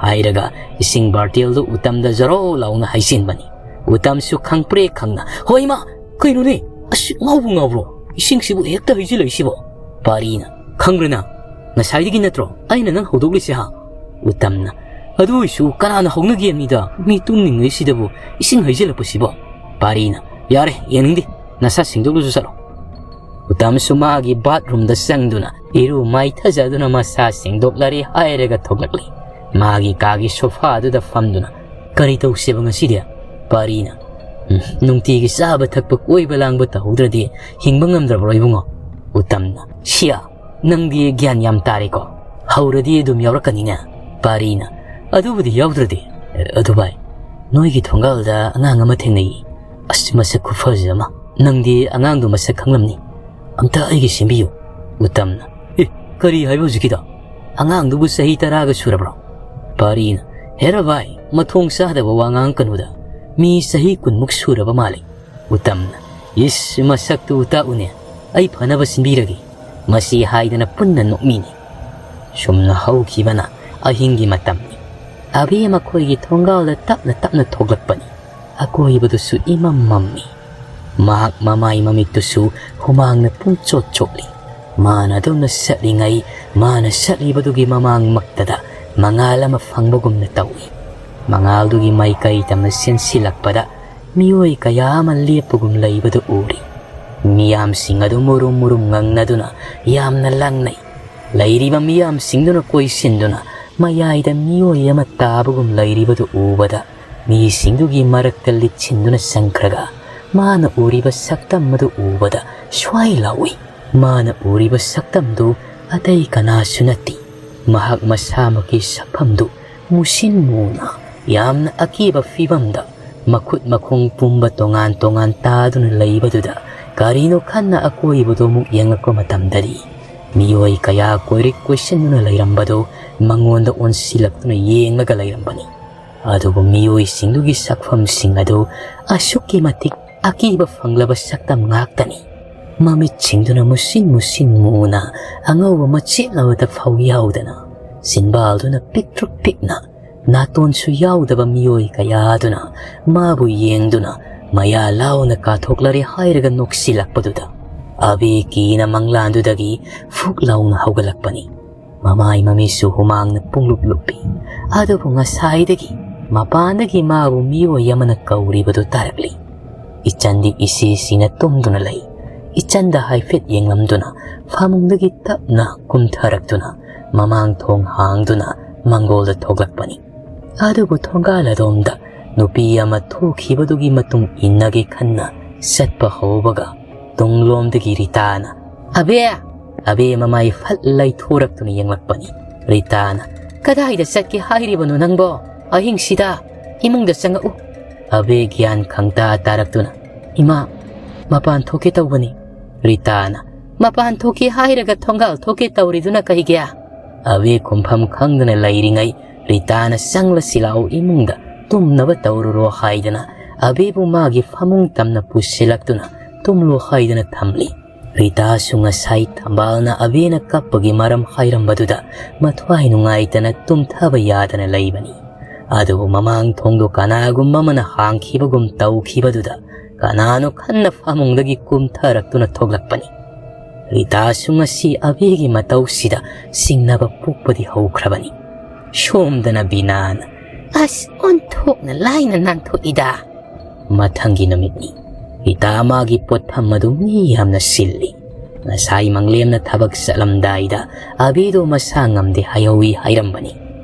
ꯍꯥꯏꯔꯒ ꯏꯁꯤꯡ ꯕꯥꯔꯇꯤꯜꯗꯨ ꯎꯇꯝꯗ ꯖꯔꯣ ꯂꯥꯎꯅ ꯍꯩꯖꯤꯟꯕꯅꯤ꯫ ꯎꯇꯝꯁꯨ ꯈꯪꯄ꯭ꯔꯦꯛ ꯈꯪꯅ, "ꯍꯣꯏ ꯏꯃꯥ, ꯀꯩꯅꯣꯅꯦ? ꯑꯁ, ꯉꯥꯎꯕꯨ ꯉꯥꯎꯕ꯭ꯔꯣ? ꯏꯁꯤꯡꯁꯤꯕꯨ ꯍꯦꯛꯇ ꯍꯩꯖꯤꯜꯂꯛꯏꯁꯤꯕꯣ?" ꯄꯥꯔꯤꯅ, "ꯈꯪꯕ꯭ꯔꯅ? ꯉꯁꯥꯏꯗꯒꯤ ꯅꯠꯇ꯭ꯔꯣ ꯑꯩꯅ ꯅꯪ ꯍꯧꯗꯣꯛꯂꯤꯁꯦ, ꯍꯥ?" ꯎꯇꯝꯅ, "ꯑꯗꯨ ꯑꯣꯏꯁꯨ ꯀꯅꯥꯅ ꯍꯧꯅꯒꯦ ꯃꯤꯗ, ꯃꯤ ꯇꯨꯝꯂꯤꯉꯩꯁꯤꯗꯕꯨ ꯏꯁꯤꯡ ꯍꯩꯖꯤꯜꯂꯛꯄꯁꯤꯕꯣ?" ꯄꯥꯔꯤꯅ, "ꯌꯥꯔꯦ, ꯌꯦꯡꯅꯤꯡꯗꯦ, ꯅꯁꯥ ꯁꯦꯡꯗꯣꯛꯂꯨꯆꯣ ꯆꯠꯂꯣ"꯫ ꯎꯇꯝꯁꯨ ꯃꯥꯒꯤ ꯕꯥꯠꯔꯨꯝꯗ ꯆꯪꯗꯨꯅ ꯏꯔꯨ ꯃꯥꯏꯊꯖꯗꯨꯅ ꯃꯁꯥ ꯁꯦꯡꯗꯣꯛꯂꯔꯦ ꯍꯥꯏꯔꯒ ꯊꯣꯛꯂꯛꯂꯤ꯫ ꯃꯥꯒꯤ ꯀꯥꯒꯤ ꯁꯣꯐꯥꯗꯨꯗ ꯐꯝꯗꯨꯅ, "ꯀꯔꯤ ꯇꯧꯁꯦꯕ ꯉꯁꯤꯗꯤ?" ꯄꯥꯔꯤꯅ, "ꯎꯝ, ꯅꯨꯡꯇꯤꯒꯤ ꯆꯥꯕ ꯊꯛꯄ ꯀꯣꯏꯕ ꯂꯥꯡꯕ ꯇꯧꯍꯧꯗ꯭ꯔꯗꯤ ꯍꯤꯡꯕ ꯉꯝꯗ꯭ꯔꯕ꯭ꯔꯣ ꯏꯕꯨꯡꯉꯣ?" ꯎꯇꯝꯅ, "ꯁꯤꯌꯥ, ꯅꯪꯗꯤ ꯒ꯭ꯌꯥꯟ ꯌꯥꯝ ꯇꯥꯔꯦꯀꯣ꯫ ꯍꯧꯔꯗꯤ ꯑꯗꯨꯝ ꯌꯥꯎꯔꯛꯀꯅꯤꯅꯦ"꯫ ꯄꯥꯔꯤꯅ, "ꯑꯗꯨꯕꯨꯗꯤ ꯌꯥꯎꯗ꯭ꯔꯗꯤ꯫ ꯑꯗꯨ ꯚꯥꯏ, ꯅꯣꯏꯒꯤ ꯊꯣꯡꯒꯥꯜꯗ ꯑꯉꯥꯡ ꯑꯃ ꯊꯦꯡꯅꯩ꯫ ꯑꯁ, ꯃꯁꯛ ꯈꯨꯐꯖ ꯑꯃ꯫ ꯅꯪꯗꯤ ꯑꯉꯥꯡꯗꯨ ꯃꯁꯛ ꯈꯪꯂꯝꯅꯤ꯫ ꯑꯝꯇ ꯑꯩꯒꯤ ꯁꯤꯟꯕꯤꯌꯨ"꯫ ꯎꯇꯝꯅ, "ꯑꯦ, ꯀꯔꯤ ꯍꯥꯏꯕ ꯍꯧꯖꯤꯛꯀꯤꯗꯣ? ꯑꯉꯥꯡꯗꯨꯕꯨ ꯆꯍꯤ ꯇꯔꯥꯒ ꯁꯨꯔꯕ꯭ꯔꯣ?" ꯄꯥꯔꯤꯅ, "ꯍꯦꯔꯥ ꯚꯥꯏ, ꯃꯊꯣꯡ ꯆꯥꯗꯕ ꯋꯥ ꯉꯥꯡꯉꯛꯀꯅꯨꯗ꯫ ꯃꯤ ꯆꯍꯤ ꯀꯨꯟꯃꯨꯛ ꯁꯨꯔꯕ ꯃꯥꯜꯂꯤ"꯫ ꯎꯇꯝꯅ, "ꯏꯁ, ꯃꯁꯛꯇꯨ ꯇꯥꯛꯎꯅꯦ, ꯑꯩ ꯐꯅꯕ ꯁꯤꯟꯕꯤꯔꯒꯦ꯫ ꯃꯁꯤ ꯍꯥꯏꯗꯅ ꯄꯨꯟꯅ ꯅꯣꯛꯃꯤꯟꯅꯩ"꯫ ꯁꯨꯝꯅ ꯍꯧꯈꯤꯕꯅ ꯑꯍꯤꯡꯒꯤ ꯃꯇꯝꯅꯤ꯫ ꯑꯕꯤ ꯃꯈꯣꯏꯒꯤ ꯊꯣꯡꯒꯥꯜꯗ ꯇꯞꯅ ꯇꯞꯅ ꯊꯣꯛꯂꯛꯄꯅꯤ꯫ ꯑꯀꯣꯏꯕꯗꯨꯁꯨ ꯏꯃꯝ ꯃꯝꯃꯤ꯫ ꯃꯍꯥꯛ ꯃꯃꯥꯏ ꯃꯃꯤꯠꯇꯨꯁꯨ ꯍꯨꯃꯥꯡꯅ ꯄꯨꯡꯆꯣꯠ ꯆꯣꯠꯂꯤ꯫ ꯃꯥꯅ ꯑꯗꯨꯝꯅ ꯆꯠꯂꯤꯉꯩ, ꯃꯥꯅ ꯆꯠꯂꯤꯕꯗꯨꯒꯤ ꯃꯃꯥꯡꯃꯛꯇꯗ ꯃꯉꯥꯜ ꯑꯃ ꯐꯪꯕꯒꯨꯝꯅ ꯇꯧꯏ꯫ ꯃꯉꯥꯜꯗꯨꯒꯤ ꯃꯥꯏꯀꯩ ꯇꯝꯅ ꯆꯦꯟꯁꯤꯜꯂꯛꯄꯗ ꯃꯤꯑꯣꯏ ꯀꯌꯥ ꯑꯃ ꯂꯦꯞꯄꯒꯨꯝ ꯂꯩꯕꯗꯨ ꯎꯔꯤ꯫ ꯃꯤꯌꯥꯝꯁꯤꯡ ꯑꯗꯨ ꯃꯨꯔꯨꯝ ꯃꯨꯔꯨꯝ ꯉꯪꯅꯗꯨꯅ ꯌꯥꯝꯅ ꯂꯪꯅꯩ꯫ ꯂꯩꯔꯤꯕ ꯃꯤꯌꯥꯝꯁꯤꯡꯗꯨꯅ ꯀꯣꯏꯁꯤꯟꯗꯨꯅ ꯃꯌꯥꯏꯗ ꯃꯤꯑꯣꯏ ꯑꯃ ꯇꯥꯕꯒꯨꯝ ꯂꯩꯔꯤꯕꯗꯨ ꯎꯕꯗ ꯃꯤꯁꯤꯡꯗꯨꯒꯤ ꯃꯔꯛꯇ ꯂꯤꯠꯁꯤꯟꯗꯨꯅ ꯆꯪꯈ꯭ꯔꯒ ꯃꯥꯅ ꯎꯔꯤꯕ ꯁꯛꯇꯝ ꯑꯗꯨ ꯎꯕꯗ ꯁ꯭ꯋꯥꯏ ꯂꯥꯎꯏ꯫ ꯃꯥꯅ ꯎꯔꯤꯕ ꯁꯛꯇꯝꯗꯨ ꯑꯇꯩ ꯀꯅꯥꯁꯨ ꯅꯠꯇꯦ꯫ ꯃꯍꯥꯛ ꯃꯁꯥꯃꯛꯀꯤ ꯁꯛꯐꯝꯗꯨ ꯃꯨꯁꯤꯟ ꯃꯨꯅ, ꯌꯥꯝꯅ ꯑꯀꯤꯕ ꯐꯤꯕꯝꯗ, ꯃꯈꯨꯠ ꯃꯈꯣꯡ ꯄꯨꯝꯕ ꯇꯣꯉꯥꯟ ꯇꯣꯉꯥꯟ ꯇꯥꯗꯨꯅ ꯂꯩꯕꯗꯨꯗ ꯀꯔꯤꯅꯣ ꯈꯟꯅ ꯑꯀꯣꯏꯕꯗꯨ ꯑꯃꯨꯛ ꯌꯦꯡꯂꯛꯄ ꯃꯇꯝꯗꯗꯤ ꯃꯤꯑꯣꯏ ꯀꯌꯥ ꯀꯣꯏꯔꯤꯛ ꯀꯣꯏꯁꯤꯟꯗꯨꯅ ꯂꯩꯔꯝꯕꯗꯨ ꯃꯉꯣꯟꯗ ꯑꯣꯟꯁꯤꯜꯂꯛꯇꯨꯅ ꯌꯦꯡꯂꯒ ꯂꯩꯔꯝꯕꯅꯤ꯫ ꯑꯗꯨꯕꯨ ꯃꯤꯑꯣꯏꯁꯤꯡꯗꯨꯒꯤ ꯁꯛꯐꯝꯁꯤꯡ ꯑꯗꯨ ꯑꯁꯨꯛꯀꯤ ꯃꯇꯤꯛ ꯑꯀꯤꯕ ꯐꯪꯂꯕ ꯁꯛꯇꯝ ꯉꯥꯛꯇꯅꯤ꯫ ꯃꯃꯤꯠꯁꯤꯡꯗꯨꯅ ꯃꯨꯁꯤꯟ ꯃꯨꯁꯤꯟ ꯃꯨꯅ ꯑꯉꯧꯕ ꯃꯆꯦꯠ ꯑꯃꯠꯇ ꯐꯥꯎ ꯌꯥꯎꯗꯅ, ꯆꯤꯟꯕꯥꯜꯗꯨꯅ ꯄꯤꯛꯇ꯭ꯔꯨ ꯄꯤꯛꯅ, ꯅꯥꯇꯣꯟꯁꯨ ꯌꯥꯎꯗꯕ ꯃꯤꯑꯣꯏ ꯀꯌꯥꯗꯨꯅ ꯃꯥꯕꯨ ꯌꯦꯡꯗꯨꯅ ꯃꯌꯥ ꯂꯥꯎꯅ ꯀꯥꯊꯣꯛꯂꯔꯦ ꯍꯥꯏꯔꯒ ꯅꯣꯛꯁꯤꯜꯂꯛꯄꯗꯨꯗ ꯑꯕꯦ ꯀꯤꯅ ꯃꯪꯂꯥꯟꯗꯨꯗꯒꯤ ꯐꯨꯛ ꯂꯥꯎꯅ ꯍꯧꯒꯠꯂꯛꯄꯅꯤ꯫ ꯃꯃꯥꯏ ꯃꯃꯤꯠꯁꯨ ꯍꯨꯃꯥꯡꯅ ꯄꯨꯡꯂꯨꯞ ꯂꯨꯞꯄꯤ꯫ ꯑꯗꯨꯕꯨ ꯉꯁꯥꯏꯗꯒꯤ ꯃꯄꯥꯟꯗꯒꯤ ꯃꯥꯕꯨ ꯃꯤꯑꯣꯏ ꯑꯃꯅ ꯀꯧꯔꯤꯕꯗꯨ ꯇꯥꯔꯛꯂꯤ꯫ ꯏꯆꯟꯗꯤ ꯏꯆꯦꯁꯤꯡꯅ ꯇꯨꯝꯗꯨꯅ ꯂꯩ꯫ ꯏꯆꯟꯗ ꯍꯥꯏꯐꯦꯠ ꯌꯦꯡꯂꯝꯗꯨꯅ ꯐꯃꯨꯡꯗꯒꯤ ꯇꯞꯅ ꯀꯨꯝꯊꯔꯛꯇꯨꯅ ꯃꯃꯥꯡ ꯊꯣꯡ ꯍꯥꯡꯗꯨꯅ ꯃꯪꯒꯣꯜꯗ ꯊꯣꯛꯂꯛꯄꯅꯤ꯫ ꯑꯗꯨꯕꯨ ꯊꯣꯡꯒꯥꯜ ꯑꯗꯣꯝꯗ ꯅꯨꯄꯤ ꯑꯃ ꯊꯣꯛꯈꯤꯕꯗꯨꯒꯤ ꯃꯇꯨꯡ ꯏꯟꯅꯒꯦ ꯈꯟꯅ ꯆꯠꯄ ꯍꯧꯕꯒ ꯇꯨꯡꯂꯣꯝꯗꯒꯤ ꯔꯤꯇꯥꯅ, "ꯑꯕꯦ!" ꯑꯕꯦ ꯃꯃꯥꯏ ꯐꯠ ꯂꯩꯊꯣꯔꯛꯇꯨꯅ ꯌꯦꯡꯂꯛꯄꯅꯤ꯫ ꯔꯤꯇꯥꯅ, "ꯀꯗꯥꯏꯗ ꯆꯠꯀꯦ ꯍꯥꯏꯔꯤꯕꯅꯣ ꯅꯪꯕꯣ? ꯑꯍꯤꯡꯁꯤꯗ ꯏꯃꯨꯡꯗ ꯆꯪꯉꯛꯎ꯫" ꯑꯕꯦ ꯒ꯭ꯌꯥꯟ ꯈꯪꯇꯥ ꯇꯥꯔꯛꯇꯨꯅ, "ꯏꯃꯥ, ꯃꯄꯥꯟ ꯊꯣꯛꯀꯦ ꯇꯧꯕꯅꯤ꯫" ꯔꯤꯇꯥꯅ, "ꯃꯄꯥꯟ ꯊꯣꯛꯀꯦ ꯍꯥꯏꯔꯒ ꯊꯣꯡꯒꯥꯜ ꯊꯣꯛꯀꯦ ꯇꯧꯔꯤꯗꯨꯅ ꯀꯩꯒꯤ?" ꯑꯕꯦ ꯈꯨꯝꯐꯝ ꯈꯪꯗꯅ ꯂꯩꯔꯤꯉꯩ ꯔꯤꯇꯥꯅ, "ꯆꯪꯂꯁꯤ ꯂꯥꯛꯑꯣ ꯏꯃꯨꯡꯗ, ꯇꯨꯝꯅꯕ ꯇꯧꯔꯨꯔꯣ" ꯍꯥꯏꯗꯅ ꯑꯕꯦꯕꯨ ꯃꯥꯒꯤ ꯐꯃꯨꯡ ꯇꯝꯅ ꯄꯨꯁꯤꯜꯂꯛꯇꯨꯅ ꯇꯨꯝꯂꯣ ꯍꯥꯏꯗꯅ ꯊꯝꯂꯤ꯫ ꯔꯤꯇꯥꯁꯨ ꯉꯁꯥꯏ ꯊꯝꯕꯥꯜꯅ ꯑꯕꯦꯅ ꯀꯞꯄꯒꯤ ꯃꯔꯝ ꯍꯥꯏꯔꯝꯕꯗꯨꯗ ꯃꯊ꯭ꯋꯥꯏ ꯅꯨꯡꯉꯥꯏꯇꯅ ꯇꯨꯝꯊꯕ ꯌꯥꯗꯅ ꯂꯩꯕꯅꯤ꯫ ꯑꯗꯨꯕꯨ ꯃꯃꯥꯡ ꯊꯣꯡꯗꯣ ꯀꯅꯥꯒꯨꯝꯕ ꯑꯃꯅ ꯍꯥꯡꯈꯤꯕꯒꯨꯝ ꯇꯧꯈꯤꯕꯗꯨꯗ ꯀꯅꯥꯅꯣ ꯈꯟꯅ ꯐꯃꯨꯡꯗꯒꯤ ꯀꯨꯝꯊꯔꯛꯇꯨꯅ ꯊꯣꯛꯂꯛꯄꯅꯤ꯫ ꯔꯤꯇꯥꯁꯨ ꯉꯁꯤ ꯑꯕꯦꯒꯤ ꯃꯇꯧꯁꯤꯗ ꯆꯤꯡꯅꯕ ꯄꯣꯛꯄꯗꯤ ꯍꯧꯈ꯭ꯔꯕꯅꯤ꯫ ꯁꯣꯝꯗꯅ ꯕꯤꯅꯥꯅ, "ꯑꯁ, ꯑꯣꯟꯊꯣꯛꯅ ꯂꯥꯏꯅ ꯅꯥꯟꯊꯣꯛꯏꯗ!" ꯃꯊꯪꯒꯤ ꯅꯨꯃꯤꯠꯅꯤ꯫ ꯔꯤꯇꯥ ꯃꯥꯒꯤ ꯄꯣꯠꯐꯝ ꯑꯗꯨ ꯃꯤ ꯌꯥꯝꯅ ꯁꯤꯜꯂꯤ꯫ ꯉꯁꯥꯏ ꯃꯪꯂꯦꯝꯅ ꯊꯕꯛ ꯆꯠꯂꯝꯗꯥꯏꯗ ꯑꯕꯦꯗꯣ ꯃꯁꯥ ꯉꯝꯗꯦ ꯍꯥꯏꯍꯧꯏ ꯍꯥꯏꯔꯝꯕꯅꯤ꯫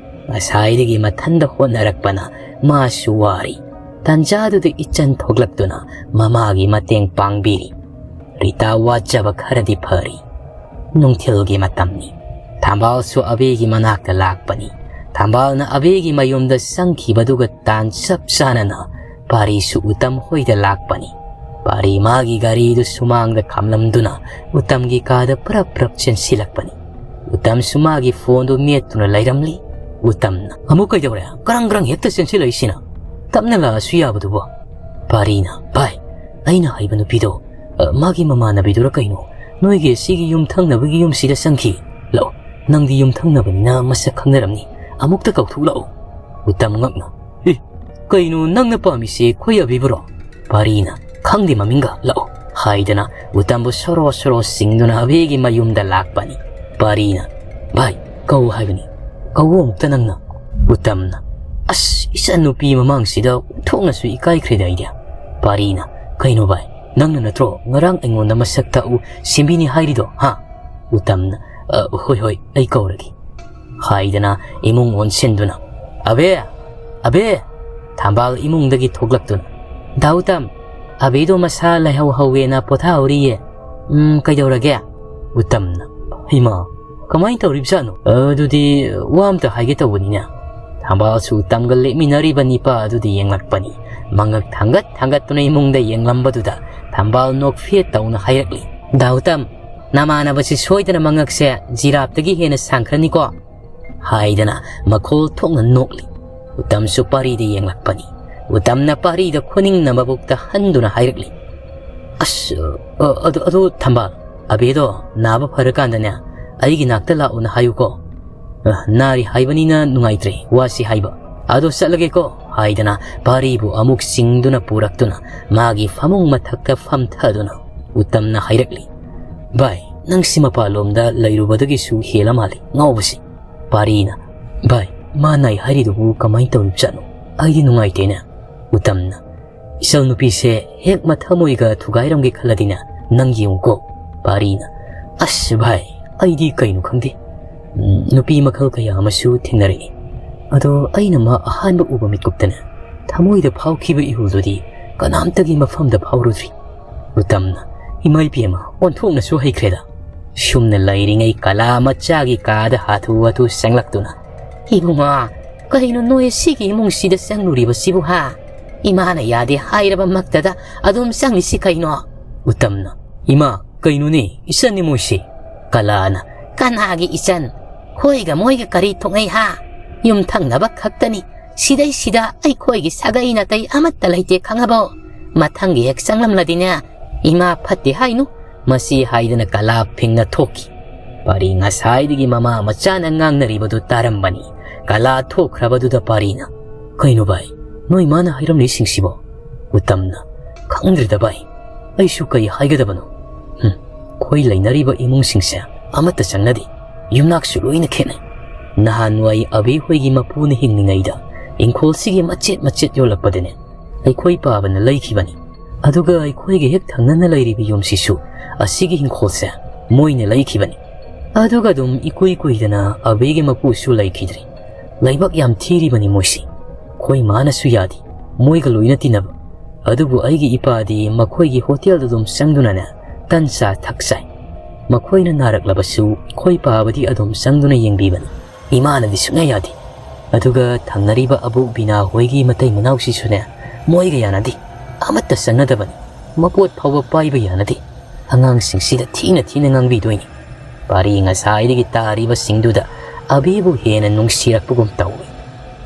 ꯉꯁꯥꯏꯗꯒꯤ ꯃꯊꯟꯗ ꯍꯣꯠꯅꯔꯛꯄꯅ ꯃꯥꯁꯨ ꯋꯥꯔꯤ꯫ ꯇꯥꯟꯖꯥꯗꯨꯗ ꯏꯆꯟ ꯊꯣꯛꯂꯛꯇꯨꯅ ꯃꯃꯥꯒꯤ ꯃꯇꯦꯡ ꯄꯥꯡꯕꯤꯔꯤ꯫ ꯔꯤꯇꯥ ꯋꯥꯖꯕ ꯈꯔꯗꯤ ꯐꯔꯤ꯫ ꯅꯨꯡꯊꯤꯜꯒꯤ ꯃꯇꯝꯅꯤ꯫ ꯊꯝꯕꯥꯜꯁꯨ ꯑꯕꯦꯒꯤ ꯃꯅꯥꯛꯇ ꯂꯥꯛꯄꯅꯤ꯫ ꯊꯝꯕꯥꯜꯅ ꯑꯕꯦꯒꯤ ꯃꯌꯨꯝꯗ ꯆꯪꯈꯤꯕꯗꯨꯒ ꯇꯥꯟ ꯆꯞ ꯆꯥꯅꯅ ꯄꯥꯔꯤꯁꯨ ꯎꯇꯝ ꯍꯣꯏꯗ ꯂꯥꯛꯄꯅꯤ꯫ ꯄꯥꯔꯤ ꯃꯥꯒꯤ ꯒꯥꯔꯤꯗꯨ ꯁꯨꯃꯥꯡꯗ ꯈꯥꯝꯂꯝꯗꯨꯅ ꯎꯇꯝꯒꯤ ꯀꯥꯗ ꯄ꯭ꯔꯞ ꯄ꯭ꯔꯞ ꯆꯦꯟꯁꯤꯜꯂꯛꯄꯅꯤ꯫ ꯎꯇꯝꯁꯨ ꯃꯥꯒꯤ ꯐꯣꯟꯗꯨ ꯃꯦꯠꯇꯨꯅ ꯂꯩꯔꯝꯂꯤ꯫ ꯎꯇꯝꯅ, "ꯑꯃꯨꯛ ꯀꯩꯗꯧꯔꯦ? ꯀꯔꯪ ꯀꯔꯪ ꯍꯦꯛꯇ ꯆꯦꯟꯁꯤꯜꯂꯛꯏꯁꯤꯅ? ꯇꯞꯅ ꯂꯥꯛꯑꯁꯨ ꯌꯥꯕꯗꯨꯕꯨ?" ꯄꯥꯔꯤꯅ, "ꯚꯥꯏ, ꯑꯩꯅ ꯍꯥꯏꯕ ꯅꯨꯄꯤꯗꯣ, ꯑ, ꯃꯥꯒꯤ ꯃꯃꯥꯟꯅꯕꯤꯗꯨꯔ ꯀꯩꯅꯣ? ꯅꯣꯏꯒꯤ ꯁꯤꯒꯤ ꯌꯨꯝꯊꯪꯅꯕꯒꯤ ꯌꯨꯝꯁꯤꯗ ꯆꯪꯈꯤ꯫ ꯂꯥꯛꯑꯣ, ꯅꯪꯗꯤ ꯌꯨꯝꯊꯪꯅꯕꯅꯤꯅ ꯃꯁꯛ ꯈꯪꯅꯔꯝꯅꯤ꯫ ꯑꯃꯨꯛꯇ ꯀꯧꯊꯣꯛꯂꯛꯑꯣ꯫" ꯎꯇꯝ ꯉꯛꯅ, "ꯑꯦ, ꯀꯩꯅꯣ ꯅꯪꯅ ꯄꯥꯝꯃꯤꯁꯦ ꯑꯩꯈꯣꯏ ꯑꯕꯤꯕꯨꯔꯣ?" ꯄꯥꯔꯤꯅ, "ꯈꯪꯗꯦ ꯃꯃꯤꯡꯒ, ꯂꯥꯛꯑꯣ" ꯍꯥꯏꯗꯅ ꯎꯇꯝꯕꯨ ꯁꯣꯔꯣ ꯁꯣꯔꯣ ꯆꯤꯡꯗꯨꯅ ꯑꯕꯦꯒꯤ ꯃꯌꯨꯝꯗ ꯂꯥꯛꯄꯅꯤ꯫ ꯄꯥꯔꯤꯅ, "ꯚꯥꯏ, ꯀꯧ ꯍꯥꯏꯕꯅꯤ, ꯀꯧꯋꯣ ꯑꯃꯨꯛꯇ ꯅꯪꯅ꯫" ꯎꯇꯝꯅ, "ꯑꯁ, ꯏꯆꯟꯅꯨꯄꯤ ꯃꯃꯥꯡꯁꯤꯗ ꯑꯣꯟꯊꯣꯛꯅꯁꯨ ꯏꯀꯥꯏꯈ꯭ꯔꯦꯗ ꯑꯩꯗꯤ꯫" ꯄꯥꯔꯤꯅ, "ꯀꯩꯅꯣ ꯚꯥꯏ, ꯅꯪꯅ ꯅꯠꯇ꯭ꯔꯣ ꯉꯔꯥꯡ ꯑꯩꯉꯣꯟꯗ ꯃꯁꯛ ꯇꯥꯛꯎ ꯁꯦꯝꯕꯤꯅꯤ ꯍꯥꯏꯔꯤꯗꯣ, ꯍꯥ?" ꯎꯇꯝꯅ, "ꯑ, ꯍꯣꯏ, ꯍꯣꯏ, ꯑꯩ ꯀꯧꯔꯒꯦ" ꯍꯥꯏꯗꯅ ꯏꯃꯨꯡ ꯑꯣꯟꯁꯤꯟꯗꯨꯅ, "ꯑꯕꯦ! ꯑꯕꯦ!" ꯊꯝꯕꯥꯜ ꯏꯃꯨꯡꯗꯒꯤ ꯊꯣꯛꯂꯛꯇꯨꯅ, "ꯗꯥ ꯎꯇꯝ, ꯑꯕꯦꯗꯣ ꯃꯁꯥ ꯂꯥꯏꯍꯧ ꯍꯧꯋꯦꯅ ꯄꯣꯊꯥꯍꯧꯔꯤꯌꯦ꯫ ꯎꯝ, ꯀꯩꯗꯧꯔꯒꯦ?" ꯎꯇꯝꯅ, "ꯍꯩꯃꯥ, ꯀꯃꯥꯏꯅ ꯇꯧꯔꯤꯕꯖꯥꯠꯅꯣ? ꯑꯗꯨꯗꯤ ꯋꯥ ꯑꯝꯇ ꯍꯥꯏꯒꯦ ꯇꯧꯕꯅꯤꯅꯦ꯫" ꯊꯝꯕꯥꯜꯁꯨ ꯎꯇꯝꯒ ꯂꯦꯞꯃꯤꯟꯅꯔꯤꯕ ꯅꯤꯄꯥ ꯑꯗꯨꯗ ꯌꯦꯡꯂꯛꯄꯅꯤ꯫ ꯃꯉꯛ ꯊꯥꯡꯒꯠ ꯊꯥꯡꯒꯠꯇꯨꯅ ꯏꯃꯨꯡꯗ ꯌꯦꯡꯂꯝꯕꯗꯨꯗ ꯊꯝꯕꯥꯜ ꯅꯣꯛꯐꯦꯠ ꯇꯧꯅ ꯍꯥꯏꯔꯛꯂꯤ, "ꯗꯥ ꯎꯇꯝ, ꯅꯃꯥꯟꯅꯕꯁꯤ ꯁꯣꯏꯗꯅ ꯃꯉꯛꯁꯦ ꯖꯤꯔꯥꯞꯇꯒꯤ ꯍꯦꯟꯅ ꯁꯥꯡꯈ꯭ꯔꯅꯤꯀꯣ?" ꯍꯥꯏꯗꯅ ꯃꯈꯣꯜ ꯊꯣꯛꯅ ꯅꯣꯛꯂꯤ꯫ ꯎꯇꯝꯁꯨ ꯄꯥꯔꯤꯗ ꯌꯦꯡꯂꯛꯄꯅꯤ꯫ ꯎꯇꯝꯅ ꯄꯥꯔꯤꯗ ꯈꯨꯅꯤꯡꯅ ꯃꯕꯨꯛꯇ ꯍꯟꯗꯨꯅ ꯍꯥꯏꯔꯛꯂꯤ, "ꯑꯁ, ꯑ, ꯑꯗꯣ, ꯑꯗꯣ ꯊꯝꯕꯥꯜ, ꯑꯕꯦꯗꯣ ꯅꯥꯕ ꯐꯔꯀꯥꯟꯗꯅꯦ, ꯑꯩꯒꯤ ꯅꯥꯛꯇ ꯂꯥꯛꯎꯅ ꯍꯥꯏꯌꯨꯀꯣ꯫ ꯑ, ꯅꯥꯔꯤ ꯍꯥꯏꯕꯅꯤꯅ ꯅꯨꯡꯉꯥꯏꯇ꯭ꯔꯦ, ꯋꯥꯁꯤ ꯍꯥꯏꯕ꯫ ꯑꯗꯣ ꯆꯠꯂꯒꯦꯀꯣ" ꯍꯥꯏꯗꯅ ꯄꯥꯔꯤꯕꯨ ꯑꯃꯨꯛ ꯆꯤꯡꯗꯨꯅ ꯄꯨꯔꯛꯇꯨꯅ ꯃꯥꯒꯤ ꯐꯃꯨꯡ ꯃꯊꯛꯇ ꯐꯝꯊꯗꯨꯅ ꯎꯇꯝꯅ ꯍꯥꯏꯔꯛꯂꯤ, "ꯚꯥꯏ, ꯅꯪꯁꯤ ꯃꯄꯥꯟꯂꯣꯝꯗ ꯂꯩꯔꯨꯕꯗꯒꯤꯁꯨ ꯍꯦꯜꯂ ꯃꯥꯜꯂꯤ ꯉꯥꯎꯕꯁꯤ꯫" ꯄꯥꯔꯤꯅ, "ꯚꯥꯏ, ꯃꯥ ꯅꯥꯏ ꯍꯥꯏꯔꯤꯗꯨꯕꯨ ꯀꯃꯥꯏꯅ ꯇꯧꯔꯤꯕꯖꯥꯠꯅꯣ? ꯑꯩꯗꯤ ꯅꯨꯡꯉꯥꯏꯇꯦꯅꯦ꯫" ꯎꯇꯝꯅ, "ꯏꯆꯜ ꯅꯨꯄꯤꯁꯦ ꯍꯦꯛ ꯃꯊꯃꯣꯏꯒ ꯊꯨꯒꯥꯏꯔꯝꯒꯦ ꯈꯜꯂꯗꯤꯅꯦ, ꯅꯪ ꯌꯦꯡꯉꯨꯀꯣ꯫" ꯄꯥꯔꯤꯅ, "ꯑꯁ ꯚꯥꯏ, ꯑꯩꯗꯤ ꯀꯩꯅꯣ ꯈꯪꯗꯦ꯫ ꯎꯝ, ꯅꯨꯄꯤ ꯃꯈꯜ ꯀꯌꯥ ꯑꯃꯁꯨ ꯊꯦꯡꯅꯔꯛꯏ꯫ ꯑꯗꯣ ꯑꯩꯅ ꯃꯥ ꯑꯍꯥꯟꯕ ꯎꯕ ꯃꯤꯀꯨꯞꯇꯅꯦ, ꯊꯃꯣꯏꯗ ꯐꯥꯎꯈꯤꯕ ꯏꯍꯨꯜꯗꯨꯗꯤ ꯀꯅꯥꯝꯇꯒꯤ ꯃꯐꯝꯗ ꯐꯥꯎꯔꯨꯗ꯭ꯔꯤ꯫ ꯎꯇꯝꯅ, "ꯏꯃꯥ ꯏꯕꯦꯝꯃ, ꯑꯣꯟꯊꯣꯛꯅꯁꯨ ꯍꯩꯈ꯭ꯔꯦꯗ꯫ ꯁꯨꯝꯅ ꯂꯩꯔꯤꯉꯩ ꯀꯂꯥ ꯃꯆꯥꯒꯤ ꯀꯥꯗ ꯍꯥꯊꯨ ꯍꯥꯊꯨ ꯆꯪꯂꯛꯇꯨꯅ, 'ꯏꯕꯨꯡꯉꯣ, ꯀꯩꯅꯣ ꯅꯣꯏ ꯁꯤꯒꯤ ꯏꯃꯨꯡꯁꯤꯗ ꯆꯪꯂꯨꯔꯤꯕꯁꯤꯕꯨ ꯍꯥ? ꯏꯃꯥꯅ ꯌꯥꯗꯦ ꯍꯥꯏꯔꯕ ꯃꯛꯇꯗ ꯑꯗꯨꯝ ꯆꯪꯂꯤꯁꯤ ꯀꯩꯅꯣ?' ꯎꯇꯝꯅ, "ꯏꯃꯥ, ꯀꯩꯅꯣꯅꯦ, ꯏꯆꯟꯅꯤ ꯃꯣꯏꯁꯤ꯫" ꯀꯂꯥꯅ, "ꯀꯅꯥꯒꯤ ꯏꯆꯟ? ꯈꯣꯏꯒ ꯃꯣꯏꯒ ꯀꯔꯤ ꯊꯣꯛꯅꯩ ꯍꯥ? ꯌꯨꯝꯊꯪꯅꯕ ꯈꯛꯇꯅꯤ꯫ ꯁꯤꯗꯩꯁꯤꯗ ꯑꯩꯈꯣꯏꯒꯤ ꯁꯥꯒꯩ ꯅꯥꯇꯩ ꯑꯃꯠꯇ ꯂꯩꯇꯦ ꯈꯪꯉꯕꯣ? ꯃꯊꯪꯒꯤ ꯍꯦꯛ ꯆꯪꯂꯝꯂꯗꯤꯅꯦ, ꯏꯃꯥ ꯐꯠꯇꯦ ꯍꯥꯏꯅꯨ꯫" ꯃꯁꯤ ꯍꯥꯏꯗꯅ ꯀꯂꯥ ꯐꯤꯡꯅ ꯊꯣꯛꯈꯤ꯫ ꯄꯥꯔꯤ ꯉꯁꯥꯏꯗꯒꯤ ꯃꯃꯥ ꯃꯆꯥꯅ ꯉꯥꯡꯅꯔꯤꯕꯗꯨ ꯇꯥꯔꯝꯕꯅꯤ꯫ ꯀꯂꯥ ꯊꯣꯛꯈ꯭ꯔꯕꯗꯨꯗ ꯄꯥꯔꯤꯅ, "ꯀꯩꯅꯣ ꯚꯥꯏ, ꯅꯣꯏ ꯃꯥꯅ ꯍꯥꯏꯔꯝꯂꯤꯁꯤꯡꯁꯤꯕꯣ?" ꯎꯇꯝꯅ, "ꯈꯪꯗ꯭ꯔꯦꯗ ꯚꯥꯏ, ꯑꯩꯁꯨ ꯀꯩ ꯍꯥꯏꯒꯗꯕꯅꯣ꯫ ꯍꯨꯝ, ꯑꯩꯈꯣꯏ ꯂꯩꯅꯔꯤꯕ ꯏꯃꯨꯡꯁꯤꯡꯁꯦ ꯑꯃꯠꯇ ꯆꯪꯅꯗꯦ꯫ ꯌꯨꯝꯅꯥꯛꯁꯨ ꯂꯣꯏꯅ ꯈꯦꯠꯅꯩ꯫ ꯅꯍꯥꯟꯋꯥꯏ ꯑꯕꯤ ꯍꯣꯏꯒꯤ ꯃꯄꯨꯅ ꯍꯤꯡꯂꯤꯉꯩꯗ ꯏꯪꯈꯣꯜꯁꯤꯒꯤ ꯃꯆꯦꯠ ꯃꯆꯦꯠ ꯌꯣꯜꯂꯛꯄꯗꯅꯦ, ꯑꯩꯈꯣꯏ ꯄꯥꯕꯅ ꯂꯩꯈꯤꯕꯅꯤ꯫ ꯑꯗꯨꯒ ꯑꯩꯈꯣꯏꯒꯤ ꯍꯦꯛ ꯊꯪꯅꯅ ꯂꯩꯔꯤꯕ ꯌꯨꯝꯁꯤꯁꯨ ꯑꯁꯤꯒꯤ ꯏꯪꯈꯣꯜꯁꯦ ꯃꯣꯏꯅ ꯂꯩꯈꯤꯕꯅꯤ꯫ ꯑꯗꯨꯒ ꯑꯗꯨꯝ ꯏꯀꯨꯏ ꯀꯨꯏꯗꯅ ꯑꯕꯤꯒꯤ ꯃꯄꯨꯁꯨ ꯂꯩꯈꯤꯗ꯭ꯔꯦ꯫ ꯂꯥꯏꯕꯛ ꯌꯥꯝ ꯊꯤꯔꯤꯕꯅꯤ ꯃꯣꯏꯁꯤ꯫ ꯑꯩꯈꯣꯏ ꯃꯥꯅꯁꯨ ꯌꯥꯗꯦ ꯃꯣꯏꯒ ꯂꯣꯏꯅ ꯇꯤꯟꯅꯕ꯫ ꯑꯗꯨꯕꯨ ꯑꯩꯒꯤ ꯏꯄꯥꯗꯤ ꯃꯈꯣꯏꯒꯤ ꯍꯣꯇꯦꯜꯗ ꯑꯗꯨꯝ ꯆꯪꯗꯨꯅꯅꯦ ꯇꯟ ꯆꯥ ꯊꯛ ꯆꯥꯏ꯫ ꯃꯈꯣꯏꯅ ꯅꯥꯔꯛꯂꯕꯁꯨ ꯑꯩꯈꯣꯏ ꯄꯥꯕꯗꯤ ꯑꯗꯨꯝ ꯆꯪꯗꯨꯅ ꯌꯦꯡꯕꯤꯕꯅꯤ꯫ ꯏꯃꯥꯅꯗꯤ ꯁꯨꯡꯌꯥ ꯌꯥꯗꯦ꯫ ꯑꯗꯨꯒ ꯊꯪꯅꯔꯤꯕ ꯑꯕꯣꯛ ꯕꯤꯅꯥ ꯍꯣꯏꯒꯤ ꯃꯇꯩ ꯃꯅꯥꯎꯁꯤꯁꯨꯅꯦ ꯃꯣꯏꯒ ꯌꯥꯅꯗꯦ꯫ ꯑꯃꯠꯇ ꯆꯪꯅꯗꯕꯅꯤ꯫ ꯃꯄꯣꯠ ꯐꯥꯎꯕ ꯄꯥꯏꯕ ꯌꯥꯅꯗꯦ꯫ ꯑꯉꯥꯡꯁꯤꯡꯁꯤꯗ ꯊꯤꯅ ꯊꯤꯅ ꯉꯥꯡꯕꯤꯗꯣꯏꯅꯤ꯫" ꯄꯥꯔꯤ ꯉꯁꯥꯏꯗꯒꯤ ꯇꯥꯔꯤꯕꯁꯤꯡꯗꯨꯗ ꯑꯕꯤꯕꯨ ꯍꯦꯟꯅ ꯅꯨꯡꯁꯤꯔꯛꯄꯒꯨꯝ ꯇꯧꯏ꯫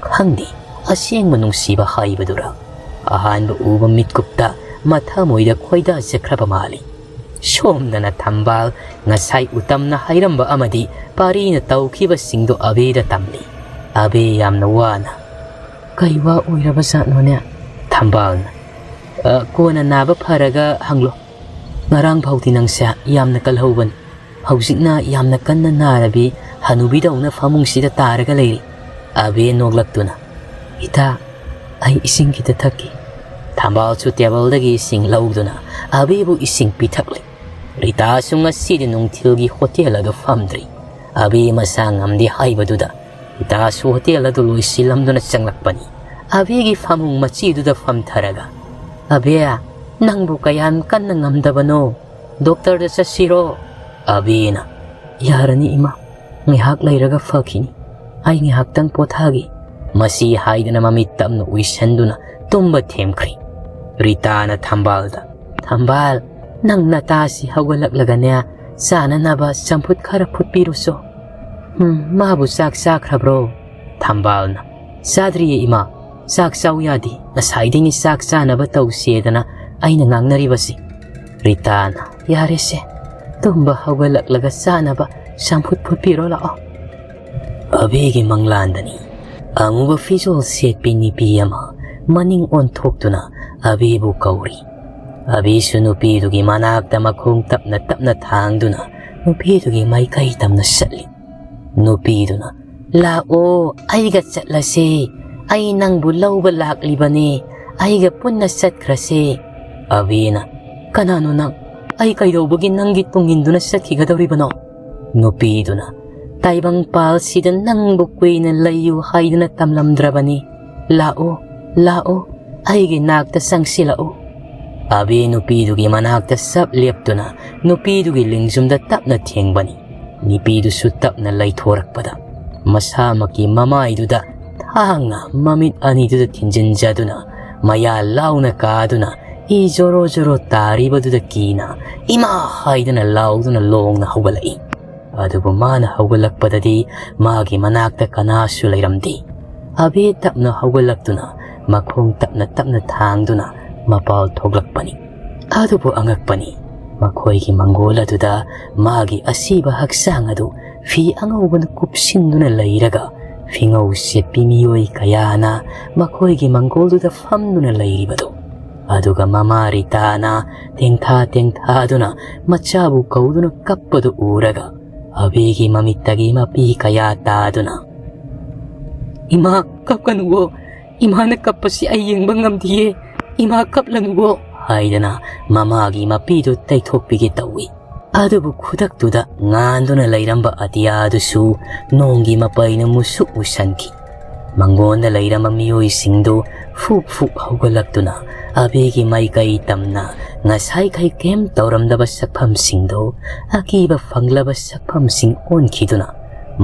ꯈꯪꯗꯦ, ꯑꯁꯦꯡꯕ ꯅꯨꯡꯁꯤꯕ ꯍꯥꯏꯕꯗꯨꯔ? ꯑꯍꯥꯟꯕ ꯎꯕ ꯃꯤꯠꯀꯨꯞꯇ ꯃꯊꯃꯣꯏꯗ ꯈꯣꯏꯗꯥꯖꯈ꯭ꯔꯕ ꯃꯥꯜꯂꯤ꯫ ꯁꯣꯝꯗꯅ ꯊꯝꯕꯥꯜ ꯉꯁꯥꯏ ꯎꯇꯝꯅ ꯍꯥꯏꯔꯝꯕ ꯑꯃꯗꯤ ꯄꯥꯔꯤꯅ ꯇꯧꯈꯤꯕꯁꯤꯡꯗꯨ ꯑꯕꯦꯗ ꯇꯝꯂꯤ꯫ ꯑꯕꯦ ꯌꯥꯝꯅ ꯋꯥꯅ, "ꯀꯩ ꯋꯥ ꯑꯣꯏꯔꯕ ꯖꯥꯠꯅꯣꯅꯦ?" ꯊꯝꯕꯥꯜꯅ, "ꯑ, ꯀꯣꯟꯅ ꯅꯥꯕ ꯐꯔꯒ ꯍꯪꯂꯣ꯫ ꯉꯔꯥꯡ ꯐꯥꯎꯗꯤ ꯅꯪꯁꯦ ꯌꯥꯝꯅ ꯀꯜꯍꯧꯕꯅꯤ꯫ ꯍꯧꯖꯤꯛꯅ ꯌꯥꯝꯅ ꯀꯟꯅ ꯅꯥꯔꯕꯤ ꯍꯅꯨꯕꯤꯗꯧꯅ ꯐꯃꯨꯡꯁꯤꯗ ꯇꯥꯔꯒ ꯂꯩꯔꯤ꯫" ꯑꯕꯦ ꯅꯣꯛꯂꯛꯇꯨꯅ, "ꯏꯇꯥ, ꯑꯩ ꯏꯁꯤꯡ ꯈꯤꯇ ꯊꯛꯀꯦ꯫" ꯊꯝꯕꯥꯜꯁꯨ ꯇꯦꯕꯜꯗꯒꯤ ꯏꯁꯤꯡ ꯂꯧꯗꯨꯅ ꯑꯕꯦꯕꯨ ꯏꯁꯤꯡ ꯄꯤꯊꯛꯂꯦ꯫ ꯔꯤꯇꯥꯁꯨ ꯉꯁꯤꯗꯤ ꯅꯨꯡꯊꯤꯜꯒꯤ ꯍꯣꯇꯦꯜ ꯑꯗꯨ ꯐꯝꯗ꯭ꯔꯤ꯫ ꯑꯕꯦ ꯃꯁꯥ ꯉꯝꯗꯦ ꯍꯥꯏꯕꯗꯨꯗ ꯔꯤꯇꯥꯁꯨ ꯍꯣꯇꯦꯜ ꯑꯗꯨ ꯂꯣꯏꯁꯤꯜꯂꯝꯗꯨꯅ ꯆꯪꯂꯛꯄꯅꯤ꯫ ꯑꯕꯤꯒꯤ ꯐꯃꯨꯡ ꯃꯆꯤꯗꯨꯗ ꯐꯝꯊꯔꯒ, "ꯑꯕꯤ, ꯅꯪꯕꯨ ꯀꯌꯥꯝ ꯀꯟꯅ ꯉꯝꯗꯕꯅꯣ? ꯗꯣꯛꯇꯔꯗ ꯆꯠꯁꯤꯔꯣ?" ꯑꯕꯤꯅ, "ꯌꯥꯔꯅꯤ ꯏꯃꯥ, ꯉꯥꯏꯍꯥꯛ ꯂꯩꯔꯒ ꯐꯈꯤꯅꯤ꯫ ꯑꯩ ꯉꯥꯏꯍꯥꯛꯇꯪ ꯄꯣꯊꯥꯒꯦ꯫" ꯃꯁꯤ ꯍꯥꯏꯗꯅ ꯃꯃꯤꯠ ꯇꯞꯅ ꯎꯏꯁꯟꯗꯨꯅ ꯇꯨꯝꯕ ꯊꯦꯝꯈ꯭ꯔꯦ꯫ ꯔꯤꯇꯥꯅ ꯊꯝꯕꯥꯜꯗ, "ꯊꯝꯕꯥꯜ, ꯅꯪ ꯅꯇꯥꯁꯤ ꯍꯧꯒꯠꯂꯛꯂꯒꯅꯦ, ꯆꯥꯅꯅꯕ ꯆꯝꯐꯨꯠ ꯈꯔ ꯐꯨꯠꯄꯤꯔꯨꯆꯣ꯫" "ꯎꯝ, ꯃꯥꯕꯨ ꯆꯥꯛ ꯆꯥꯈ꯭ꯔꯕ꯭ꯔꯣ?" ꯊꯝꯕꯥꯜꯅ, "ꯆꯥꯗ꯭ꯔꯤꯌꯦ ꯏꯃꯥ, ꯆꯥꯛ ꯆꯥꯎ ꯌꯥꯗꯦ, ꯉꯁꯥꯏꯗꯩꯅꯤ ꯆꯥꯛ ꯆꯥꯅꯕ ꯇꯧꯁꯦꯗꯅ ꯑꯩꯅ ꯉꯥꯡꯅꯔꯤꯕꯁꯤ꯫" ꯔꯤꯇꯥꯅ, "ꯌꯥꯔꯦꯁꯦ, ꯇꯨꯝꯕ ꯍꯧꯒꯠꯂꯛꯂꯒ ꯆꯥꯅꯕ ꯆꯝꯐꯨꯠ ꯐꯨꯠꯄꯤꯔꯣ ꯂꯥꯛꯑꯣ꯫" ꯑꯕꯤꯒꯤ ꯃꯪꯂꯥꯟꯗꯅꯤ ꯑꯃꯨꯕ ꯐꯤꯖꯣꯜ ꯁꯦꯠꯄꯤ ꯅꯨꯄꯤ ꯑꯃ ꯃꯅꯤꯡ ꯑꯣꯟꯊꯣꯛꯇꯨꯅ ꯑꯕꯤꯕꯨ ꯀꯧꯔꯤ꯫ ꯑꯕꯤꯁꯨ ꯅꯨꯄꯤꯗꯨꯒꯤ ꯃꯅꯥꯛꯇ ꯃꯈꯣꯡ ꯇꯞꯅ ꯇꯞꯅ ꯊꯥꯡꯗꯨꯅ ꯅꯨꯄꯤꯗꯨꯒꯤ ꯃꯥꯏꯀꯩ ꯇꯝꯅ ꯆꯠꯂꯤ꯫ ꯅꯨꯄꯤꯗꯨꯅ, "ꯂꯥꯛꯑꯣ, ꯑꯩꯒ ꯆꯠꯂꯁꯦ꯫ ꯑꯩ ꯅꯪꯕꯨ ꯂꯧꯕ ꯂꯥꯛꯂꯤꯕꯅꯦ꯫ ꯑꯩꯒ ꯄꯨꯟꯅ ꯆꯠꯈ꯭ꯔꯁꯦ꯫" ꯑꯕꯤꯅ, "ꯀꯅꯥꯅꯣ ꯅꯪ? ꯑꯩ ꯀꯩꯗꯧꯕꯒꯤ ꯅꯪꯒꯤ ꯇꯨꯡ ꯏꯟꯗꯨꯅ ꯆꯠꯈꯤꯒꯗꯧꯔꯤꯕꯅꯣ?" ꯅꯨꯄꯤꯗꯨꯅ, "ꯇꯥꯏꯕꯪꯄꯥꯜꯁꯤꯗ ꯅꯪꯕꯨ ꯀꯨꯏꯅ ꯂꯩꯌꯨ ꯍꯥꯏꯗꯨꯅ ꯇꯝꯂꯝꯗ꯭ꯔꯕꯅꯤ꯫ ꯂꯥꯛꯑꯣ, ꯂꯥꯛꯑꯣ, ꯑꯩꯒꯤ ꯅꯥꯛꯇ ꯆꯪꯁꯤꯜꯂꯛꯎ꯫" ꯑꯕꯤ ꯅꯨꯄꯤꯗꯨꯒꯤ ꯃꯅꯥꯛꯇ ꯆꯞ ꯂꯦꯞꯇꯨꯅ ꯅꯨꯄꯤꯗꯨꯒꯤ ꯂꯤꯡꯖꯨꯝꯗ ꯇꯞꯅ ꯊꯦꯡꯕꯅꯤ꯫ ꯅꯨꯄꯤꯗꯨꯁꯨ ꯇꯞꯅ ꯂꯩꯊꯣꯔꯛꯄꯗ ꯃꯁꯥꯃꯛꯀꯤ ꯃꯃꯥꯏꯗꯨꯗ ꯊꯥꯡꯅ ꯃꯃꯤꯠ ꯑꯅꯤꯗꯨꯗ ꯊꯤꯟꯖꯤꯟꯖꯗꯨꯅ ꯃꯌꯥ ꯂꯥꯎꯅ ꯀꯥꯗꯨꯅ ꯏ ꯖꯣꯔꯣ ꯖꯣꯔꯣ ꯇꯥꯔꯤꯕꯗꯨꯗ ꯀꯤꯅ "ꯏꯃꯥ!" ꯍꯥꯏꯗꯨꯅ ꯂꯥꯎꯗꯨꯅ ꯂꯣꯡꯅ ꯍꯧꯒꯠꯂꯛꯏ꯫ ꯑꯗꯨꯕꯨ ꯃꯥꯅ ꯍꯧꯒꯠꯂꯛꯄꯗꯗꯤ ꯃꯥꯒꯤ ꯃꯅꯥꯛꯇ ꯀꯅꯥꯁꯨ ꯂꯩꯔꯝꯗꯦ꯫ ꯑꯕꯤ ꯇꯞꯅ ꯍꯧꯒꯠꯂꯛꯇꯨꯅ ꯃꯈꯣꯡ ꯇꯞꯅ ꯇꯞꯅ ꯊꯥꯡꯗꯨꯅ ꯃꯄꯥꯜ ꯊꯣꯛꯂꯛꯄꯅꯤ꯫ ꯑꯗꯨꯕꯨ ꯑꯉꯛꯄꯅꯤ, ꯃꯈꯣꯏꯒꯤ ꯃꯪꯒꯣꯜ ꯑꯗꯨꯗ ꯃꯥꯒꯤ ꯑꯁꯤꯕ ꯍꯛꯆꯥꯡ ꯑꯗꯨ ꯐꯤ ꯑꯉꯧꯕꯅ ꯀꯨꯞꯁꯤꯟꯗꯨꯅ ꯂꯩꯔꯒ ꯐꯤꯉꯧ ꯁꯦꯠꯄꯤ ꯃꯤꯑꯣꯏ ꯀꯌꯥꯅ ꯃꯈꯣꯏꯒꯤ ꯃꯪꯒꯣꯜꯗꯨꯗ ꯐꯝꯗꯨꯅ ꯂꯩꯔꯤꯕꯗꯨ꯫ ꯑꯗꯨꯒ ꯃꯃꯥ ꯔꯤꯇꯥꯅ ꯇꯦꯡꯊꯥ ꯇꯦꯡꯊꯥꯗꯨꯅ ꯃꯆꯥꯕꯨ ꯀꯧꯗꯨꯅ ꯀꯞꯄꯗꯨ ꯎꯔꯒ ꯑꯕꯤꯒꯤ ꯃꯃꯤꯠꯇꯒꯤ ꯃꯄꯤ ꯀꯌꯥ ꯇꯥꯗꯨꯅ, "ꯏꯃꯥ, ꯀꯞꯀꯅꯨꯋꯣ꯫ ꯏꯃꯥꯅ ꯀꯞꯄꯁꯤ ꯑꯩ ꯌꯦꯡꯕ ꯉꯝꯗꯤꯌꯦ꯫ ꯏꯃꯥ, ꯀꯞꯂꯅꯨꯋꯣ," ꯍꯥꯏꯗꯅ ꯃꯃꯥꯒꯤ ꯃꯄꯤꯗꯨ ꯇꯩꯊꯣꯛꯄꯤꯒꯦ ꯇꯧꯏ꯫ ꯑꯗꯨꯕꯨ ꯈꯨꯗꯛꯇꯨꯗ ꯉꯥꯟꯗꯨꯅ ꯂꯩꯔꯝꯕ ꯑꯇꯤꯌꯥꯗꯨꯁꯨ ꯅꯣꯡꯒꯤ ꯃꯄꯩꯅ ꯃꯨꯁꯨꯛ ꯃꯨꯁꯟꯈꯤ꯫ ꯃꯉꯣꯟꯗ ꯂꯩꯔꯝꯕ ꯃꯤꯑꯣꯏꯁꯤꯡꯗꯨ ꯐꯨꯛ ꯐꯨꯛ ꯍꯧꯒꯠꯂꯛꯇꯨꯅ ꯑꯕꯦꯒꯤ ꯃꯥꯏꯀꯩ ꯇꯝꯅ ꯉꯁꯥꯏꯈꯩ ꯀꯩꯝ ꯇꯧꯔꯝꯗꯕ ꯁꯛꯐꯝꯁꯤꯡꯗꯨ ꯑꯀꯤꯕ ꯐꯪꯂꯕ ꯁꯛꯐꯝꯁꯤꯡ ꯑꯣꯟꯈꯤꯗꯨꯅ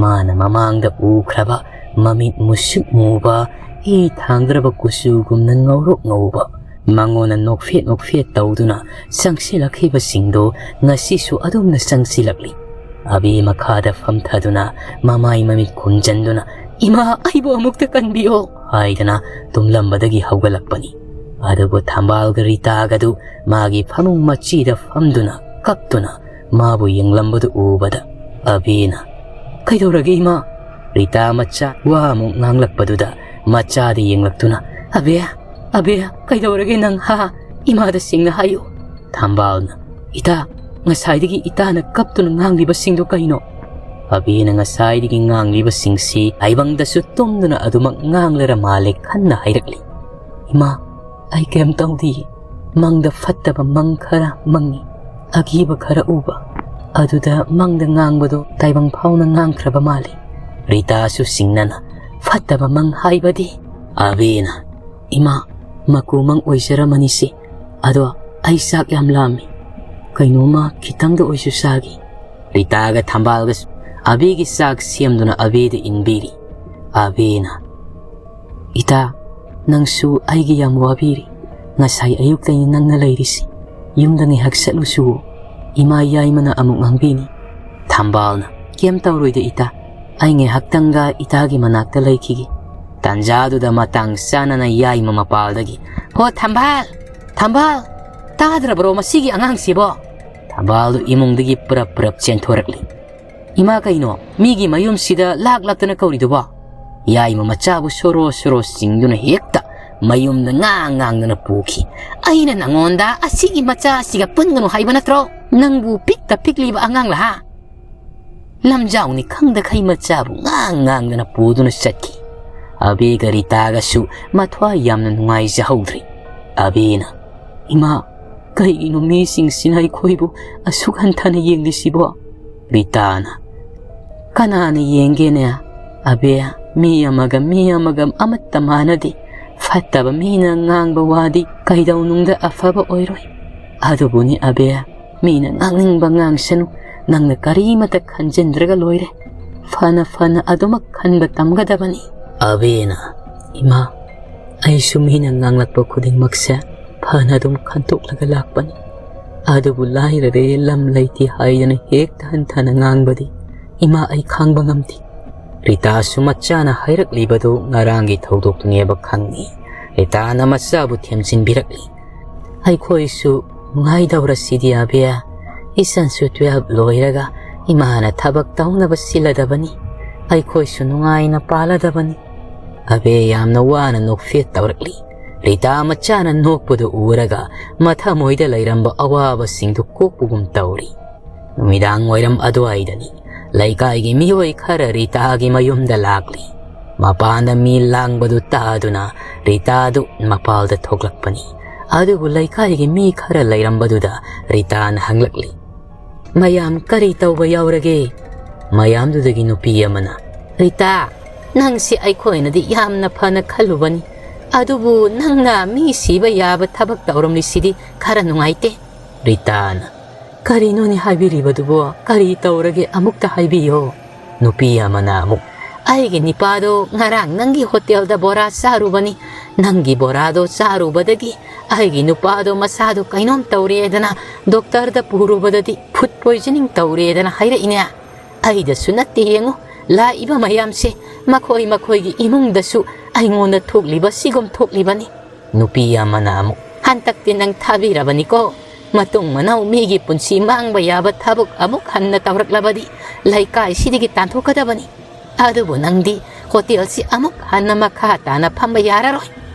ꯃꯥꯅ ꯃꯃꯥꯡꯗ ꯎꯈ꯭ꯔꯕ ꯃꯃꯤꯠ ꯃꯨꯁꯨꯛ ꯃꯨꯕ, ꯏ ꯊꯥꯡꯗ꯭ꯔꯕ ꯀꯨꯆꯨꯒꯨꯝꯅ ꯉꯧꯔꯣꯛ ꯉꯧꯕ, ꯃꯉꯣꯟꯗ ꯅꯣꯛꯐꯦꯠ ꯅꯣꯛꯐꯦꯠ ꯇꯧꯗꯨꯅ ꯆꯪꯁꯤꯜꯂꯛꯈꯤꯕꯁꯤꯡꯗꯣ ꯉꯁꯤꯁꯨ ꯑꯗꯨꯝꯅ ꯆꯪꯁꯤꯜꯂꯛꯂꯤ꯫ ꯑꯕꯦ ꯃꯈꯥꯗ ꯐꯝꯊꯗꯨꯅ ꯃꯃꯥꯏ ꯃꯃꯤꯠ ꯈꯨꯝꯖꯟꯗꯨꯅ, "ꯏꯃꯥ, ꯑꯩꯕꯨ ꯑꯃꯨꯛꯇ ꯀꯟꯕꯤꯌꯣ" ꯍꯥꯏꯗꯅ ꯇꯨꯝꯂꯝꯕꯗꯒꯤ ꯍꯧꯒꯠꯂꯛꯄꯅꯤ꯫ ꯑꯗꯨꯕꯨ ꯊꯝꯕꯥꯜꯒ ꯔꯤꯇꯥꯒꯗꯨ ꯃꯥꯒꯤ ꯐꯃꯨꯡ ꯃꯆꯤꯗ ꯐꯝꯗꯨꯅ ꯀꯞꯇꯨꯅ ꯃꯥꯕꯨ ꯌꯦꯡꯂꯝꯕꯗꯨ ꯎꯕꯗ ꯑꯕꯦꯅ, "ꯀꯩꯗꯧꯔꯒꯦ ꯏꯃꯥ?" ꯔꯤꯇꯥ ꯃꯆꯥ ꯋꯥ ꯑꯃꯨꯛ ꯉꯥꯡꯂꯛꯄꯗꯨꯗ ꯃꯆꯥꯗ ꯌꯦꯡꯂꯛꯇꯨꯅ, "ꯑꯕꯦ, ꯑꯕꯦ, ꯀꯩꯗꯧꯔꯒꯦ ꯅꯪ, ꯍꯥ? ꯏꯃꯥꯗ ꯁꯦꯡꯅ ꯍꯥꯏꯌꯨ꯫" ꯊꯝꯕꯥꯜꯅ, "ꯏꯇꯥ, ꯉꯁꯥꯏꯗꯒꯤ ꯏꯇꯥꯅ ꯀꯞꯇꯨꯅ ꯉꯥꯡꯂꯤꯕꯁꯤꯡꯗꯨ ꯀꯩꯅꯣ?" ꯑꯕꯦꯅ ꯉꯁꯥꯏꯗꯒꯤ ꯉꯥꯡꯂꯤꯕꯁꯤꯡꯁꯤ ꯇꯥꯏꯕꯪꯗꯁꯨ ꯇꯨꯝꯗꯨꯅ ꯑꯗꯨꯃꯛ ꯉꯥꯡꯂꯔ ꯃꯥꯜꯂꯦ ꯈꯟꯅ ꯍꯥꯏꯔꯛꯂꯤ꯫ "ꯏꯃꯥ, ꯑꯩ ꯀꯩꯝ ꯇꯧꯗꯤꯌꯦ꯫ ꯃꯪꯗ ꯐꯠꯇꯕ ꯃꯪ ꯈꯔ ꯃꯪꯉꯤ꯫ ꯑꯀꯤꯕ ꯈꯔ ꯎꯕ꯫ ꯑꯗꯨꯗ ꯃꯪꯗ ꯉꯥꯡꯕꯗꯣ ꯇꯥꯏꯕꯪ ꯐꯥꯎꯅ ꯉꯥꯡꯈ꯭ꯔꯕ ꯃꯥꯜꯂꯤ꯫" ꯔꯤꯇꯥꯁꯨ ꯁꯤꯡꯅꯅ, "ꯐꯠꯇꯕ ꯃꯪ ꯍꯥꯏꯕꯗꯤ?" ꯑꯕꯦꯅ, "ꯏꯃꯥ, ꯃꯀꯨ ꯃꯪ ꯑꯣꯏꯖꯔꯝꯃꯅꯤꯁꯦ꯫ ꯑꯗꯣ ꯑꯩ ꯆꯥꯛ ꯌꯥꯝ ꯂꯥꯝꯃꯤ꯫ ꯀꯩꯅꯣꯝꯃ ꯈꯤꯇꯪꯗ ꯑꯣꯏꯁꯨ ꯆꯥꯒꯦ꯫" ꯔꯤꯇꯥꯒ ꯊꯝꯕꯥꯜꯒꯁꯨ ꯑꯕꯦꯒꯤ ꯆꯥꯛ ꯁꯦꯝꯗꯨꯅ ꯑꯕꯦꯗ ꯏꯟꯕꯤꯔꯤ꯫ ꯑꯕꯦꯅ, "ꯏꯇꯥ, ꯅꯪꯁꯨ ꯑꯩꯒꯤ ꯌꯥꯝ ꯋꯥꯕꯤꯔꯤ꯫ ꯉꯁꯥꯏ ꯑꯌꯨꯛꯇꯩꯅꯤ ꯅꯪꯅ ꯂꯩꯔꯤꯁꯤ꯫ ꯌꯨꯝꯗ ꯉꯥꯏꯍꯥꯛ ꯆꯠꯂꯨꯁꯨ꯫ ꯏꯃꯥ ꯌꯥꯏꯃꯅ ꯑꯃꯨꯛ ꯉꯥꯡꯕꯤꯅꯤ꯫" ꯊꯝꯕꯥꯜꯅ, "ꯀꯩꯝ ꯇꯧꯔꯣꯏꯗ ꯏꯇꯥ꯫ ꯑꯩ ꯉꯥꯏꯍꯥꯛꯇꯪꯒ ꯏꯇꯥꯒꯤ ꯃꯅꯥꯛꯇ ꯂꯩꯈꯤꯒꯦ꯫" ꯇꯥꯟꯖꯥꯗꯨꯗ ꯃꯇꯥꯡ ꯆꯥꯅꯅ ꯌꯥꯏꯃ ꯃꯄꯥꯜꯗꯒꯤ, "ꯍꯣ ꯊꯝꯕꯥꯜ! ꯊꯝꯕꯥꯜ! ꯇꯥꯗ꯭ꯔꯕ꯭ꯔꯣ ꯃꯁꯤꯒꯤ ꯑꯉꯥꯡꯁꯤꯕꯣ?" ꯊꯝꯕꯥꯜꯗꯨ ꯏꯃꯨꯡꯗꯒꯤ ꯄꯨꯔꯞ ꯄꯨꯔꯞ ꯆꯦꯟꯊꯣꯔꯛꯂꯤ꯫ "ꯏꯃꯥ, ꯀꯩꯅꯣ ꯃꯤꯒꯤ ꯃꯌꯨꯝꯁꯤꯗ ꯂꯥꯛ ꯂꯥꯛꯇꯅ ꯀꯧꯔꯤꯗꯨꯕꯣ?" ꯌꯥꯏꯃ ꯃꯆꯥꯕꯨ ꯁꯣꯔꯣ ꯁꯣꯔꯣ ꯆꯤꯡꯗꯨꯅ ꯍꯦꯛꯇ ꯃꯌꯨꯝꯗ ꯉꯥꯡ ꯉꯥꯡꯗꯅ ꯄꯨꯈꯤ꯫ "ꯑꯩꯅ ꯅꯉꯣꯟꯗ ꯑꯁꯤꯒꯤ ꯃꯆꯥ ꯑꯁꯤꯒ ꯄꯨꯟꯒꯅꯨ ꯍꯥꯏꯕ ꯅꯠꯇ꯭ꯔꯣ? ꯅꯪꯕꯨ ꯄꯤꯛꯇ ꯄꯤꯛꯂꯤꯕ ꯑꯉꯥꯡꯂ ꯍꯥ?" ꯂꯝꯖꯥꯎꯅꯤ ꯈꯪꯗꯈꯩ ꯃꯆꯥꯕꯨ ꯉꯥꯡ ꯉꯥꯡꯗꯅ ꯄꯨꯗꯨꯅ ꯆꯠꯈꯤ꯫ ꯑꯕꯦꯒ ꯔꯤꯇꯥꯒꯁꯨ ꯃꯊ꯭ꯋꯥꯏ ꯌꯥꯝꯅ ꯅꯨꯡꯉꯥꯏꯖꯍꯧꯗ꯭ꯔꯤ꯫ ꯑꯕꯦꯅ, "ꯏꯃꯥ, "ꯀꯩꯒꯤꯅꯣ ꯃꯤꯁꯤꯡꯁꯤꯅ ꯑꯩꯈꯣꯏꯕꯨ ꯑꯁꯨꯛ ꯍꯟꯊꯅ ꯌꯦꯡꯂꯤꯁꯤꯕꯣ?" ꯔꯤꯇꯥꯅ, "ꯀꯅꯥꯅ ꯌꯦꯡꯒꯦꯅꯦ? ꯑꯕꯦ, ꯃꯤ ꯑꯃꯒ ꯃꯤ ꯑꯃꯒ ꯑꯃꯠꯇ ꯃꯥꯟꯅꯗꯦ꯫ ꯐꯠꯇꯕ ꯃꯤꯅ ꯉꯥꯡꯕ ꯋꯥꯗꯤ ꯀꯩꯗꯧꯅꯨꯡꯗ ꯑꯐꯕ ꯑꯣꯏꯔꯣꯏ꯫ ꯑꯗꯨꯕꯨꯅꯤ ꯑꯕꯦ, ꯃꯤꯅ ꯉꯥꯡꯅꯤꯡꯕ ꯉꯥꯡꯁꯅꯨ, ꯅꯪꯅ ꯀꯔꯤꯃꯇ ꯈꯟꯖꯤꯟꯗ꯭ꯔꯒ ꯂꯣꯏꯔꯦ꯫ ꯐꯅ ꯐꯅ ꯑꯗꯨꯃꯛ ꯈꯟꯕ ꯇꯝꯒꯗꯕꯅꯤ꯫" ꯑꯕꯦꯅ, "ꯏꯃꯥ, ꯑꯩꯁꯨ ꯃꯤꯅ ꯉꯥꯡꯂꯛꯄ ꯈꯨꯗꯤꯡꯃꯛꯁꯦ ꯐꯅ ꯑꯗꯨꯝ ꯈꯟꯇꯣꯛꯂꯒ ꯂꯥꯛꯄꯅꯤ꯫ ꯑꯗꯨꯕꯨ ꯂꯥꯏꯔꯔꯦ, ꯂꯝ ꯂꯩꯇꯦ ꯍꯥꯏꯗꯅ ꯍꯦꯛꯇ ꯍꯟꯊꯅ ꯉꯥꯡꯕꯗꯤ ꯏꯃꯥ ꯑꯩ ꯈꯥꯡꯕ ꯉꯝꯗꯦ꯫" ꯔꯤꯇꯥꯁꯨ ꯃꯆꯥꯅ ꯍꯥꯏꯔꯛꯂꯤꯕꯗꯨ ꯉꯔꯥꯡꯒꯤ ꯊꯧꯗꯣꯛꯇꯨꯅꯦꯕ ꯈꯪꯉꯤ꯫ ꯔꯤꯇꯥꯅ ꯃꯆꯥꯕꯨ ꯊꯦꯝꯖꯤꯟꯕꯤꯔꯛꯂꯤ꯫ "ꯑꯩꯈꯣꯏꯁꯨ ꯅꯨꯡꯉꯥꯏꯗꯧꯔꯁꯤꯗꯤ ꯑꯕꯦ꯫ ꯏꯆꯟꯁꯨ ꯇꯨꯌꯦꯜꯐ ꯂꯣꯏꯔꯒ ꯏꯃꯥꯅ ꯊꯕꯛ ꯇꯧꯅꯕ ꯁꯤꯜꯂꯗꯕꯅꯤ꯫ ꯑꯩꯈꯣꯏꯁꯨ ꯅꯨꯡꯉꯥꯏꯅ ꯄꯥꯜꯂꯗꯕꯅꯤ꯫" ꯑꯕꯦ ꯌꯥꯝꯅ ꯋꯥꯅ ꯅꯣꯛꯐꯦꯠ ꯇꯧꯔꯛꯂꯤ꯫ ꯔꯤꯇꯥ ꯃꯆꯥꯅ ꯅꯣꯛꯄꯗꯨ ꯎꯔꯒ ꯃꯊꯃꯣꯏꯗ ꯂꯩꯔꯝꯕ ꯑꯋꯥꯕꯁꯤꯡꯗꯨ ꯀꯣꯛꯄꯒꯨꯝ ꯇꯧꯔꯤ꯫ ꯅꯨꯃꯤꯗꯥꯡ ꯋꯥꯏꯔꯝ ꯑꯗꯨꯋꯥꯏꯗꯅꯤ꯫ ꯂꯩꯀꯥꯏꯒꯤ ꯃꯤꯑꯣꯏ ꯈꯔ ꯔꯤꯇꯥꯒꯤ ꯃꯌꯨꯝꯗ ꯂꯥꯛꯂꯤ꯫ ꯃꯄꯥꯟꯗ ꯃꯤ ꯂꯥꯡꯕꯗꯨ ꯇꯥꯗꯨꯅ ꯔꯤꯇꯥꯗꯨ ꯃꯄꯥꯜꯗ ꯊꯣꯛꯂꯛꯄꯅꯤ꯫ ꯑꯗꯨꯕꯨ ꯂꯩꯀꯥꯏꯒꯤ ꯃꯤ ꯈꯔ ꯂꯩꯔꯝꯕꯗꯨꯗ ꯔꯤꯇꯥꯅ ꯍꯪꯂꯛꯂꯤ, "ꯃꯌꯥꯝ ꯀꯔꯤ ꯇꯧꯕ ꯌꯥꯎꯔꯒꯦ?" ꯃꯌꯥꯝꯗꯨꯗꯒꯤ ꯅꯨꯄꯤ ꯑꯃꯅ, "ꯔꯤꯇꯥ, ꯅꯪꯁꯤ ꯑꯩꯈꯣꯏꯅꯗꯤ ꯌꯥꯝꯅ ꯐꯅ ꯈꯜꯂꯨꯕꯅꯤ, ꯑꯗꯨꯕꯨ ꯅꯪꯅ ꯃꯤ ꯁꯤꯕ ꯌꯥꯕ ꯊꯕꯛ ꯇꯧꯔꯝꯂꯤꯁꯤꯗꯤ ꯈꯔ ꯅꯨꯡꯉꯥꯏꯇꯦ꯫" ꯔꯤꯇꯥꯅ, "ꯀꯔꯤꯅꯣꯅꯦ ꯍꯥꯏꯕꯤꯔꯤꯕꯗꯨꯕꯣ? ꯀꯔꯤ ꯇꯧꯔꯒꯦ? ꯑꯃꯨꯛꯇ ꯍꯥꯏꯕꯤꯌꯣ꯫" ꯅꯨꯄꯤ ꯑꯃꯅ ꯑꯃꯨꯛ, "ꯑꯩꯒꯤ ꯅꯤꯄꯥꯗꯣ ꯉꯔꯥꯡ ꯅꯪꯒꯤ ꯍꯣꯇꯦꯜꯗ ꯕꯣꯔꯥ ꯆꯥꯔꯨꯕꯅꯤ꯫ ꯅꯪꯒꯤ ꯕꯣꯔꯥꯗꯣ ꯆꯥꯔꯨꯕꯗꯒꯤ ꯑꯩꯒꯤ ꯅꯨꯄꯥꯗꯣ ꯃꯁꯥꯗꯣ ꯀꯩꯅꯣꯝ ꯇꯧꯔꯦꯗꯅ ꯗꯣꯛꯇꯔꯗ ꯄꯨꯔꯨꯕꯗꯗꯤ ꯐꯨꯗ ꯄꯣꯏꯖꯅꯤꯡ ꯇꯧꯔꯦꯗꯅ ꯍꯥꯏꯔꯛꯏꯅꯦ꯫ ꯑꯩꯗꯁꯨ ꯅꯠꯇꯦ ꯌꯦꯡꯉꯨ, ꯂꯥꯛꯏꯕ ꯃꯌꯥꯝꯁꯦ ꯃꯈꯣꯏ ꯃꯈꯣꯏꯒꯤ ꯏꯃꯨꯡꯗꯁꯨ ꯑꯩꯉꯣꯟꯗ ꯊꯣꯛꯂꯤꯕ ꯁꯤꯒꯨꯝ ꯊꯣꯛꯂꯤꯕꯅꯤ꯫" ꯅꯨꯄꯤ ꯑꯃꯅ ꯑꯃꯨꯛ, "ꯍꯟꯗꯛꯇꯤ ꯅꯪ ꯊꯥꯕꯤꯔꯕꯅꯤꯀꯣ꯫ ꯃꯇꯨꯡ ꯃꯅꯥꯎ ꯃꯤꯒꯤ ꯄꯨꯟꯁꯤ ꯃꯥꯡꯕ ꯌꯥꯕ ꯊꯕꯛ ꯑꯃꯨꯛ ꯍꯟꯅ ꯇꯧꯔꯛꯂꯕꯗꯤ ꯂꯩꯀꯥꯏꯁꯤꯗꯒꯤ ꯇꯥꯟꯊꯣꯛꯀꯗꯕꯅꯤ꯫ ꯑꯗꯨꯕꯨ ꯅꯪꯗꯤ ꯍꯣꯇꯦꯜꯁꯤ ꯑꯃꯨꯛ ꯍꯟꯅ ꯃꯈꯥ ꯇꯥꯅ ꯐꯝꯕ ꯌꯥꯔꯔꯣꯏ꯫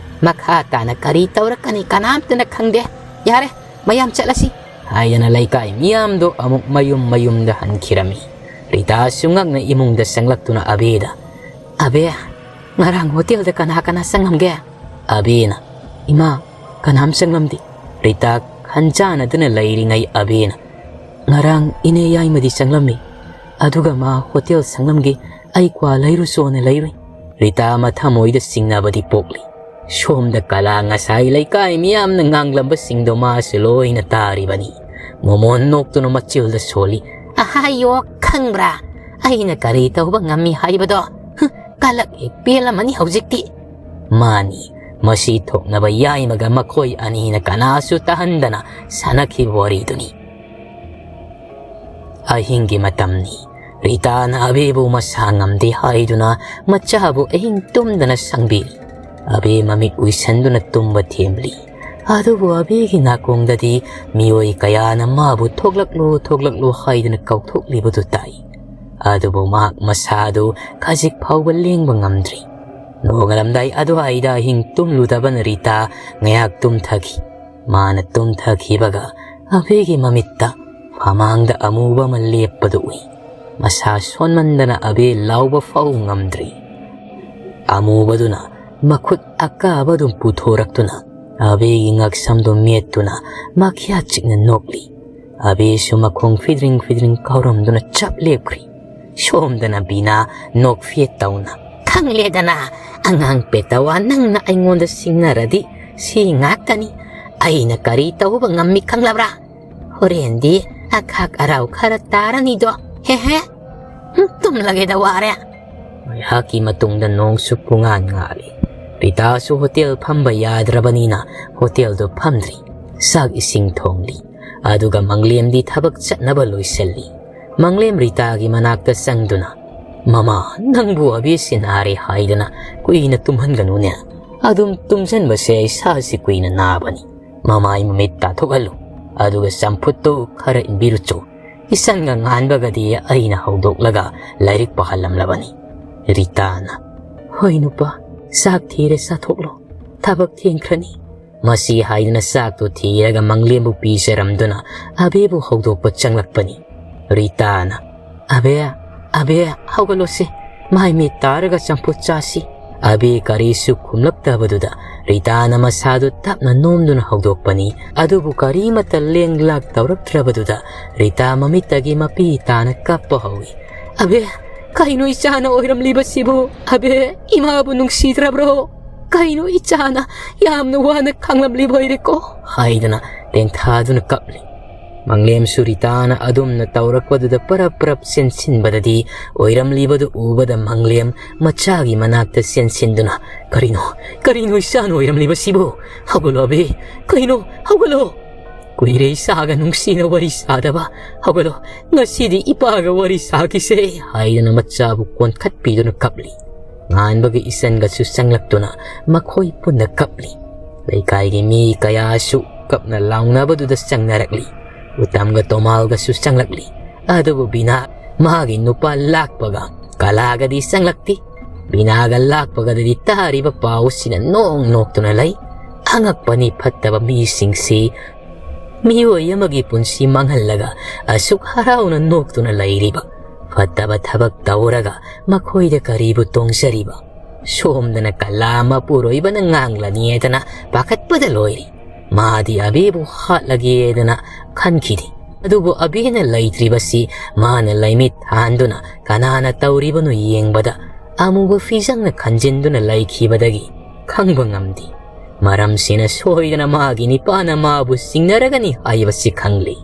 ꯃꯈꯥ ꯇꯥꯅ ꯀꯔꯤ ꯇꯧꯔꯛꯀꯅꯤ ꯀꯅꯥꯝꯇꯅ ꯈꯪꯗꯦ꯫ ꯌꯥꯔꯦ, ꯃꯌꯥꯝ ꯆꯠꯂꯁꯤ꯫" ꯍꯥꯏꯗꯅ ꯂꯩꯀꯥꯏ ꯃꯤꯌꯥꯝꯗꯣ ꯑꯃꯨꯛ ꯃꯌꯨꯝ ꯃꯌꯨꯝꯗ ꯍꯟꯈꯤꯔꯝꯃꯤ꯫ ꯔꯤꯇꯥꯁꯨ ꯉꯛꯅ ꯏꯃꯨꯡꯗ ꯆꯪꯂꯛꯇꯨꯅ ꯑꯕꯦꯗ, "ꯑꯕꯦ, ꯉꯔꯥꯡ ꯍꯣꯇꯦꯜꯗ ꯀꯅꯥ ꯀꯅꯥ ꯆꯪꯂꯝꯒꯦ?" ꯑꯕꯦꯅ, "ꯏꯃꯥ, ꯀꯅꯥꯝ ꯆꯪꯂꯝꯗꯦ꯫" ꯔꯤꯇꯥ ꯈꯟꯖꯥꯟꯅꯗꯨꯅ ꯂꯩꯔꯤꯉꯩ ꯑꯕꯦꯅ, "ꯉꯔꯥꯡ ꯏꯅꯦ ꯌꯥꯏꯃꯗꯤ ꯆꯪꯂꯝꯃꯤ, ꯑꯗꯨꯒ ꯃꯥ ꯍꯣꯇꯦꯜ ꯁꯪꯂꯝꯒꯦ, ꯑꯩ ꯀ꯭ꯋꯥ ꯂꯩꯔꯨꯆꯣꯅ ꯂꯩꯔꯨꯏ꯫" ꯔꯤꯇꯥ ꯃꯊꯃꯣꯏꯗ ꯆꯤꯡꯅꯕꯗꯤ ꯄꯣꯛꯂꯤ꯫ ꯁꯣꯝꯗ ꯀꯂꯥ ꯉꯁꯥꯏ ꯂꯩꯀꯥꯏ ꯃꯤꯌꯥꯝꯅ ꯉꯥꯡꯂꯝꯕꯁꯤꯡꯗꯣ ꯃꯥꯁꯨ ꯂꯣꯏꯅ ꯇꯥꯔꯤꯕꯅꯤ꯫ ꯃꯣꯃꯣꯟ ꯅꯣꯛꯇꯨꯅ ꯃꯆꯤꯜꯗ ꯁꯣꯜꯂꯤ꯫ "ꯑꯍꯥꯌꯣ, ꯈꯪꯕ꯭ꯔꯥ? ꯑꯩꯅ ꯀꯔꯤ ꯇꯧꯕ ꯉꯝꯃꯤ ꯍꯥꯏꯕꯗꯣ? ꯍꯨꯝ, ꯀꯂꯛ ꯍꯦꯛ ꯄꯦꯜꯂꯝꯃꯅꯤ ꯍꯧꯖꯤꯛꯇꯤ꯫" ꯃꯥꯅꯤ, ꯃꯁꯤ ꯊꯣꯛꯅꯕ ꯌꯥꯏꯃꯒ ꯃꯈꯣꯏ ꯑꯅꯤꯅ ꯀꯅꯥꯁꯨ ꯇꯥꯍꯟꯗꯅ ꯁꯥꯟꯅꯈꯤꯕ ꯋꯥꯔꯤꯗꯨꯅꯤ꯫ ꯑꯍꯤꯡꯒꯤ ꯃꯇꯝꯅꯤ꯫ ꯔꯤꯇꯥꯅ ꯑꯕꯦꯕꯨ ꯃꯁꯥ ꯉꯝꯗꯦ ꯍꯥꯏꯗꯨꯅ ꯃꯆꯥꯕꯨ ꯑꯍꯤꯡ ꯇꯨꯝꯗꯅ ꯁꯪꯕꯤꯔꯤ꯫ ꯑꯕꯦ ꯃꯃꯤꯠ ꯎꯏꯁꯟꯗꯨꯅ ꯇꯨꯝꯕ ꯊꯦꯝꯂꯤ꯫ ꯑꯗꯨꯕꯨ ꯑꯕꯦꯒꯤ ꯅꯥꯀꯣꯡꯗꯗꯤ ꯃꯤꯑꯣꯏ ꯀꯌꯥꯅ ꯃꯥꯕꯨ "ꯊꯣꯛꯂꯛꯂꯣ, ꯊꯣꯛꯂꯛꯂꯣ" ꯍꯥꯏꯗꯨꯅ ꯀꯧꯊꯣꯛꯂꯤꯕꯗꯨ ꯇꯥꯏ꯫ ꯑꯗꯨꯕꯨ ꯃꯍꯥꯛ ꯃꯁꯥꯗꯨ ꯈꯖꯤꯛ ꯐꯥꯎꯕ ꯂꯦꯡꯕ ꯉꯝꯗ꯭ꯔꯤ꯫ ꯅꯣꯡꯉꯥꯜꯂꯝꯗꯥꯏ ꯑꯗꯨꯋꯥꯏꯗ ꯑꯍꯤꯡ ꯇꯨꯝꯂꯨꯗꯕꯅ ꯔꯤꯇꯥ ꯉꯥꯏꯍꯥꯛ ꯇꯨꯝꯊꯈꯤ꯫ ꯃꯥꯅ ꯇꯨꯝꯊꯈꯤꯕꯒ ꯑꯕꯦꯒꯤ ꯃꯃꯤꯠꯇ ꯐꯃꯥꯡꯗ ꯑꯃꯨꯕ ꯑꯃ ꯂꯦꯞꯄꯗꯨ ꯎꯏ꯫ ꯃꯁꯥ ꯁꯣꯟꯃꯟꯗꯅ ꯑꯕꯦ ꯂꯥꯎꯕ ꯐꯥꯎ ꯉꯝꯗ꯭ꯔꯤ꯫ ꯑꯃꯨꯕꯗꯨꯅ ꯃꯈꯨꯠ ꯑꯀꯥꯕꯗꯨ ꯄꯨꯊꯣꯔꯛꯇꯨꯅ ꯑꯕꯦꯒꯤ ꯉꯛꯁꯝꯗꯨ ꯃꯦꯠꯇꯨꯅ ꯃꯈ꯭ꯌꯥꯠ ꯆꯤꯛꯅ ꯅꯣꯛꯂꯤ꯫ ꯑꯕꯦꯁꯨ ꯃꯈꯣꯡ ꯐꯤꯗ꯭ꯔꯤꯡ ꯐꯤꯗ꯭ꯔꯤꯡ ꯀꯥꯎꯔꯝꯗꯨꯅ ꯆꯞ ꯂꯦꯞꯈ꯭ꯔꯤ꯫ ꯁꯣꯝꯗꯅ ꯕꯤꯅꯥ ꯅꯣꯛꯐꯦꯠ ꯇꯧꯅ, "ꯈꯪꯂꯦꯗꯅ, ꯑꯉꯥꯡ ꯄꯦꯇꯋꯥ, ꯅꯪꯅ ꯑꯩꯉꯣꯟꯗ ꯁꯤꯡꯅꯔꯗꯤ ꯁꯤ ꯉꯥꯛꯇꯅꯤ꯫ ꯑꯩꯅ ꯀꯔꯤ ꯇꯧꯕ ꯉꯝꯃꯤ ꯈꯪꯂꯕ꯭ꯔꯥ? ꯍꯣꯔꯦꯟꯗꯤ ꯑꯈꯥꯛ ꯑꯔꯥꯎ ꯈꯔ ꯇꯥꯔꯅꯤꯗꯣ꯫ ꯍꯦ ꯍꯦ꯫ ꯍꯨꯝ, ꯇꯨꯝꯂꯒꯦꯗ, ꯋꯥꯔꯦ꯫" ꯉꯥꯏꯍꯥꯛꯀꯤ ꯃꯇꯨꯡꯗ ꯅꯣꯡꯁꯨ ꯄꯨꯡꯉꯥꯟ ꯉꯥꯜꯂꯤ꯫ ꯔꯤꯇꯥꯁꯨ ꯍꯣꯇꯦꯜ ꯐꯝꯕ ꯌꯥꯗ꯭ꯔꯕꯅꯤꯅ ꯍꯣꯇꯦꯜꯗꯨ ꯐꯝꯗ꯭ꯔꯤ꯫ ꯆꯥꯛ ꯏꯁꯤꯡ ꯊꯣꯡꯂꯤ꯫ ꯑꯗꯨꯒ ꯃꯪꯂꯦꯝꯗꯤ ꯊꯕꯛ ꯆꯠꯅꯕ ꯂꯣꯏꯁꯤꯜꯂꯤ꯫ ꯃꯪꯂꯦꯝ ꯔꯤꯇꯥꯒꯤ ꯃꯅꯥꯛꯇ ꯆꯪꯗꯨꯅ, "ꯃꯃꯥ, ꯅꯪꯕꯨ ꯑꯕꯦꯁꯤ ꯅꯥꯔꯦ ꯍꯥꯏꯗꯅ ꯀꯨꯏꯅ ꯇꯨꯝꯍꯟꯒꯅꯨꯅꯦ꯫ ꯑꯗꯨꯝ ꯇꯨꯝꯁꯤꯟꯕꯁꯦ ꯏꯁꯥꯁꯤ ꯀꯨꯏꯅ ꯅꯥꯕꯅꯤ꯫ ꯃꯃꯥꯏ ꯃꯃꯤꯠ ꯇꯥꯊꯣꯛꯍꯜꯂꯨ, ꯑꯗꯨꯒ ꯆꯝꯐꯨꯠꯇꯨ ꯈꯔ ꯏꯟꯕꯤꯔꯨꯆꯣ꯫ ꯏꯆꯟꯒ ꯉꯥꯟꯕꯒꯗꯤ ꯑꯩꯅ ꯍꯧꯗꯣꯛꯂꯒ ꯂꯥꯏꯔꯤꯛ ꯄꯥꯍꯜꯂꯝꯂꯕꯅꯤ꯫" ꯔꯤꯇꯥꯅ, "ꯍꯣꯏ ꯅꯨꯄꯥ, ꯆꯥꯛ ꯊꯤꯔꯦ, ꯆꯥꯊꯣꯛꯂꯣ꯫ ꯊꯕꯛ ꯊꯦꯡꯈ꯭ꯔꯅꯤ꯫" ꯃꯁꯤ ꯍꯥꯏꯗꯨꯅ ꯆꯥꯛꯇꯨ ꯊꯤꯔꯒ ꯃꯪꯂꯦꯝꯕꯨ ꯄꯤꯖꯔꯝꯗꯨꯅ ꯑꯕꯦꯕꯨ ꯍꯧꯗꯣꯛꯄ ꯆꯪꯂꯛꯄꯅꯤ꯫ ꯔꯤꯇꯥꯅ, "ꯑꯕꯦ, ꯑꯕꯦ, ꯍꯧꯒꯠꯂꯣꯁꯦ, ꯃꯥꯏ ꯃꯤꯠ ꯇꯥꯔꯒ ꯆꯝꯐꯨꯠ ꯆꯥꯁꯤ꯫ ꯑꯕꯤ ꯀꯔꯤꯁꯨ ꯈꯨꯝꯂꯛꯇꯕꯗꯨꯗ ꯔꯤꯇꯥꯅ ꯃꯁꯥꯗꯨ ꯇꯞꯅ ꯅꯣꯝꯗꯨꯅ ꯍꯧꯗꯣꯛꯄꯅꯤ꯫ ꯑꯗꯨꯕꯨ ꯀꯔꯤꯃꯠꯇ ꯂꯦꯡ ꯂꯥꯛ ꯇꯧꯔꯛꯇ꯭ꯔꯕꯗꯨꯗ ꯔꯤꯇꯥ ꯃꯃꯤꯠꯇꯒꯤ ꯃꯄꯤ ꯇꯥꯅ ꯀꯞꯄ ꯍꯧꯏ꯫ "ꯑꯕꯦ, ꯀꯩꯅꯣ ꯏꯆꯥꯅ ꯑꯣꯏꯔꯝꯂꯤꯕꯁꯤꯕꯨ? ꯑꯕꯦ, ꯏꯃꯥꯕꯨ ꯅꯨꯡꯁꯤꯗ꯭ꯔꯕ꯭ꯔꯣ? ꯀꯩꯅꯣ ꯏꯆꯥꯅ ꯌꯥꯝꯅ ꯋꯥꯅ ꯈꯥꯡꯂꯝꯂꯤꯕ ꯑꯣꯏꯔꯦꯀꯣ?" ꯍꯥꯏꯗꯨꯅ ꯇꯦꯡꯊꯥꯗꯨꯅ ꯀꯞꯂꯤ꯫ ꯃꯪꯂꯦꯝꯁꯨ ꯔꯤꯇꯥꯅ ꯑꯗꯨꯝꯅ ꯇꯧꯔꯛꯄꯗꯨꯗ ꯄꯔꯞ ꯄꯔꯞ ꯆꯦꯟꯁꯤꯟꯕꯗꯗꯤ ꯑꯣꯏꯔꯝꯂꯤꯕꯗꯨ ꯎꯕꯗ ꯃꯪꯂꯦꯝ ꯃꯆꯥꯒꯤ ꯃꯅꯥꯛꯇ ꯆꯦꯟꯁꯤꯟꯗꯨꯅ, "ꯀꯔꯤꯅꯣ, ꯀꯔꯤꯅꯣ ꯏꯆꯥꯅ ꯑꯣꯏꯔꯝꯂꯤꯕꯁꯤꯕꯨ? ꯍꯧꯒꯠꯂꯣ ꯑꯕꯦ, ꯀꯩꯅꯣ, ꯍꯧꯒꯠꯂꯣ! ꯀꯨꯏꯔꯦ ꯏꯆꯥꯒ ꯅꯨꯡꯁꯤꯅ ꯋꯥꯔꯤ ꯁꯥꯗꯕ꯫ ꯍꯧꯒꯠꯂꯣ, ꯉꯁꯤꯗꯤ ꯏꯄꯥꯒ ꯋꯥꯔꯤ ꯁꯥꯈꯤꯁꯦ" ꯍꯥꯏꯗꯨꯅ ꯃꯆꯥꯕꯨ ꯀꯣꯟꯈꯠꯄꯤꯗꯨꯅ ꯀꯞꯂꯤ꯫ ꯉꯥꯟꯕꯒ ꯏꯆꯟꯒꯁꯨ ꯆꯪꯂꯛꯇꯨꯅ ꯃꯈꯣꯏ ꯄꯨꯟꯅ ꯀꯞꯂꯤ꯫ ꯂꯩꯀꯥꯏꯒꯤ ꯃꯤ ꯀꯌꯥꯁꯨ ꯀꯞꯅ ꯂꯥꯎꯅꯕꯗꯨꯗ ꯆꯪꯅꯔꯛꯂꯤ꯫ ꯎꯇꯝꯒ ꯇꯣꯃꯥꯜꯒꯁꯨ ꯆꯪꯂꯛꯂꯤ꯫ ꯑꯗꯨꯕꯨ ꯕꯤꯅꯥ ꯃꯥꯒꯤ ꯅꯨꯄꯥ ꯂꯥꯛꯄꯒ ꯀꯂꯥꯒꯗꯤ ꯆꯪꯂꯛꯇꯦ꯫ ꯕꯤꯅꯥꯒ ꯂꯥꯛꯄꯒꯗꯗꯤ ꯇꯥꯔꯤꯕ ꯄꯥꯎꯁꯤꯅ ꯅꯣꯡ ꯅꯣꯛꯇꯨꯅ ꯂꯩ꯫ ꯑꯉꯛꯄꯅꯤ, ꯐꯠꯇꯕ ꯃꯤꯁꯤꯡꯁꯤ ꯃꯤꯑꯣꯏ ꯑꯃꯒꯤ ꯄꯨꯟꯁꯤ ꯃꯥꯡꯍꯜꯂꯒ ꯑꯁꯨꯛ ꯍꯔꯥꯎꯅ ꯅꯣꯛꯇꯨꯅ ꯂꯩꯔꯤꯕ꯫ ꯐꯠꯇꯕ ꯊꯕꯛ ꯇꯧꯔꯒ ꯃꯈꯣꯏꯗ ꯀꯔꯤꯕꯨ ꯇꯣꯡꯖꯔꯤꯕ? ꯁꯣꯝꯗꯅ ꯀꯂꯥ ꯃꯄꯨꯔꯣꯏꯕꯅ ꯉꯥꯡꯂꯅꯤ ꯍꯥꯏꯗꯅ ꯄꯥꯈꯠꯄꯗ ꯂꯣꯏꯔꯤ꯫ ꯃꯥꯗꯤ ꯑꯕꯦꯕꯨ ꯍꯥꯠꯂꯒꯦꯗꯅ ꯈꯟꯈꯤꯗꯦ꯫ ꯑꯗꯨꯕꯨ ꯑꯕꯦꯅ ꯂꯩꯇ꯭ꯔꯤꯕꯁꯤ ꯃꯥꯅ ꯂꯩꯃꯤꯠ ꯊꯥꯟꯗꯨꯅ ꯀꯅꯥꯅ ꯇꯧꯔꯤꯕꯅꯣ ꯌꯦꯡꯕꯗ ꯑꯃꯨꯕ ꯐꯤꯖꯪꯅ ꯈꯟꯖꯤꯟꯗꯨꯅ ꯂꯩꯈꯤꯕꯗꯒꯤ ꯈꯪꯕ ꯉꯝꯗꯦ꯫ ꯃꯔꯝꯁꯤꯅ ꯁꯣꯏꯗꯅ ꯃꯥꯒꯤ ꯅꯤꯄꯥꯅ ꯃꯥꯕꯨ ꯆꯤꯡꯅꯔꯒꯅꯤ ꯍꯥꯏꯕꯁꯤ ꯈꯪꯂꯤ꯫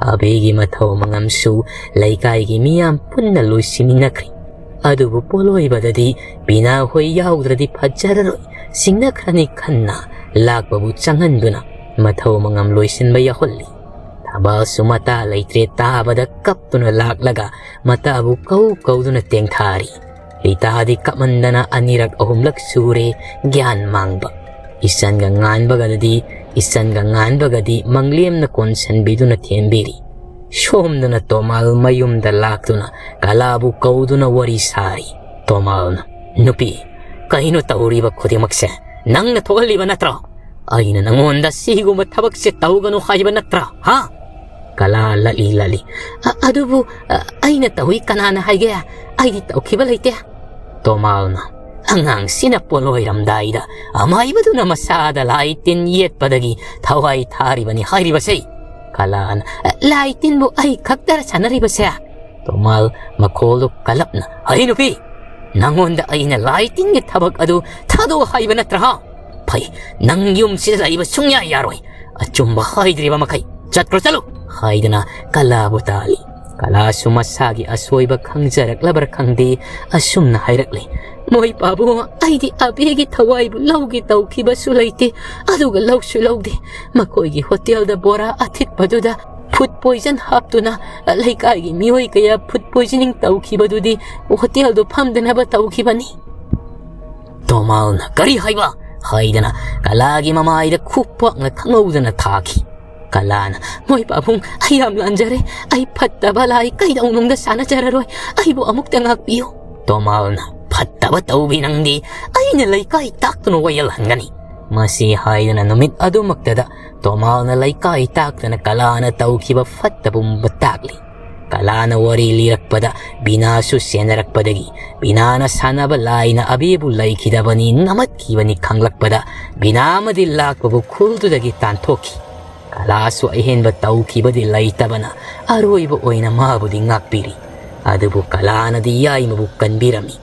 ꯑꯕꯦꯒꯤ ꯃꯊꯧ ꯃꯉꯝꯁꯨ ꯂꯩꯀꯥꯏꯒꯤ ꯃꯤꯌꯥꯝ ꯄꯨꯟꯅ ꯂꯣꯏꯁꯤꯟꯅꯈ꯭ꯔꯦ꯫ ꯑꯗꯨꯕꯨ ꯄꯣꯂꯣꯏꯕꯗꯗꯤ ꯕꯤꯅꯥ ꯍꯣꯏ ꯌꯥꯎꯗ꯭ꯔꯗꯤ ꯐꯖꯔꯔꯣꯏ, ꯆꯤꯡꯅꯈ꯭ꯔꯅꯤ ꯈꯟꯅ ꯂꯥꯛꯄꯕꯨ ꯆꯪꯍꯟꯗꯨꯅ ꯃꯊꯧ ꯃꯉꯝ ꯂꯣꯏꯁꯤꯟꯕ ꯌꯥꯎꯍꯜꯂꯤ꯫ ꯊꯕꯥꯜꯁꯨ ꯃꯇꯥ ꯂꯩꯇ꯭ꯔꯦ ꯇꯥꯕꯗ ꯀꯞꯇꯨꯅ ꯂꯥꯛꯂꯒ ꯃꯇꯥꯕꯨ ꯀꯧ ꯀꯧꯗꯨꯅ ꯇꯦꯡꯊꯥꯔꯤ꯫ ꯔꯤꯇꯥꯗꯤ ꯀꯞꯃꯟꯗꯅ ꯑꯅꯤꯔꯛ ꯑꯍꯨꯝꯂꯛ ꯁꯨꯔꯦ ꯒ꯭ꯌꯥꯟ ꯃꯥꯡꯕ꯫ ꯏꯆꯟꯒ ꯉꯥꯟꯕꯒꯗꯤ, ꯏꯆꯟꯒ ꯉꯥꯟꯕꯒꯗꯤ ꯃꯪꯂꯦꯝꯅ ꯀꯣꯟꯁꯟꯕꯤꯗꯨꯅ ꯊꯦꯝꯕꯤꯔꯤ꯫ ꯁꯣꯝꯗꯅ ꯇꯣꯃꯥꯜ ꯃꯌꯨꯝꯗ ꯂꯥꯛꯇꯨꯅ ꯀꯂꯥꯕꯨ ꯀꯧꯗꯨꯅ ꯋꯥꯔꯤ ꯁꯥꯔꯤ꯫ ꯇꯣꯃꯥꯜꯅ, "ꯅꯨꯄꯤ, ꯀꯩꯅꯣ ꯇꯧꯔꯤꯕ ꯈꯨꯗꯤꯡꯃꯛꯁꯦ? ꯅꯪꯅ ꯊꯣꯛꯍꯜꯂꯤꯕ ꯅꯠꯇ꯭ꯔꯣ? ꯑꯩꯅ ꯅꯪꯉꯣꯟꯗ ꯁꯤꯒꯨꯝꯕ ꯊꯕꯛꯁꯦ ꯇꯧꯒꯅꯨ ꯍꯥꯏꯕ ꯅꯠꯇ꯭ꯔꯥ? ꯍꯥ?" ꯀꯂꯥ ꯂꯠꯂꯤ ꯂꯠꯂꯤ꯫ "ꯑ-, ꯑꯗꯨꯕꯨ, ꯑ, ꯑꯩꯅ ꯇꯧꯏ ꯀꯅꯥꯅ ꯍꯥꯏꯒꯦ? ꯑꯩꯗꯤ ꯇꯧꯈꯤꯕ ꯂꯩꯇꯦ꯫" ꯇꯣꯃꯥꯜꯅ, ꯑꯉꯥꯡꯁꯤꯅ ꯄꯣꯠꯂꯣꯏꯔꯝꯗꯥꯏꯗ ꯑꯃꯥꯏꯕꯗꯨꯅ ꯃꯁꯥꯗ ꯂꯥꯏ ꯇꯤꯟ ꯌꯦꯠꯄꯗꯒꯤ ꯊꯋꯥꯏ ꯊꯥꯔꯤꯕꯅꯤ ꯍꯥꯏꯔꯤꯕꯁꯦ꯫ ꯀꯂꯥꯅ, "ꯂꯥꯏ ꯇꯤꯟꯕꯨ ꯑꯩ ꯈꯛꯇꯔ ꯁꯥꯟꯅꯔꯤꯕꯁꯦ?" ꯇꯣꯃꯥꯜ ꯃꯈꯣꯜꯗꯨ ꯀꯜꯂꯞꯅ, "ꯑꯩ ꯅꯨꯄꯤ, ꯅꯪꯉꯣꯟꯗ ꯑꯩꯅ ꯂꯥꯏ ꯇꯤꯟꯒꯤ ꯊꯕꯛ ꯑꯗꯨ ꯊꯥꯗꯣꯛꯑꯣ ꯍꯥꯏꯕ ꯅꯠꯇ꯭ꯔꯥ? ꯐꯩ, ꯅꯪ ꯌꯨꯝꯁꯤꯗ ꯂꯩꯕ ꯁꯨꯡꯌꯥ ꯌꯥꯔꯣꯏ꯫ ꯑꯆꯨꯝꯕ ꯍꯥꯏꯗ꯭ꯔꯤꯕ ꯃꯈꯩ ꯆꯠꯈ꯭ꯔꯣ, ꯆꯠꯂꯨ!" ꯍꯥꯏꯗꯨꯅ ꯀꯂꯥꯕꯨ ꯇꯥꯜꯂꯤ꯫ ꯀꯂꯥꯁꯨ ꯃꯁꯥꯒꯤ ꯑꯁꯣꯏꯕ ꯈꯪꯖꯔꯛꯂꯕ꯭ꯔꯥ ꯈꯪꯗꯦ, ꯑꯁꯨꯝꯅ ꯍꯥꯏꯔꯛꯂꯤ, "ꯃꯣꯏ ꯄꯥꯕꯨꯡ, ꯑꯩꯗꯤ ꯑꯕꯦꯒꯤ ꯊꯋꯥꯏꯕꯨ ꯂꯧꯒꯦ ꯇꯧꯈꯤꯕꯁꯨ ꯂꯩꯇꯦ, ꯑꯗꯨꯒ ꯂꯧꯁꯨ ꯂꯧꯗꯦ꯫ ꯃꯈꯣꯏꯒꯤ ꯍꯣꯇꯦꯜꯗ ꯕꯣꯔꯥ ꯑꯊꯤꯠꯄꯗꯨꯗ ꯐꯨꯗ ꯄꯣꯏꯖꯟ ꯍꯥꯞꯇꯨꯅ ꯂꯩꯀꯥꯏꯒꯤ ꯃꯤꯑꯣꯏ ꯀꯌꯥ ꯐꯨꯗ ꯄꯣꯏꯖꯅꯤꯡ ꯇꯧꯈꯤꯕꯗꯨꯗꯤ ꯍꯣꯇꯦꯜꯗꯨ ꯐꯝꯗꯅꯕ ꯇꯧꯈꯤꯕꯅꯤ꯫" ꯇꯣꯃꯥꯜꯅ, "ꯀꯔꯤ ꯍꯥꯏꯕ?" ꯍꯥꯏꯗꯅ ꯀꯂꯥꯒꯤ ꯃꯃꯥꯏꯗ ꯈꯨꯄꯥꯛꯅ ꯈꯪꯍꯧꯗꯅ ꯊꯥꯈꯤ꯫ ꯀꯂꯥꯅ, "ꯃꯣꯏ ꯄꯥꯕꯨꯡ, ꯑꯩ ꯌꯥꯝ ꯂꯥꯟꯖꯔꯦ꯫ ꯑꯩ ꯐꯠꯇꯕ ꯂꯥꯏ ꯀꯩꯗꯧꯅꯨꯡꯗ ꯁꯥꯟꯅꯖꯔꯔꯣꯏ꯫ ꯑꯩꯕꯨ ꯑꯃꯨꯛꯇ ꯉꯥꯛꯄꯤꯌꯨ꯫" ꯇꯣꯃꯥꯜꯅ, "ꯐꯠꯇꯕ ꯇꯧꯕꯤ ꯅꯪꯗꯤ, ꯑꯩꯅ ꯂꯩꯀꯥꯏ ꯇꯥꯛꯇꯨꯅ ꯋꯥꯌꯦꯜꯍꯟꯒꯅꯤ꯫" ꯃꯁꯤ ꯍꯥꯏꯗꯨꯅ ꯅꯨꯃꯤꯠ ꯑꯗꯨꯃꯛꯇꯗ ꯇꯣꯃꯥꯜꯅ ꯂꯩꯀꯥꯏ ꯇꯥꯛꯇꯅ ꯀꯂꯥꯅ ꯇꯧꯈꯤꯕ ꯐꯠꯇꯕ ꯄꯨꯝꯕ ꯇꯥꯛꯂꯤ꯫ ꯀꯂꯥꯅ ꯋꯥꯔꯤ ꯂꯤꯔꯛꯄꯗ ꯕꯤꯅꯥꯁꯨ ꯆꯦꯟꯅꯔꯛꯄꯗꯒꯤ ꯕꯤꯅꯥꯅ ꯁꯥꯟꯅꯕ ꯂꯥꯏꯅ ꯑꯕꯦꯕꯨ ꯂꯩꯈꯤꯗꯕꯅꯤ ꯅꯝꯃꯠꯈꯤꯕꯅꯤ ꯈꯪꯂꯛꯄꯗ ꯕꯤꯅꯥ ꯑꯃꯗꯤ ꯂꯥꯛꯄꯕꯨ ꯈꯨꯜꯗꯨꯗꯒꯤ ꯇꯥꯟꯊꯣꯛꯈꯤ꯫ ꯀꯂꯥꯁꯨ ꯑꯍꯦꯟꯕ ꯇꯧꯈꯤꯕꯗꯤ ꯂꯩꯇꯕꯅ ꯑꯔꯣꯏꯕ ꯑꯣꯏꯅ ꯃꯥꯕꯨꯗꯤ ꯉꯥꯛꯄꯤꯔꯤ꯫ ꯑꯗꯨꯕꯨ ꯀꯂꯥꯅꯗꯤ ꯌꯥꯏꯃꯕꯨ ꯀꯟꯕꯤꯔꯝꯃꯤ꯫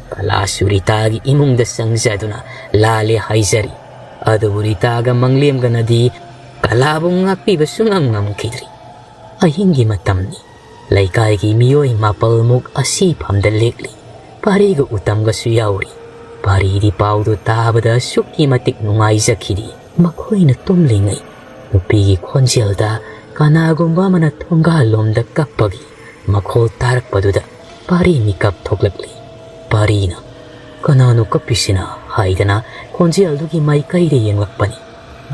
ꯀꯂꯥꯁꯨ ꯔꯤꯇꯥꯒꯤ ꯏꯃꯨꯡꯗ ꯆꯪꯖꯗꯨꯅ ꯂꯥꯜꯂꯦ ꯍꯥꯏꯖꯔꯤ꯫ ꯑꯗꯨꯕꯨ ꯔꯤꯇꯥꯒ ꯃꯪꯂꯦꯝꯒꯅꯗꯤ ꯀꯂꯥꯕꯨ ꯉꯥꯛꯄꯤꯕ ꯁꯨꯡꯉꯝ ꯉꯝꯈꯤꯗ꯭ꯔꯤ꯫ ꯑꯍꯤꯡꯒꯤ ꯃꯇꯝꯅꯤ꯫ ꯂꯩꯀꯥꯏꯒꯤ ꯃꯤꯑꯣꯏ ꯃꯥꯄꯜꯃꯨꯛ ꯑꯁꯤꯐꯝꯗ ꯂꯦꯛꯂꯤ꯫ ꯄꯥꯔꯤꯒ ꯎꯇꯝꯒꯁꯨ ꯌꯥꯎꯔꯤ꯫ ꯄꯥꯔꯤꯗꯤ ꯄꯥꯎꯗꯨ ꯇꯥꯕꯗ ꯑꯁꯨꯛꯀꯤ ꯃꯇꯤꯛ ꯅꯨꯡꯉꯥꯏꯖꯈꯤꯗꯦ꯫ ꯃꯈꯣꯏꯅ ꯇꯨꯝꯂꯤꯉꯩ ꯅꯨꯄꯤꯒꯤ ꯈꯣꯟꯖꯦꯜꯗ ꯀꯅꯥꯒꯨꯝꯕ ꯑꯃꯅ ꯊꯣꯡꯒꯥꯜꯂꯣꯝꯗ ꯀꯞꯄꯒꯤ ꯃꯈꯣꯜ ꯇꯥꯔꯛꯄꯗꯨꯗ ꯄꯥꯔꯤ ꯃꯤꯀꯞ ꯊꯣꯛꯂꯛꯂꯤ꯫ ꯄꯥꯔꯤꯅ, "ꯀꯅꯥꯅꯣ ꯀꯞꯄꯤꯁꯤꯅ?" ꯍꯥꯏꯗꯅ ꯈꯣꯟꯖꯦꯜꯗꯨꯒꯤ ꯃꯥꯏꯀꯩꯗ ꯌꯦꯡꯂꯛꯄꯅꯤ꯫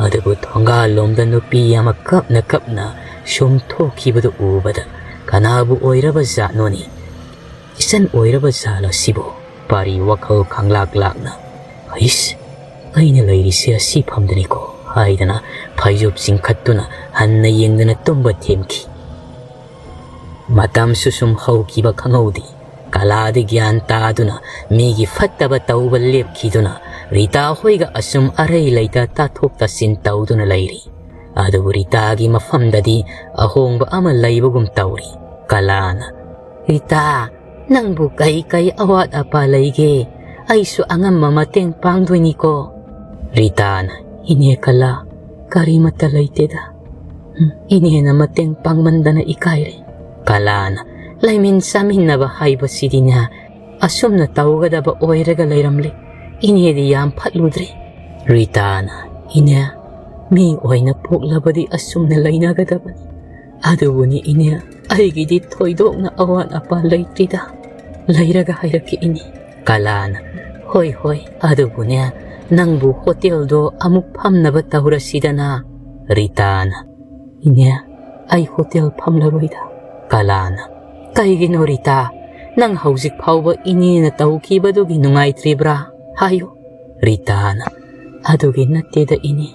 ꯑꯗꯨꯕꯨ ꯊꯣꯡꯒꯥꯜꯂꯣꯝꯗ ꯅꯨꯄꯤ ꯑꯃ ꯀꯞꯅ ꯀꯞꯅ ꯁꯨꯝ ꯊꯣꯛꯈꯤꯕꯗꯨ ꯎꯕꯗ ꯀꯅꯥꯕꯨ ꯑꯣꯏꯔꯕ ꯖꯥꯠꯅꯣꯅꯤ? ꯏꯆꯟ ꯑꯣꯏꯔꯕ ꯖꯥꯠꯂ ꯁꯤꯕꯨ? ꯄꯥꯔꯤ ꯋꯥꯈꯜ ꯈꯪꯂꯥꯛ ꯂꯥꯛꯅ, "ꯍꯩꯁ, ꯑꯩꯅ ꯂꯩꯔꯤꯁꯦ ꯑꯁꯤ ꯐꯝꯗꯅꯤꯀꯣ" ꯍꯥꯏꯗꯅ ꯐꯩꯖꯨꯞ ꯆꯤꯡꯈꯠꯇꯨꯅ ꯍꯟꯅ ꯌꯦꯡꯗꯅ ꯇꯨꯝꯕ ꯊꯦꯝꯈꯤ꯫ ꯃꯇꯝꯁꯨ ꯁꯨꯝ ꯍꯧꯈꯤꯕ ꯈꯪꯍꯧꯗꯦ꯫ ꯀꯂꯥꯗꯤ ꯒ꯭ꯌꯥꯟ ꯇꯥꯗꯨꯅ ꯃꯤꯒꯤ ꯐꯠꯇꯕ ꯇꯧꯕ ꯂꯦꯞꯈꯤꯗꯨꯅ ꯔꯤꯇꯥ ꯍꯣꯏꯒ ꯑꯁꯨꯝ ꯑꯔꯩ ꯂꯩꯇ ꯇꯥꯊꯣꯛ ꯇꯥꯁꯤꯟ ꯇꯧꯗꯨꯅ ꯂꯩꯔꯤ꯫ ꯑꯗꯨꯕꯨ ꯔꯤꯇꯥꯒꯤ ꯃꯐꯝꯗꯗꯤ ꯑꯍꯣꯡꯕ ꯑꯃ ꯂꯩꯕꯒꯨꯝ ꯇꯧꯔꯤ꯫ ꯀꯂꯥꯅ, "ꯔꯤꯇꯥ, ꯅꯪꯕꯨ ꯀꯩ ꯀꯩ ꯑꯋꯥꯠ ꯑꯄꯥ ꯂꯩꯒꯦ? ꯑꯩꯁꯨ ꯑꯉꯝꯕ ꯃꯇꯦꯡ ꯄꯥꯡꯗꯣꯏꯅꯤꯀꯣ?" ꯔꯤꯇꯥꯅ, "ꯏꯅꯦ ꯀꯂꯥ, ꯀꯔꯤꯃꯠꯇ ꯂꯩꯇꯦꯗ꯫ ꯎꯝ, ꯏꯅꯦꯅ ꯃꯇꯦꯡ ꯄꯥꯡꯃꯟꯗꯅ ꯏꯀꯥꯏꯔꯦ꯫" ꯀꯂꯥꯅ, "ꯂꯩꯃꯤꯟ ꯆꯥꯃꯤꯟꯅꯕ ꯍꯥꯏꯕꯁꯤꯗꯤꯅꯦ, ꯑꯁꯨꯝꯅ ꯇꯧꯒꯗꯕ ꯑꯣꯏꯔꯒ ꯂꯩꯔꯝꯂꯦ꯫ ꯏꯅꯦꯗꯤ ꯌꯥꯝ ꯐꯠꯂꯨꯗ꯭ꯔꯦ꯫" ꯔꯤꯇꯥꯅ, "ꯏꯅꯦ, ꯃꯤ ꯑꯣꯏꯅ ꯄꯣꯛꯂꯕꯗꯤ ꯑꯁꯨꯝꯅ ꯂꯩꯅꯒꯗꯕꯅꯤ꯫ ꯑꯗꯨꯕꯨꯅꯤ ꯏꯅꯦ, ꯑꯩꯒꯤꯗꯤ ꯊꯣꯏꯗꯣꯛꯅ ꯑꯋꯥꯠ ꯑꯄꯥ ꯂꯩꯇ꯭ꯔꯤꯗ꯫ ꯂꯩꯔꯒ ꯍꯥꯏꯔꯛꯀꯦ ꯏꯅꯦ꯫" ꯀꯂꯥꯅ, "ꯍꯣꯏ ꯍꯣꯏ, ꯑꯗꯨꯕꯨꯅꯦ, ꯅꯪꯕꯨ ꯍꯣꯇꯦꯜꯗꯣ ꯑꯃꯨꯛ ꯐꯝꯅꯕ ꯇꯧꯔꯁꯤꯗꯅ꯫" ꯔꯤꯇꯥꯅ, "ꯏꯅꯦ, ꯑꯩ ꯍꯣꯇꯦꯜ ꯐꯝꯂꯔꯣꯏꯗ꯫" ꯀꯂꯥꯅ, "ꯀꯩꯒꯤꯅꯣ ꯔꯤꯇꯥ? ꯅꯪ ꯍꯧꯖꯤꯛ ꯐꯥꯎꯕ ꯏꯅꯦꯅ ꯇꯧꯈꯤꯕꯗꯨꯒꯤ ꯅꯨꯡꯉꯥꯏꯇ꯭ꯔꯤꯕ꯭ꯔꯥ? ꯍꯥꯏꯌꯨ꯫" ꯔꯤꯇꯥꯅ, "ꯑꯗꯨꯒꯤ ꯅꯠꯇꯦꯗ ꯏꯅꯦ,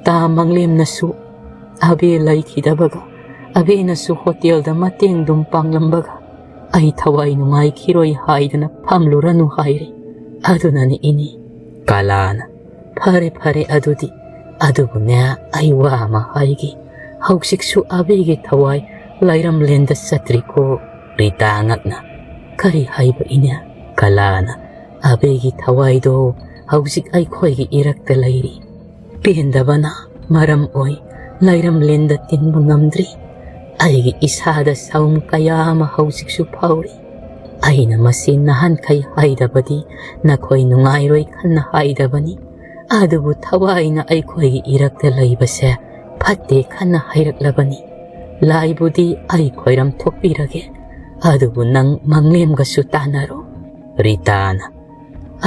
ꯇꯥ ꯃꯪꯂꯦꯝꯅꯁꯨ ꯑꯕꯦ ꯂꯩꯈꯤꯗꯕꯒ, ꯑꯕꯦꯅꯁꯨ ꯍꯣꯇꯦꯜꯗ ꯃꯇꯦꯡꯗꯨꯝ ꯄꯥꯡꯂꯝꯕꯒ ꯑꯩ ꯊꯋꯥꯏ ꯅꯨꯡꯉꯥꯏꯈꯤꯔꯣꯏ ꯍꯥꯏꯗꯅ ꯐꯝꯂꯨꯔꯅꯨ ꯍꯥꯏꯔꯦ꯫ ꯑꯗꯨꯅꯅꯤ ꯏꯅꯦ꯫" ꯀꯂꯥꯅ, "ꯐꯔꯦ ꯐꯔꯦ ꯑꯗꯨꯗꯤ, ꯑꯗꯨꯕꯨꯅꯦ, ꯑꯩ ꯋꯥ ꯑꯃ ꯍꯥꯏꯒꯦ꯫ ꯍꯧꯖꯤꯛꯁꯨ ꯑꯕꯦꯒꯤ ꯊꯋꯥꯏ ꯂꯥꯏꯔꯝꯂꯦꯟꯗ ꯆꯠꯇ꯭ꯔꯤꯀꯣ?" ꯔꯤꯇꯥ ꯉꯛꯅ, "ꯀꯔꯤ ꯍꯥꯏꯕ ꯏꯅꯦ?" ꯀꯂꯥꯅ, "ꯑꯕꯦꯒꯤ ꯊꯋꯥꯏꯗꯣ ꯍꯧꯖꯤꯛ ꯑꯩꯈꯣꯏꯒꯤ ꯏꯔꯛꯇ ꯂꯩꯔꯤ꯫ ꯄꯦꯟꯗꯕꯅ ꯃꯔꯝ ꯑꯣꯏ ꯂꯥꯏꯔꯝꯂꯦꯟꯗ ꯇꯤꯟꯕ ꯉꯝꯗ꯭ꯔꯤ꯫ ꯑꯩꯒꯤ ꯏꯁꯥꯗ ꯁꯥꯎꯝ ꯀꯌꯥ ꯑꯃ ꯍꯧꯖꯤꯛꯁꯨ ꯐꯥꯎꯔꯤ꯫ ꯑꯩꯅ ꯃꯁꯤ ꯅꯍꯥꯟꯈꯩ ꯍꯥꯏꯗꯕꯗꯤ ꯅꯈꯣꯏ ꯅꯨꯡꯉꯥꯏꯔꯣꯏ ꯈꯟꯅ ꯍꯥꯏꯗꯕꯅꯤ꯫ ꯑꯗꯨꯕꯨ ꯊꯋꯥꯏꯅ ꯑꯩꯈꯣꯏꯒꯤ ꯏꯔꯛꯇ ꯂꯩꯕꯁꯦ ꯐꯠꯇꯦ ꯈꯟꯅ ꯍꯥꯏꯔꯛꯂꯕꯅꯤ꯫ ꯂꯥꯏꯕꯨꯗꯤ ꯑꯩ ꯈꯣꯏꯔꯝ ꯊꯣꯛꯄꯤꯔꯒꯦ, ꯑꯗꯨꯕꯨ ꯅꯪ ꯃꯪꯂꯦꯝꯒꯁꯨ ꯇꯥꯟꯅꯔꯣ꯫" ꯔꯤꯇꯥꯅ,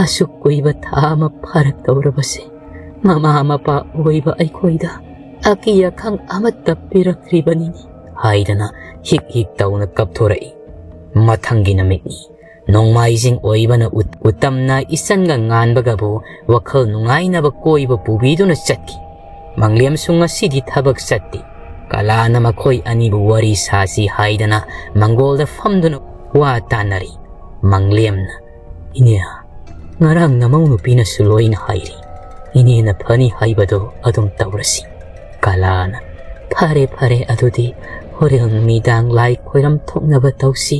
"ꯑꯁꯨꯛ ꯀꯨꯏꯕ ꯊꯥ ꯑꯃ ꯐꯥꯔꯛꯇꯧꯔꯕꯁꯦ, ꯃꯃꯥ ꯃꯄꯥ ꯑꯣꯏꯕ ꯑꯩꯈꯣꯏꯗ ꯑꯀꯤ ꯑꯈꯪ ꯑꯃꯠꯇ ꯄꯤꯔꯛꯇ꯭ꯔꯤꯕꯅꯤꯅꯦ" ꯍꯥꯏꯗꯅ ꯍꯤꯛ ꯍꯤꯛ ꯇꯧꯅ ꯀꯞꯊꯣꯔꯛꯏ꯫ ꯃꯊꯪꯒꯤ ꯅꯨꯃꯤꯠꯅꯤ꯫ ꯅꯣꯡꯃꯥꯏꯖꯤꯡ ꯑꯣꯏꯕꯅ ꯎꯠ-, ꯎꯇꯝꯅ ꯏꯆꯟꯒ ꯉꯥꯟꯕꯒꯕꯨ ꯋꯥꯈꯜ ꯅꯨꯡꯉꯥꯏꯅꯕ ꯀꯣꯏꯕ ꯄꯨꯕꯤꯗꯨꯅ ꯆꯠꯈꯤ꯫ ꯃꯪꯂꯦꯝꯁꯨ ꯉꯁꯤꯗꯤ ꯊꯕꯛ ꯆꯠꯇꯦ꯫ ꯀꯂꯥꯅ ꯃꯈꯣꯏ ꯑꯅꯤꯕꯨ ꯋꯥꯔꯤ ꯁꯥꯁꯤ ꯍꯥꯏꯗꯅ ꯃꯪꯒꯣꯜꯗ ꯐꯝꯗꯨꯅ ꯋꯥ ꯇꯥꯟꯅꯔꯤ꯫ ꯃꯪꯂꯦꯝꯅ, "ꯏꯅꯦ, ꯉꯔꯥꯡ ꯅꯃꯧ ꯅꯨꯄꯤꯅꯁꯨ ꯂꯣꯏꯅ ꯍꯥꯏꯔꯤ, ꯏꯅꯦꯅ ꯐꯅꯤ ꯍꯥꯏꯕꯗꯣ ꯑꯗꯨꯝ ꯇꯧꯔꯁꯤ꯫" ꯀꯂꯥꯅ, "ꯐꯔꯦ ꯐꯔꯦ, ꯑꯗꯨꯗꯤ ꯍꯣꯔꯦꯟ ꯅꯨꯃꯤꯗꯥꯡ ꯂꯥꯏ ꯈꯣꯏꯔꯝ ꯊꯣꯛꯅꯕ ꯇꯧꯁꯤ꯫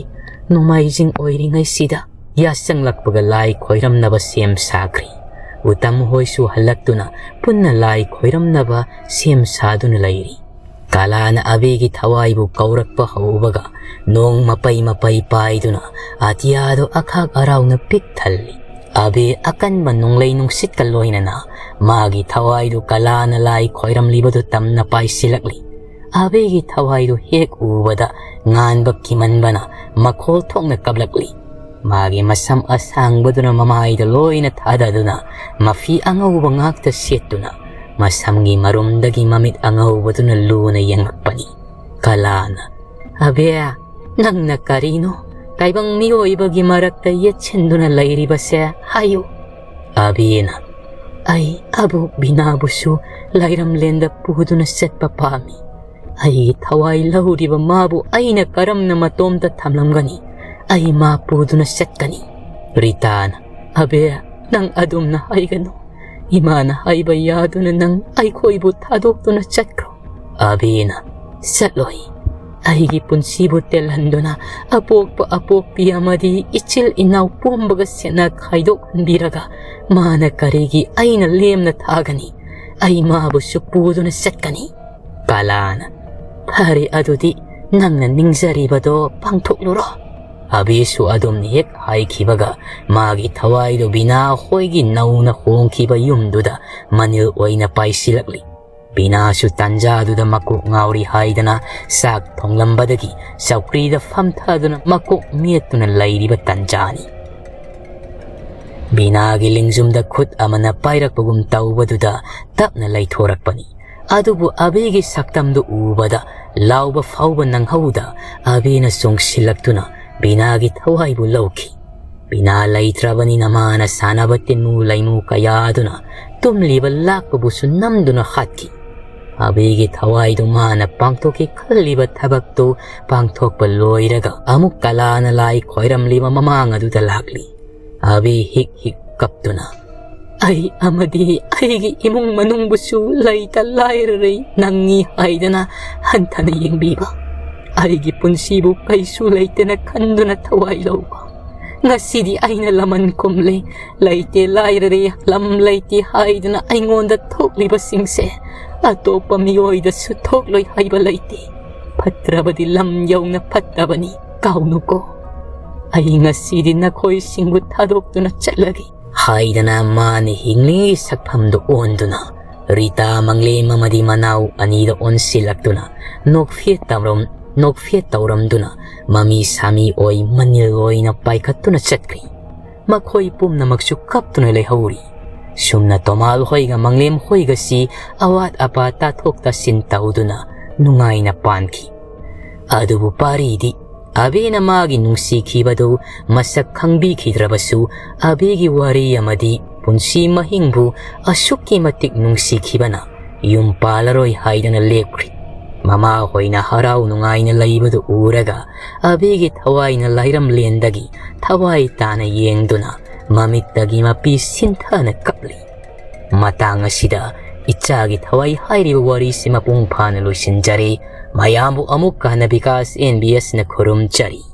ꯅꯣꯡꯃꯥꯏꯖꯤꯡ ꯑꯣꯏꯔꯤꯉꯩꯁꯤꯗ ꯌꯥꯆꯪꯂꯛꯄꯒ ꯂꯥꯏ ꯈꯣꯏꯔꯝꯅꯕ ꯁꯦꯝ ꯁꯥꯈ꯭ꯔꯦ꯫ ꯎꯇꯝ ꯍꯣꯏꯁꯨ ꯍꯜꯂꯛꯇꯨꯅ ꯄꯨꯟꯅ ꯂꯥꯏ ꯈꯣꯏꯔꯝꯅꯕ ꯁꯦꯝ ꯁꯥꯗꯨꯅ ꯂꯩꯔꯤ꯫" ꯀꯂꯥꯅ ꯑꯕꯦꯒꯤ ꯊꯋꯥꯏꯕꯨ ꯀꯧꯔꯛꯄ ꯍꯧꯕꯒ ꯅꯣꯡ ꯃꯄꯩ ꯃꯄꯩ ꯄꯥꯏꯗꯨꯅ ꯑꯇꯤꯌꯥꯗꯨ ꯑꯈꯥꯛ ꯑꯔꯥꯎꯅ ꯄꯤꯛ ꯊꯜꯂꯤ꯫ ꯑꯕꯦ ꯑꯀꯟꯕ ꯅꯣꯡꯂꯩ ꯅꯨꯡꯁꯤꯠꯀ ꯂꯣꯏꯅꯅ ꯃꯥꯒꯤ ꯊꯋꯥꯏꯗꯨ ꯀꯂꯥꯅ ꯂꯥꯏ ꯈꯣꯏꯔꯝꯂꯤꯕꯗꯨ ꯇꯝꯅ ꯄꯥꯏꯁꯤꯜꯂꯛꯂꯤ꯫ ꯑꯕꯦꯒꯤ ꯊꯋꯥꯏꯗꯨ ꯍꯦꯛ ꯎꯕꯗ ꯉꯥꯟꯕ ꯀꯤꯃꯟꯕꯅ ꯃꯈꯣꯜ ꯊꯣꯛꯅ ꯀꯞꯂꯛꯂꯤ꯫ ꯃꯥꯒꯤ ꯃꯁꯝ ꯑꯁꯥꯡꯕꯗꯨꯅ ꯃꯃꯥꯏꯗ ꯂꯣꯏꯅ ꯊꯥꯗꯗꯨꯅ ꯃꯐꯤ ꯑꯉꯧꯕ ꯉꯥꯛꯇ ꯁꯦꯠꯇꯨꯅ ꯃꯁꯝꯒꯤ ꯃꯔꯨꯝꯗꯒꯤ ꯃꯃꯤꯠ ꯑꯉꯧꯕꯗꯨꯅ ꯂꯨꯅ ꯌꯦꯡꯂꯛꯄꯅꯤ꯫ ꯀꯂꯥꯅ, "ꯑꯕꯦ, ꯅꯪꯅ ꯀꯔꯤꯅꯣ ꯇꯥꯏꯕꯪ ꯃꯤꯑꯣꯏꯕꯒꯤ ꯃꯔꯛꯇ ꯌꯦꯠꯁꯤꯟꯗꯨꯅ ꯂꯩꯔꯤꯕꯁꯦ ꯍꯥꯏꯌꯨ?" ꯑꯕꯦꯅ, "ꯑꯩ ꯑꯕꯣꯛ ꯕꯤꯅꯥꯕꯨꯁꯨ ꯂꯥꯏꯔꯝꯂꯦꯟꯗ ꯄꯨꯗꯨꯅ ꯆꯠꯄ ꯄꯥꯝꯃꯤ꯫ ꯑꯩꯒꯤ ꯊꯋꯥꯏ ꯂꯧꯔꯤꯕ ꯃꯥꯕꯨ ꯑꯩꯅ ꯀꯔꯝꯅ ꯃꯇꯣꯝꯇ ꯊꯝꯂꯝꯒꯅꯤ? ꯑꯩ ꯃꯥ ꯄꯨꯗꯨꯅ ꯆꯠꯀꯅꯤ꯫" ꯔꯤꯇꯥꯅ, "ꯑꯕꯦ, ꯅꯪ ꯑꯗꯨꯝꯅ ꯍꯥꯏꯒꯅꯨ꯫ ꯏꯃꯥꯅ ꯍꯥꯏꯕ ꯌꯥꯗꯨꯅ ꯅꯪ ꯑꯩꯈꯣꯏꯕꯨ ꯊꯥꯗꯣꯛꯇꯨꯅ ꯆꯠꯈ꯭ꯔꯣ꯫" ꯑꯕꯦꯅ, "ꯆꯠꯂꯣꯏ꯫ ꯑꯩꯒꯤ ꯄꯨꯟꯁꯤꯕꯨ ꯇꯦꯜꯍꯟꯗꯨꯅ ꯑꯄꯣꯛꯄ ꯑꯄꯣꯛꯄꯤ ꯑꯃꯗꯤ ꯏꯆꯤꯜ ꯏꯅꯥꯎ ꯄꯨꯝꯕꯒ ꯁꯦꯠꯅ ꯈꯥꯏꯗꯣꯛꯍꯟꯕꯤꯔꯒ ꯃꯥꯅ ꯀꯔꯤꯒꯤ ꯑꯩꯅ ꯂꯦꯝꯅ ꯊꯥꯒꯅꯤ? ꯑꯩ ꯃꯥꯕꯨꯁꯨ ꯄꯨꯗꯨꯅ ꯆꯠꯀꯅꯤ꯫" ꯀꯂꯥꯅ, "ꯐꯔꯦ, ꯑꯗꯨꯗꯤ ꯅꯪꯅ ꯅꯤꯡꯖꯔꯤꯕꯗꯣ ꯄꯥꯡꯊꯣꯛꯂꯨꯔꯣ꯫" ꯑꯕꯤꯁꯨ ꯑꯗꯨꯝꯅ ꯍꯦꯛ ꯍꯥꯏꯈꯤꯕꯒ ꯃꯥꯒꯤ ꯊꯋꯥꯏꯗꯨ ꯕꯤꯅꯥ ꯍꯣꯏꯒꯤ ꯅꯧꯅ ꯍꯣꯡꯈꯤꯕ ꯌꯨꯝꯗꯨꯗ ꯃꯅꯤꯜ ꯑꯣꯏꯅ ꯄꯥꯏꯁꯤꯜꯂꯛꯂꯤ꯫ ꯕꯤꯅꯥꯁꯨ ꯇꯥꯟꯖꯥꯗꯨꯗ ꯃꯀꯣꯛ ꯉꯥꯎꯔꯤ ꯍꯥꯏꯗꯅ ꯆꯥꯛ ꯊꯣꯡꯂꯝꯕꯗꯒꯤ ꯆꯧꯀ꯭ꯔꯤꯗ ꯐꯝꯊꯗꯨꯅ ꯃꯀꯣꯛ ꯃꯦꯠꯇꯨꯅ ꯂꯩꯔꯤꯕ ꯇꯥꯟꯖꯥꯅꯤ꯫ ꯕꯤꯅꯥꯒꯤ ꯂꯤꯡꯖꯨꯝꯗ ꯈꯨꯠ ꯑꯃꯅ ꯄꯥꯏꯔꯛꯄꯒꯨꯝ ꯇꯧꯕꯗꯨꯗ ꯇꯞꯅ ꯂꯩꯊꯣꯔꯛꯄꯅꯤ꯫ ꯑꯗꯨꯕꯨ ꯑꯕꯤꯒꯤ ꯁꯛꯇꯝꯗꯨ ꯎꯕꯗ ꯂꯥꯎꯕ ꯐꯥꯎꯕ ꯅꯪꯍꯧꯗ ꯑꯕꯤꯅ ꯆꯣꯡꯁꯤꯜꯂꯛꯇꯨꯅ ꯕꯤꯅꯥꯒꯤ ꯊꯋꯥꯏꯕꯨ ꯂꯧꯈꯤ꯫ ꯕꯤꯅꯥ ꯂꯩꯇ꯭ꯔꯕꯅꯤꯅ ꯃꯥꯅ ꯁꯥꯟꯅꯕ ꯇꯤꯟꯃꯨ ꯂꯩꯃꯨ ꯀꯌꯥꯗꯨꯅ ꯇꯨꯝꯂꯤꯕ ꯂꯥꯛꯄꯕꯨꯁꯨ ꯅꯝꯗꯨꯅ ꯍꯥꯠꯈꯤ꯫ ꯑꯕꯤꯒꯤ ꯊꯋꯥꯏꯗꯨ ꯃꯥꯅ ꯄꯥꯡꯊꯣꯛꯀꯦ ꯈꯜꯂꯤꯕ ꯊꯕꯛꯇꯨ ꯄꯥꯡꯊꯣꯛꯄ ꯂꯣꯏꯔꯒ ꯑꯃꯨꯛ ꯀꯂꯥꯅ ꯂꯥꯏ ꯈꯣꯏꯔꯝꯂꯤꯕ ꯃꯃꯥꯡ ꯑꯗꯨꯗ ꯂꯥꯛꯂꯤ꯫ ꯑꯕꯤ ꯍꯤꯛ ꯍꯤꯛ ꯀꯞꯇꯨꯅ, "ꯑꯩ ꯑꯃꯗꯤ ꯑꯩꯒꯤ ꯏꯃꯨꯡ ꯃꯅꯨꯡꯕꯨꯁꯨ ꯂꯩꯇ ꯂꯥꯏꯔꯔꯩ ꯅꯪꯉꯤ ꯍꯥꯏꯗꯅ ꯍꯟꯊꯅ ꯌꯦꯡꯕꯤꯕ, ꯑꯩꯒꯤ ꯄꯨꯟꯁꯤꯕꯨ ꯀꯩꯁꯨ ꯂꯩꯇꯅ ꯈꯟꯗꯨꯅ ꯊꯋꯥꯏ ꯂꯧꯕ, ꯉꯁꯤꯗꯤ ꯑꯩꯅ ꯂꯃꯟ ꯈꯨꯝꯂꯦ, ꯂꯩꯇꯦ ꯂꯥꯏꯔꯔꯦ, ꯂꯝ ꯂꯩꯇꯦ ꯍꯥꯏꯗꯨꯅ ꯑꯩꯉꯣꯟꯗ ꯊꯣꯛꯂꯤꯕꯁꯤꯡꯁꯦ ꯑꯇꯣꯞꯄ ꯃꯤꯑꯣꯏꯗꯁꯨ ꯊꯣꯛꯂꯣꯏ ꯍꯥꯏꯕ ꯂꯩꯇꯦ꯫ ꯐꯠꯇ꯭ꯔꯕꯗꯤ ꯂꯝ ꯌꯧꯅ ꯐꯠꯇꯕꯅꯤ, ꯀꯥꯎꯅꯨꯀꯣ꯫ ꯑꯩ ꯉꯁꯤꯗꯤ ꯅꯈꯣꯏꯁꯤꯡꯕꯨ ꯊꯥꯗꯣꯛꯇꯨꯅ ꯆꯠꯂꯒꯦ" ꯍꯥꯏꯗꯅ ꯃꯥꯅ ꯍꯤꯡꯂꯤꯉꯩ ꯁꯛꯐꯝꯗꯨ ꯑꯣꯟꯗꯨꯅ ꯔꯤꯇꯥ ꯃꯪꯂꯦꯝ ꯑꯃꯗꯤ ꯃꯅꯥꯎ ꯑꯅꯤꯗ ꯑꯣꯟꯁꯤꯜꯂꯛꯇꯨꯅ ꯅꯣꯛꯐꯦꯠ ꯇꯧꯔꯝ-, ꯅꯣꯛꯐꯦꯠ ꯇꯧꯔꯝꯗꯨꯅ ꯃꯃꯤ ꯁꯥꯃꯤ ꯑꯣꯏ ꯃꯅꯤꯜ ꯑꯣꯏꯅ ꯄꯥꯏꯈꯠꯇꯨꯅ ꯆꯠꯈ꯭ꯔꯤ꯫ ꯃꯈꯣꯏ ꯄꯨꯝꯅꯃꯛꯁꯨ ꯀꯞꯇꯨꯅ ꯂꯩꯍꯧꯔꯤ꯫ ꯁꯨꯝꯅ ꯇꯣꯃꯥꯜ ꯍꯣꯏꯒ ꯃꯪꯂꯦꯝ ꯍꯣꯏꯒꯁꯤ ꯑꯋꯥꯠ ꯑꯄꯥ ꯇꯥꯊꯣꯛ ꯇꯥꯁꯤꯟ ꯇꯧꯗꯨꯅ ꯅꯨꯡꯉꯥꯏꯅ ꯄꯥꯟꯈꯤ꯫ ꯑꯗꯨꯕꯨ ꯄꯥꯔꯤꯗꯤ ꯑꯕꯤꯅ ꯃꯥꯒꯤ ꯅꯨꯡꯁꯤꯈꯤꯕꯗꯨ ꯃꯁꯛ ꯈꯪꯕꯤꯈꯤꯗ꯭ꯔꯕꯁꯨ, ꯑꯕꯤꯒꯤ ꯋꯥꯔꯤ ꯑꯃꯗꯤ ꯄꯨꯟꯁꯤ ꯃꯍꯤꯡꯕꯨ ꯑꯁꯨꯛꯀꯤ ꯃꯇꯤꯛ ꯅꯨꯡꯁꯤꯈꯤꯕꯅ ꯌꯨꯝ ꯄꯥꯜꯂꯔꯣꯏ ꯍꯥꯏꯗꯅ ꯂꯦꯞꯈ꯭ꯔꯤ꯫ ꯃꯃꯥ ꯍꯣꯏꯅ ꯍꯔꯥꯎ ꯅꯨꯡꯉꯥꯏꯅ ꯂꯩꯕꯗꯨ ꯎꯔꯒ ꯑꯕꯤꯒꯤ ꯊꯋꯥꯏꯅ ꯂꯥꯏꯔꯝꯂꯦꯟꯗꯒꯤ ꯊꯋꯥꯏ ꯇꯥꯅ ꯌꯦꯡꯗꯨꯅ ꯃꯃꯤꯠꯇꯒꯤ ꯃꯄꯤ ꯁꯤꯟꯊꯅ ꯀꯞꯂꯤ꯫ ꯃꯇꯥꯡ ꯑꯁꯤꯗ ꯏꯆꯥꯒꯤ ꯊꯋꯥꯏ ꯍꯥꯏꯔꯤꯕ ꯋꯥꯔꯤꯁꯤ ꯃꯄꯨꯡ ꯐꯥꯅ ꯂꯣꯏꯁꯤꯟꯖꯔꯦ꯫ ꯃꯌꯥꯝꯕꯨ ꯑꯃꯨꯛ ꯍꯟꯅ ꯕꯤꯀꯥꯁ ꯑꯦꯟ ꯕꯤ ꯑꯦꯁꯅ ꯈꯨꯔꯨꯝꯖꯔꯤ꯫